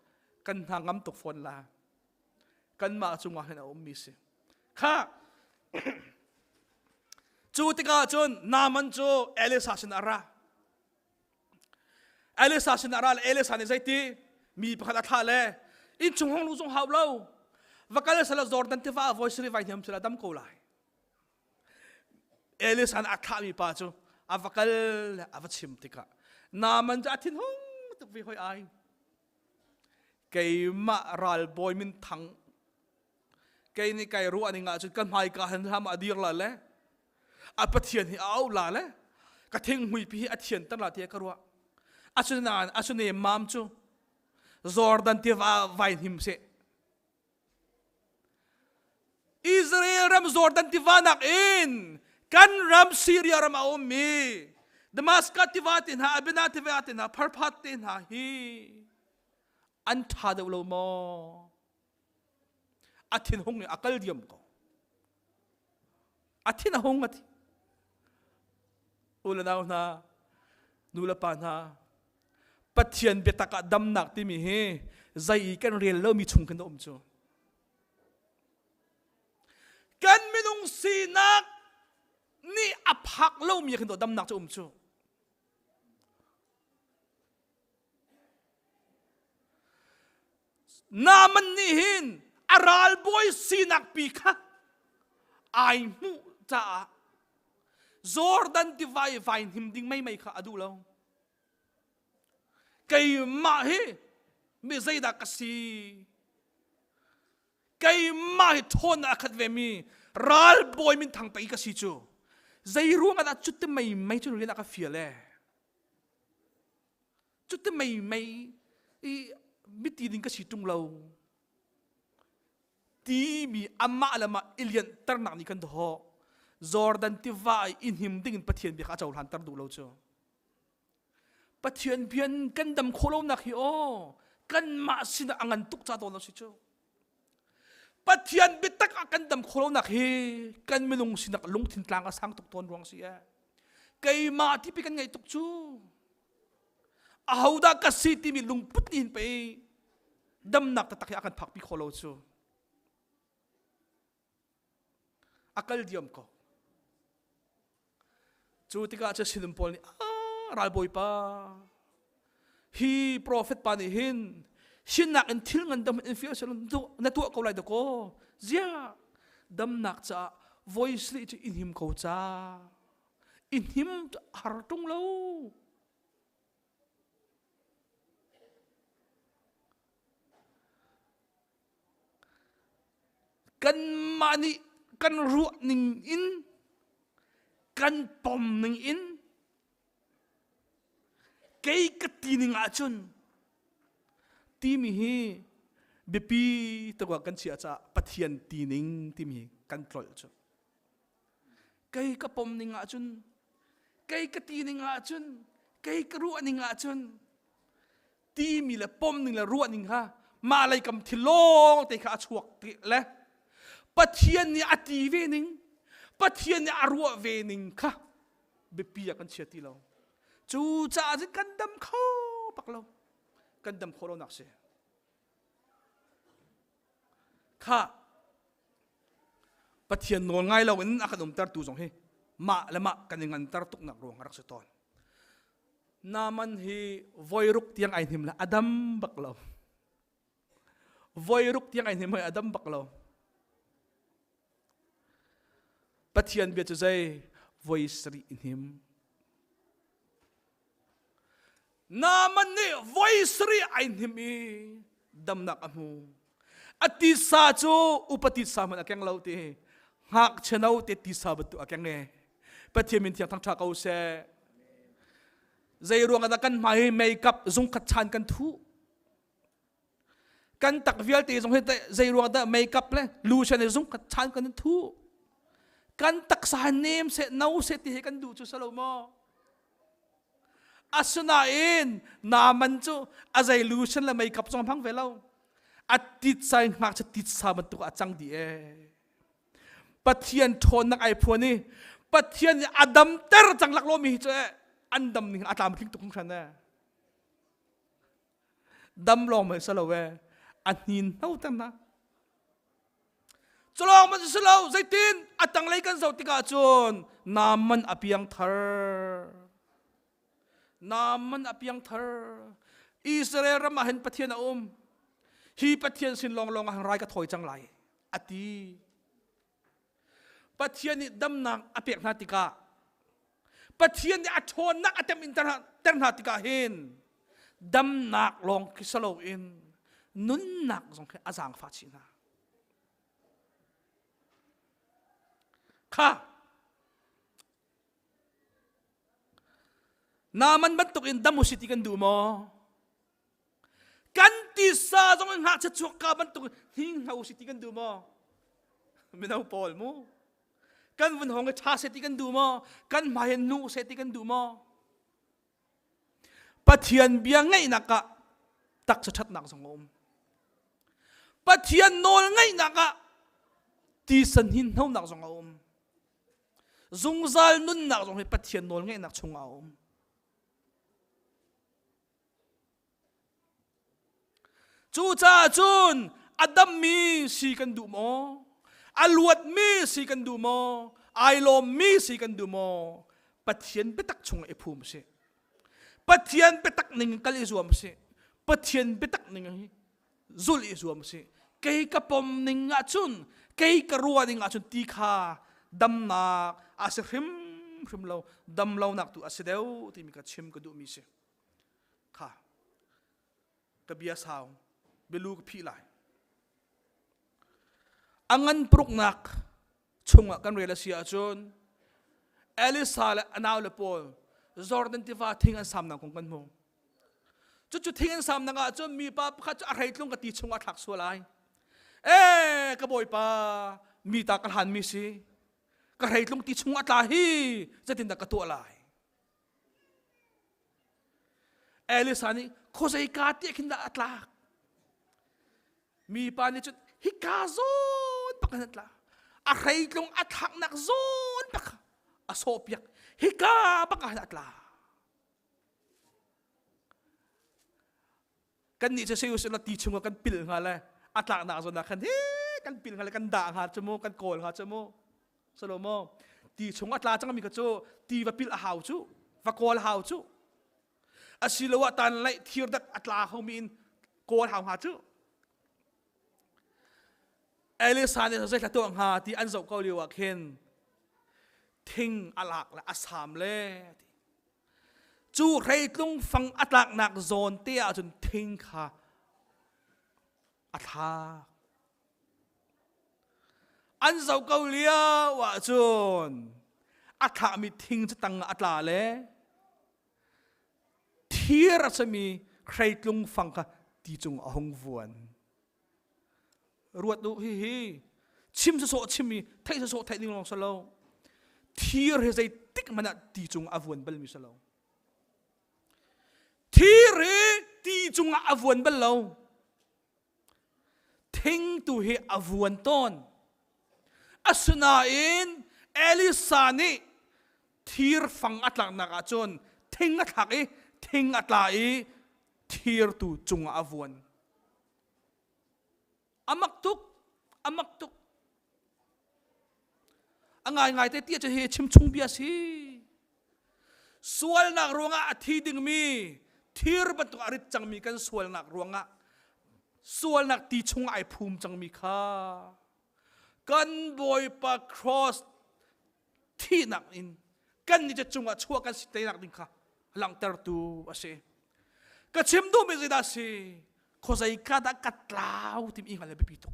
kan hna ngam tuk fawn la. Kanmah cungah hin a ummi si. Kha cu tikah cun Naaman cu Elisa sin a ra. Elisa sin a ra le Elisa nih zeiti mi pakhat a thlah le innchung hong lu zong hau lo va kal sala Jordan tiva ah voi sari vai hniam sila dam ko lai Elisa nih a thlahmi pa cu a va kal le a va chim tikah Naaman cu a thin hung tuk ve hoi ai keimah ralbawi min thang kei nih kai ruah ning ahcun ka hmaika han hlam a dir la le a pathian hi a auh la le ka thinghmui pi hi a thianter la tiah ka ruah asinain asune mam cu Jordan tiva vai hnim seh Israel ram Jordan tiva nak in kan ram Syria ram a ummi Damascus tiva te hna Abina tiva te hna Pharphat te hna hi an ṭha deuh lo maw a thin hung i a kal diam ko a thin a hung a thi u le nau hna nu le pa hna Pathian biatak ah damnak timi hi zei i kan rel lomi chung kan um cu kan minung sinak nih a phak lomi khin damnak cu um cu Naaman nih hin a ralbawi sinak pi kha ai hmuh caah Jordan tiva i vai hnim ding meimei kha a duh lo. Keimah hi mi zeidah ka si? Keimah hi ṭhawnnak a khat vemi ralbawi minthang pei ka si cu. Zei ruangah dah cuti meimei cu rian a ka fial ee? Cuti meimei i miti ding ka si ṭung lo timi amah le mah i lianhternak nih kan dawh. Jordan tiva i hnim ding in Pathian bia kha a cohlan ter duh lo cu. Pathian bian kan dam khawh lonak hi aw kanmah sinah a ngan tuk ca dawn lo si cu. Pathian biatak ah kan dam khawh lonak hi kan minung sinak lungthin tlang a sang tuk tawn ruang si ee. Keimah tipi kan ngaih tuk cu. Ahodah ka si timi lungput nih hin pei damnak taktak hi a kan phakpi khawh lo cu. A kal diam ko. Cu tikah cu sinum pawl nih ah ralbawipa hi profet pa nih hin sinnak in thil ngandam in fial sel na tuah ko lai dakaw ziah damnak caah voice li cu in him ko ca in him har tung lo Kanmah nih kan ruah ning in kan pom ning in kei ka ti ning ahcun timi hi biapi tuk ah kan chiah caah Pathian ti ning timi hi kan tlolh cu. Kei ka pom ning ahcun kei ka ti ning ahcun kei ka ruah ning ahcun timi le pom ning le ruah ning kha mah lei kam thil lawng te kha a chuak ti le Pathian nih a ti ve ning Pathian nih a ruah ve ning kha biapi ah kan chia ti lo cu caah cun kan dam kho bak lo kan dam khawh lo nak si kha Pathian nawl ngai lo in a kan umtertu zong hi mah le mah kan i nganter tuknak ruang a rak si tawn Naaman hi voiruk tiang ai hnim le a dam bak lo. Voiruk tiang ai hnim hoi a dam bak lo. Pathian bia cu zei voi sarih i hnim. Naaman nih voi sarih ai hnim i damnak a hmu. A tisa cu upa tisa hmanh a keng lo ti. Ngakchia no te tisa bantuk a keng e. Pathian min thiang thangṭha ko seh. Zei ruang ah dah kan hmai hi makeup zungkhat chan kan thuh? Kan tak vialte zong hi zei ruang dah makeup le lotion he zungkhat chan kan thuh? Kan taksa nem seh no seh ti hi kan duh cu salo maw? Asinain Naaman cu a zei lotion le makeup zong hmang ve lo. A titsa in ngakchia titsa bantuk ah a cang dih ee. Pathian ṭhawnnak ai phuan i Pathian nih a damter cang lak lomi hi cu an dam ning a tlamtling tuk hringhran ee. Dam lawng mei si lo ee. A hnin hno ter na. Culawng man si lo zeitin a tanglei kan zoh tikah cun Naaman a piang thar. Naaman a piang thar. Israel ram ah hin Pathian a um. Hi Pathian sin lawnglawng ah rai ka thawi cang lai a ti. Pathian nih damnak a pek hna tikah Pathian nih a ṭhawnnak a tem in ter hna tikah hin damnak lawng khi si loin nunnak zong khi a zaangfah chih hna. Kha Naaman bantuk in dam usih ti kan duh maw? Kan tisa zong in ngakchia chuak ka bantuk hning hna usih ti kan duh maw? Mino pawl mu. Kan vun hong i ṭha seh ti kan duh maw? Kan hmai in nu seh ti kan duh maw? Pathian bia ngaihnak ah taksa ṭhatnak zong a um. Pathian nawl ngaihnak ah tisan hinhnonak zong a um. Zungzal nunnak zong hi Pathian nawl ngeihnak chungah a um. Cucaah cun a dammi si kan duh maw? A luatmi si kan duh maw? Ai lawmmi si kan duh maw? Pathian biatak chungah i phum si. Pathian biatak ning kal i zuam si. Pathian biatak ning hi zulh i zuam si kei ka pom ning ahcun kei ka ruah ning ahcun ti kha damnak a si hrimhrim lo dam lonak tu a si deuh timi ka chim ka duhmi si kha ka bia sau bialu ka phih lai a ngan puruknak chungah kan rel a si ahcun Elisa le a nau le pawl Jordan tiva thing an samnak kong kan hmu Cucu thing an samnak ah cun mipa pakhat cu a hreitlung ka ti chungah thlak sual ai. E ka bawipa mi ta ka hlan mi si. Ka hreitlung ti chung a tla hi zeitindah ka tuah lai? Elisa nih khuazei ka tiah khin dah a tlak? Mipa nih cun hika zawn bak in a tla. A hreitlung a thlaknak zawn bak a sawhpiak. Hika bak ah hin a tla. Kan nih cu sei usih law ti chungah kan pil hnga le a tlaknak zawn ah khan hi kan pil hnga le kan dah hnga cu mu kan kawl hnga cu mu salo maw ti chung a tla cangmi kha cu ti va pil a hau cu va kawl hau cu asiloah tan laih thir dak a tla khomi in kawl hau hnga cu Elisa nih zei thla tuah hnga ti an zoh ko lio ah khin thing a lak le a sam le ti Cu hreitlung fang a tlaknak zawn te ah cun thing kha a thlak. An zoh ko lio ah cun a thlakmi thing cu tang ah a tla le thir a simi hreitlung fang kha ti cung a hung vuan. Ruat u hihi chim sawsawh chim i theih sawsawh theih ding lawng si lo. Thir hi zeitik hmanh ah ti cung a vuan balmi si lo. Thir hi ti cungah a vuan bal lo. Thing tu hi a vuan tawn. Asinain Elisa nih thir fang a tlaknak ah cun thing a thlak i thing a tla i thir tu cungah a vuan. A mak tuk, a mak tuk. A ngaingai te ti cu hi chimchung bia si. Sualnak ruangah a thi dingmi thir bantuk a rit cangmi kan sualnak ruangah sualnak ti chung ai phum cangmi kha kan Bawipa cross thihnak in kan nih cu cungah chuah kan si tenak ding kha langhtertu a si. Ka chim duhmi zeidah si? Khuazei ka dah ka tlau timi hngal a biapi tuk.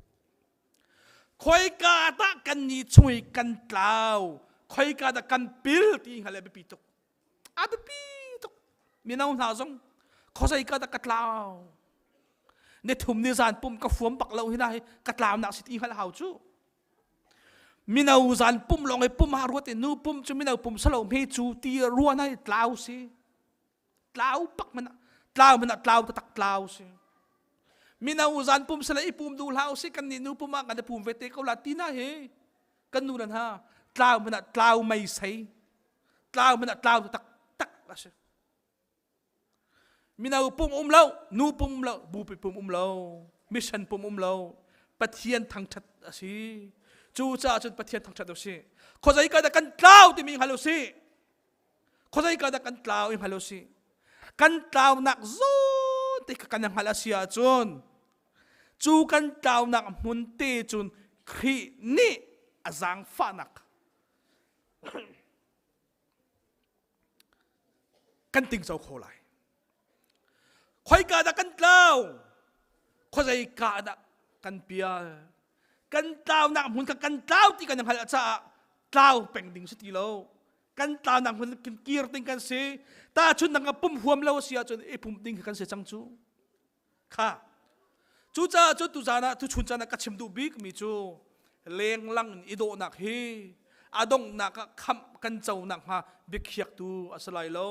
Khoika dah kan ni chung i kan tlau, khoika dah kan pil ti hngal a biapi tuk. A biapi tuk. Mino hna zong khuazei ka dah ka tlau. Ni thum ni zan pum ka fuam bak lo hi na hi ka tlau nak si ti hngal hau cu. Mino zan pum lawng i pum ha ruat i nu pum cu mino pum salo hme cu ti ruan ai tlau si. Tlau bak mana tlau mana tlau taktak tlau si. Mino zan pum sala i pum duh hlah si kan nih nu pum ah kan i pum ve te ko la ti na hi kan nu lan ha tlau mana tlau mei sei tlau mana tlau tak tak a si. Mino pum um lo, nu pum um lo, bupi pum um lo, mission pum um lo, Pathian thangṭhat a si. Cu caah cun Pathian thangṭhat u sih. Khuazei ka dah kan tlau timi hngal u sih. Khuazei ka dah kan tlau i hngal u sih. Kan tlaunak zawn te kha kan hngalh a si ahcun cu kan tlaunak hmun te cun Khrih nih a zaangfahnak kan tingco kho lai. Khoika dah kan tlau? Khuazei ka dah kan pial? Kan tlaunak hmun kha kan tlau ti kan hngalh caah tlau peng ding si ti lo. Kan tlaunak hmun kan kir ding kan si. Tahchun nang pum huam lo si ahcun i pum ding kan si cang cu. Kha. Cucaah cu tuzaan ah tuchun caan ah ka chim duh bik mi cu lenglang in i dawhnak hi a donghnak ah khamh kan co nakhnga biakhiaktu a si lai lo.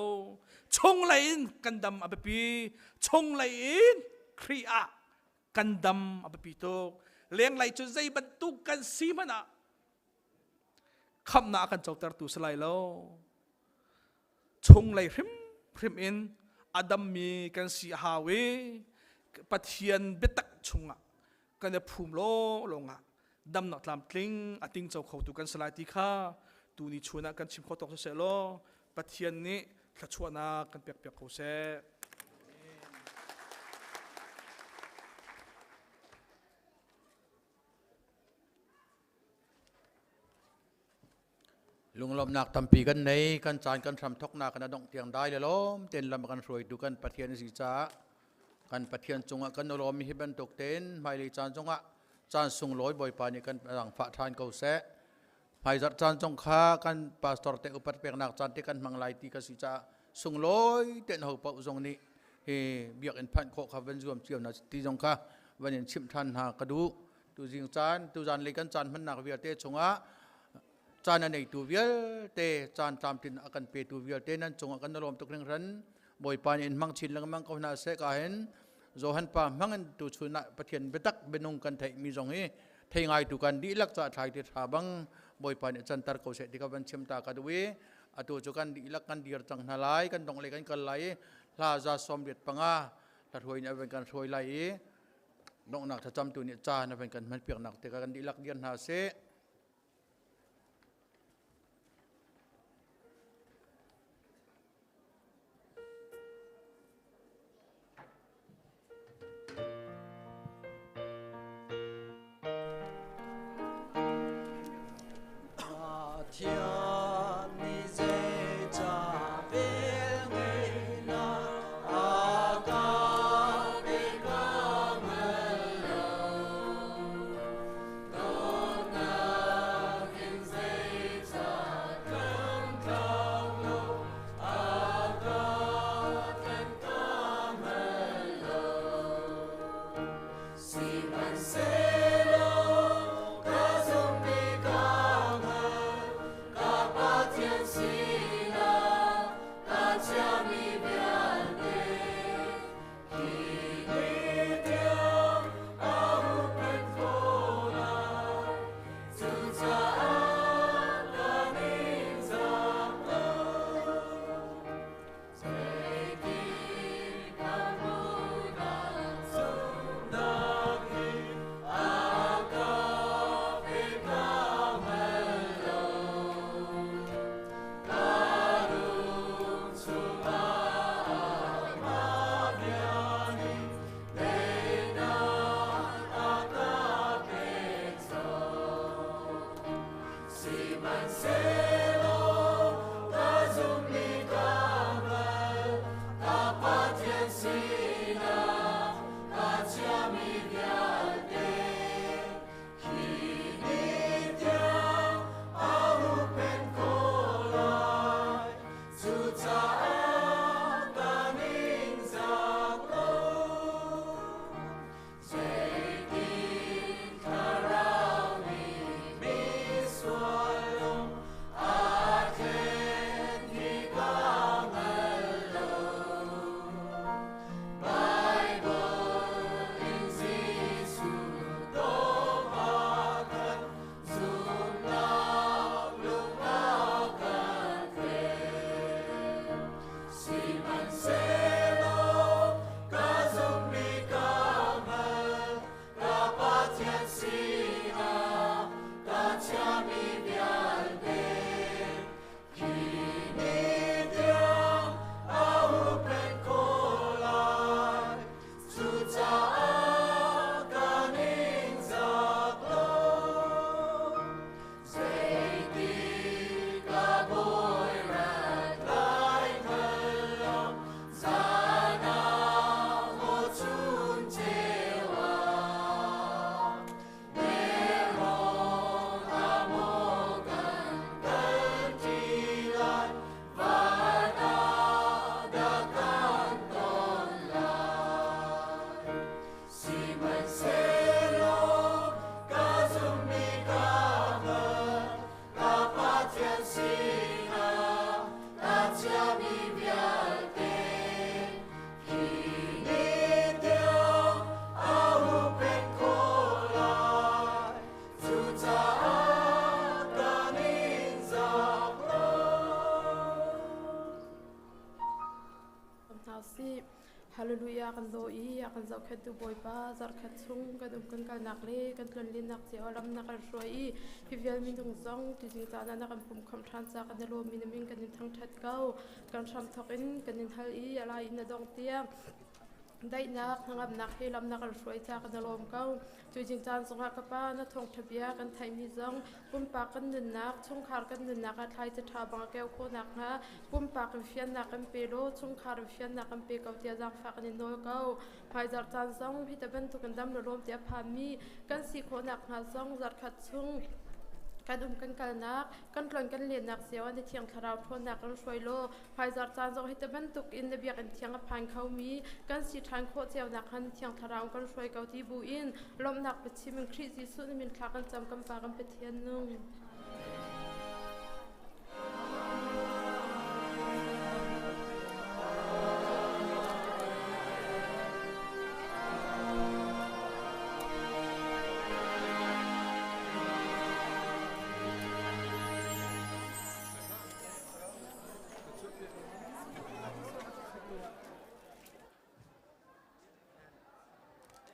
Chunglei in kan dam a biapi. Chunglei in Khrih ah kan dam a biapi tuk. Lenglei cu zei bantuk kan si hmanh ah khamhnak a kan cotertu si lai lo. Chunglei hrimhrim in a dammi kan si a hau i Pathian biatak chungah kan i phum law lawngah damnak tlamtling a tingco khotu kan si lai ti kha tuni chun ah kan chim kho tawk siseh law Pathian nih thluachuahnak kan pekpiak ko seh. Lunglawmhnak tampi kan nei, kan caan kan hram thoknak kan adongh tiang dai le lawm ten lam kan hruaitu kan Pathian si caah kan Pathian cungah kan lawm hi bantuk ten hmailei caan zongah caan sunglawi Bawipa nih kan rangfah ṭhan ko seh. Hmaizarh caan zong kha kan pastor te upat peknak caan te kan hmang lai ti ka si caah sunglawi ten ho paoh zong nih hi biakinn phanh khawh kha van zuam cio na ti zong kha van in chimh ṭhan hna ka duh. Tuzing caan, tuzan lei kan caan hmannak vialte chungah. Caan a neitu vialte, caan tlamtlin a kan petu vialte nan cungah kan lawm tuk hringhran. Bawipa nih in hmang chin lengmang ko hna seh. Ka hin Johan pa hmang in tu chun ah Pathian biatak bianung kan theih mi zong hi thei ngai tu kan dihlak ca thlai ti tha bang Bawipa nih cantar ko seh ti ka van chim ta ka duh i atu cu kan dihlak kan dir cang hna lai, kan dong le kan kal lai i hla 185 hla hruai nih a van kan hruai lai i donghnak thlacamtu nih caan a van kan hman piaknak te kan dihlak dir hna sih. Pathian nih zeicah velngeihnak a ka pek ka hngal lo. Dawtnak in zeicah kan tlak lo, a ka tlanh ka hngal lo. Sihmanhsehlaw ka zumhmi ka hngalh, ka Pathian sinah ka chiahmi vialte hi ni tiang a huhphenh khawh lai. Cucaah ka ningzak lo. Zeitik ka hmuhnak zumhnak hi a ka pe ka hngal lo. Ka lung chungah amah bia nih teinak a ka pek zong. Sihmanhsehlaw ka zumhmi ka hngal, ka Pathian sinah ka chiahmi vialte hi ni tiang a huhphenh khawh lai. Cucaah ka ningzak lo. Zeitin thlarau nih misual lung a thlen hi ka hngal lo. Baibal in Jesuh dawm a kan zumhnak lung a kan pek. Sihmanhsehlaw ka zumhmi ka hngal, ka Pathian sinah ka chiahmi vialte khi ni tiang a huhphenh khawh lai. Cucaah ka ningzak lo. Zeitik ka bawi rat lai hngal lo, zan ah maw chun ceu ah, nelrawn ah maw kan kal ṭi lai, van ah dah kan ton lai. Sihmanhsehlaw ka zumhmi ka hngal, ka Pathian sinah ka chiahmi vialte hi ni tiang a huhphenh khawh lai. Cucaah ka ningzak lo. Hna usih. Hallelujah kan daw i a kan zohkhenhtu Bawipa zarhkhat chung kan um kan kalnak le kan tlonlennak cio lam na kan hruai i hi vial minung zong tuzing caan ah na kan pumkham ṭhan ca kan i lawm i na min kan in thangṭhat ko. Kan hram thawk in kan in hal i a lai in na dong tiang daihnak hnangamnak he lam na kan hruai ca kan i lawm ko. Tuzing caan zongah ka pa na thawngṭha bia kan theihmi zong pumpak kan nunnak, chungkhar kan nunnak ah thlaici ṭha bang a keu khawh nakhnga pumpak in fiannak kan pe law chungkhar in fiannak kan pe ko tiah zaangfah kan in nawl ko. Hmaizarh caan zong hi ta bantukin dam le lawm tiah phanmi kan si khawh nakhnga zong zarhkhat chung kan um kan kalnak, kan tlon kan lennak cio ah na Thiang Thlarau ṭhawnnak kan hruai law hmaizarh caan zong hi te bantuk in na biakinn thiang a phan khomi kan si ṭhan khawh cio nakhan Thiang Thlarau kan hruai ko ti bu in lawmhnak biachim in Khrih Jesuh na min thla kan cam kan Pa kan Pathian nung.